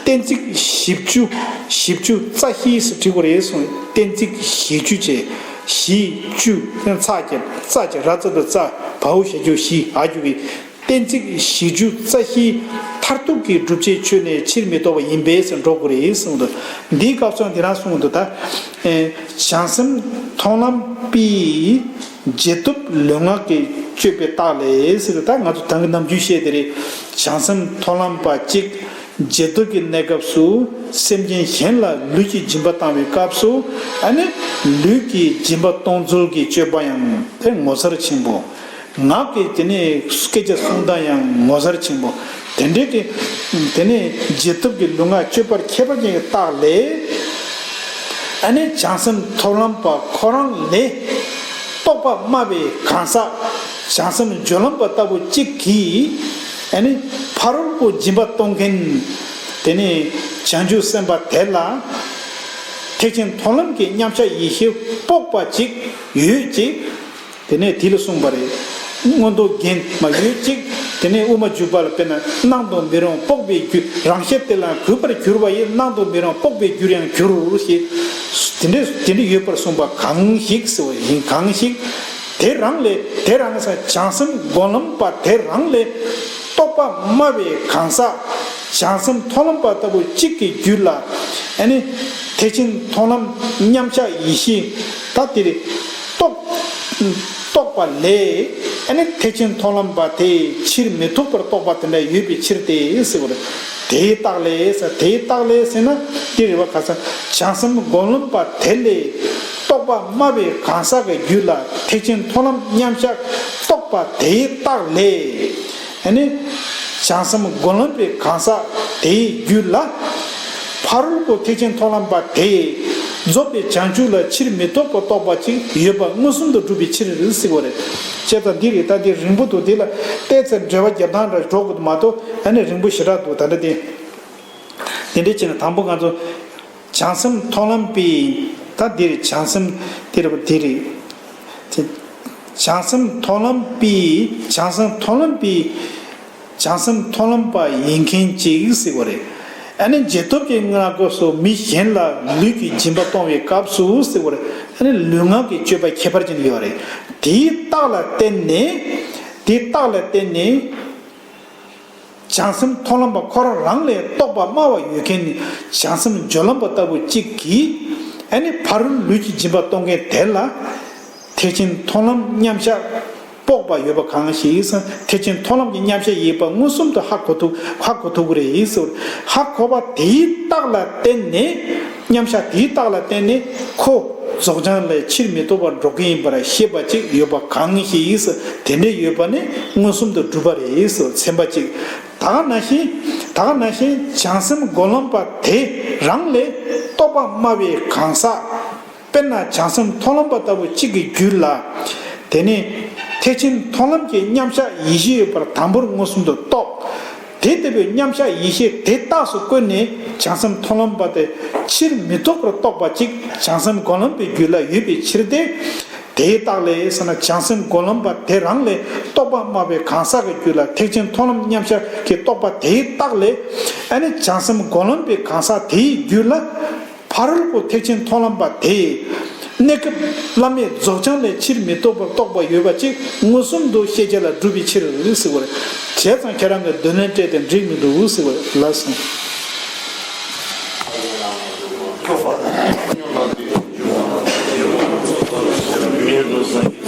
གཏན་ཚིགས་བཞི་བཅུ། བཞི་བཅུ་རྩ་བཞི་ཟེར་བྲིས་དགོས་རེད་གསུངས། གཏན་ཚིགས་བཞི་བཅུ་བྱས། བཞི་བཅུ་ཚ་གྱ་ཚ་གྱ་ར་ཙ་ད་རྩ། བའོ་ཞབས་ཀྱུ་བཞི། འ་རྒྱུ་གི། གཏན་ཚིགས་བཞི་བཅུ་རྩ་བཞི་མཐར་ཐུག་གི་བསྒྲུབ་བྱའི་ཆོས་ནི་ཕྱིར་མི་ལྡོག་པ་ཡིན་པས་ཟེར་འགྲོ་དགོས་རེད་གསུངས་འདུག་འདིའི་སྐབས་སུ་འདི་རང་གསུངས་འདུག་ད་ཨེ། བྱང་སེམས་མཐོང་ལམ་པའི་རྗེས་ཐོབ་ལུས་ངག་གི་སྤྱོད་པའི་རྟགས་ལས་ཟེར། ད་ང་ཚོ་ད་གིན་ནམ་རྒྱུན་བཤད་དེ་རེད། བྱང་སེམས་མཐོང་ལམ་པ་གཅིག་རྗེས་ཐོབ་ཀྱི་གནས་སྐབས་སུ་སེམས་ཅན་གཞན་ལ་ལུས་ཀྱི་སྦྱིན་པ་བཏང་བའི་སྐབས་སུ། ཨ་ནི་ལུས་ཀྱི་སྦྱིན་པ་གཏོང་ཚུལ་གྱི་སྤྱོད་པ་ཡང་དེ་ངོ་མཚར་ཆེན་པོ། ངག་གི་དེ་ནས་སྐད་ཆ་གསུང་སྟངས་ཡང་ངོ་མཚར་ཆེན་པོ། དེ་འདྲའི་གི་དེ་ནས་རྗེས་ཐོབ་ཀྱི་ལུས་ངག་སྤྱོད་པར་ཁྱད་པར་ཅན་གྱི་རྟགས་ལས། ཨ་ནི་བྱང་སེམས་མཐོང་ལམ་པ་ཁོ་རང་ལས་རྟོགས་པ་སྨྲ་བའི་གང་ཟག་བྱང་སེམས་སྦྱོར་ལམ་པ་ལྟ་བུ་གཅིག་གིས། ཨ་ནི་ཕ་རོལ་པོ་སྦྱིན་པ་གཏོང་མཁན་དེ་ནས་བྱང་ཆུབ་སེམས་དཔའ་དེ་ལ་ཐེག་ཆེན་མཐོང་ལམ་གྱི་མཉམ་གཞག་ཡེ་ཤེས་དཔོག་པ་ཅིག་ཡོད་ཅིག་དེ་ནས་དེ་ལ་གསུངས་པ་རེད། མངོན་རྟོགས་རྒྱན་མ་ཡོད་ཅིག་དེ་ནས་དབུ་མ་འཇུག་པ་ལ་དཔེར་ན། སྣང་དང་མི་རུང་དཔོག་པའི་རྒྱུ། རང་ཤེས་དེ་ལ་གུས་པར་གྱུར་པ་ཡིས། སྣང་དང་མི་རུང་དཔོག་པའི་རྒྱུར་ཡང་འགྱུར་ཞེས། དེ་འདྲ་དེ་འདྲ་ཡོད་པར་གསུངས་པ་གང་ཞིག་ཟེར་བ་ཡིན། གང་ཞིག་དེ་རང་ལས། དེ་རང་ས་བྱང་སེམས་སྒོམ་ལམ་པ་དེ་རང་ལས་རྟོགས་པ་སྨྲ་བའི་གང་ཟག་བྱང་སེམས་མཐོང་ལམ་པ་ལྟ་བུ་གཅིག་གི་རྒྱུད་ལ། ཨ་ནི་ཐེག་ཆེན་མཐོང་ལམ་མཉམ་གཞག་ཡེ་ཤེས་ད་དེ་རེད། རྟོགས། རྟོགས་པ་ལས། ཨ་ནི་ཐེག་ཆེན་མཐོང་ལམ་པ་དེ་ཕྱིར་མི་ལྡོག་པར་རྟོགས་པ་དེ་འདྲ་ཡོད་པའི་ཕྱིར་ཏེ་ཟེར་བ་རེད། དེའི་རྟགས་ལས་ཟེར། དེའི་རྟགས་ལས་ཟེར་ན་དེ་རེད་བ། ག་ས་བྱང་སེམས་སྒོམ་ལམ་པ་དེ་ལས་རྟོགས་པ་སྨྲ་བའི་གང་ཟག་གི་རྒྱུད་ལ་ཐེག་ཆེན་མཐོང་ལམ་མཉམ་གཞག་རྟོགས་པ་དེའི་རྟགས་ལས། ཨ་ནི་བྱང་སེམས་སྒོམ་ལམ་པའི་གང་ཟག་དེའི་རྒྱུད་ལ། ཕ་རོལ་པོ་ཐེག་ཆེན་མཐོང་ལམ་པ་དེས་རྫོགས་པའི་བྱང་ཆུབ་ལ་ཕྱིར་མི་ལྡོག་པར་རྟོགས་པ་ཅིག་ཡོད་པ་མངོན་སུམ་དུ་གྲུབ་པའི་ཕྱིར་ཟེར་བ་རེད། བྱས་ཙང་འདི་རེད། ད་འདི་རིང་པོ་འདུག་འདི་ལ་བལྟས་ཚེ་འགྲེལ་པ་རྒྱབ་སྟངས་འདྲ་འགྲོ་དགོས་མ་གཏོགས། ཨ་ནི་རིང་པོ་ཞེ་དྲག་འདུག་ད་འདྲ་དེ། དེ་འདྲ་བྱས་ན་དང་པོ་ང་ཚོ་བྱང་སེམས་མཐོང་ལམ་པའི། ད་འདི་རེད། བྱང་སེམས་འདི་རེད་པ། འདི་རེད། བྱང་སེམས་མཐོང་ལམ་པའི། བྱང་སེམས་མཐོང་ལམ་པའི། བྱང་སེམས་མཐོང་ལམ་པ་ཡིན་མཁན་གཅིག་ཟེར་བ་རེད། ཨ་ནི་རྗེས་ཐོབ་ཀྱི་སྔགས་སྐོར་སོགས་མི་གཞན་ལ་ལུས་ཀྱི་སྦྱིན་པ་གཏོང་བའི་སྐབས་སུ་ཟེར་བར། ཨ་ནི་ལུས་ངག་གི་སྤྱོད་པ་ཁྱད་པར་ཅན་ཡོད་རེད། དེའི་རྟགས་ལ་བརྟེན་ནས། དེའི་རྟགས་ལ་བརྟེན་ནས། བྱང་སེམས་མཐོང་ལམ་པ་ཁོ་རང་རང་ལས་རྟོགས་པ་སྨྲ་བ་ཡོད་མཁན་ནི་བྱང་སེམས་སྦྱོར་ལམ་པ་ལྟ་བུ་གཅིག་གིས། ཨ་ནི་ཕ་རོལ་ལུས་ཀྱི་སྦྱིན་པ་གཏོང་མཁན་དེ་ལ། ཐེག་ཆེན་མཐོང་ལམ་མཉམ་གཞག་དཔོག་པ་ཡོད་པ་གང་ཞིག་ཟེར། ཐེག་ཆེན་མཐོང་ལམ་གྱི་མཉམ་གཞག་ཡོད་པ་མངོན་སུམ་དུ་ཧ་གོ་ཐུབ་ཧ་གོ་ཐུབ་ཀྱི་རེད་ཟེར། ཧ་གོ་བ་དེའི་རྟགས་ལ་བརྟེན་ནས། མཉམ་གཞག་དེའི་རྟགས་ལ་བརྟེན་ནས་ཁོ་རྫོགས་བྱང་ལས་ཕྱིར་མི་ལྡོག་པར་འགྲོ་མཁན་ཡིན་པར་ཤེས་པ་ཅིག་ཡོད་པ་གང་ཞིག་ཟེར། དེ་འདྲ་ཡོད་པ་ནི་མངོན་སུམ་དུ་གྲུབ་པ་རེད་ཟེར། ཚན་པ་གཅིག་ད་ག་ནང་བཞིན། ད་ག་ནང་བཞིན་བྱང་སེམས་སྒོམ་ལམ་པ་དེ་རང་ལས་རྟོགས་པ་སྨྲ་བའི་གང་ཟག་དཔེར་ན་བྱང་སེམས་མཐོང་ལམ་པ་ལྟ་བུ་གཅིག་གི་རྒྱུད་ལ། དེ་ནི་ཐེག་ཆེན་མཐོང་ལམ་གྱི་མཉམ་གཞག་ཡེ་ཤེས་ཡོད་པར་དང་པོར་མངོན་སུམ་དུ་རྟོགས། དེ་ལྟ་བུའི་མཉམ་གཞག་ཡེ་ཤེས་དེ་རྟགས་སུ་བཀོད་ནས་བྱང་སེམས་མཐོང་ལམ་པ་དེ་ཕྱིར་མི་ལྡོག་པར་རྟོགས་པ་གཅིག་བྱང་སེམས་སྒོམ་ལམ་པའི་རྒྱུད་ལ་ཡོད་པའི་ཕྱིར་ཏེ། དེའི་རྟགས་ལས་ཟེར་ན། བྱང་སེམས་སྒོམ་ལམ་པ་དེ་རང་ལས་རྟོགས་པ་སྨྲ་བའི་གང་ཟག་གི་རྒྱུད་ལ་ཐེག་ཆེན་མཐོང་ལམ་མཉམ་གཞག་གི་རྟོགས་པ་དེའི་རྟགས་ལས། ཨ་ནི་བྱང་སེམས་སྒོམ་ལམ་པའི་གང་ཟག་དེའི་རྒྱུད་ལ། ཕ་རོལ་པོ་ཐེག་ཆེན་མཐོང་ལམ་པ་དེས་གནས་སྐབས་བླ་མེད་རྫོགས་བྱང་ལས་ཕྱིར་མི་ལྡོག་པར་རྟོགས་པ་ཡོད་པ་ཅིག་མངོན་སུམ་དུ་ཤེས་བྱ་ལ་གྲུབ་པའི་ཕྱིར་ཟེར་བ་རེད། བྱས་ཙང་ཁྱེད་རང་གི་འདོད་ལན་སྤྲད་དེ་འགྲིག་མི་འདུག་ཟེར་བ་རེད་ལགས་སོ།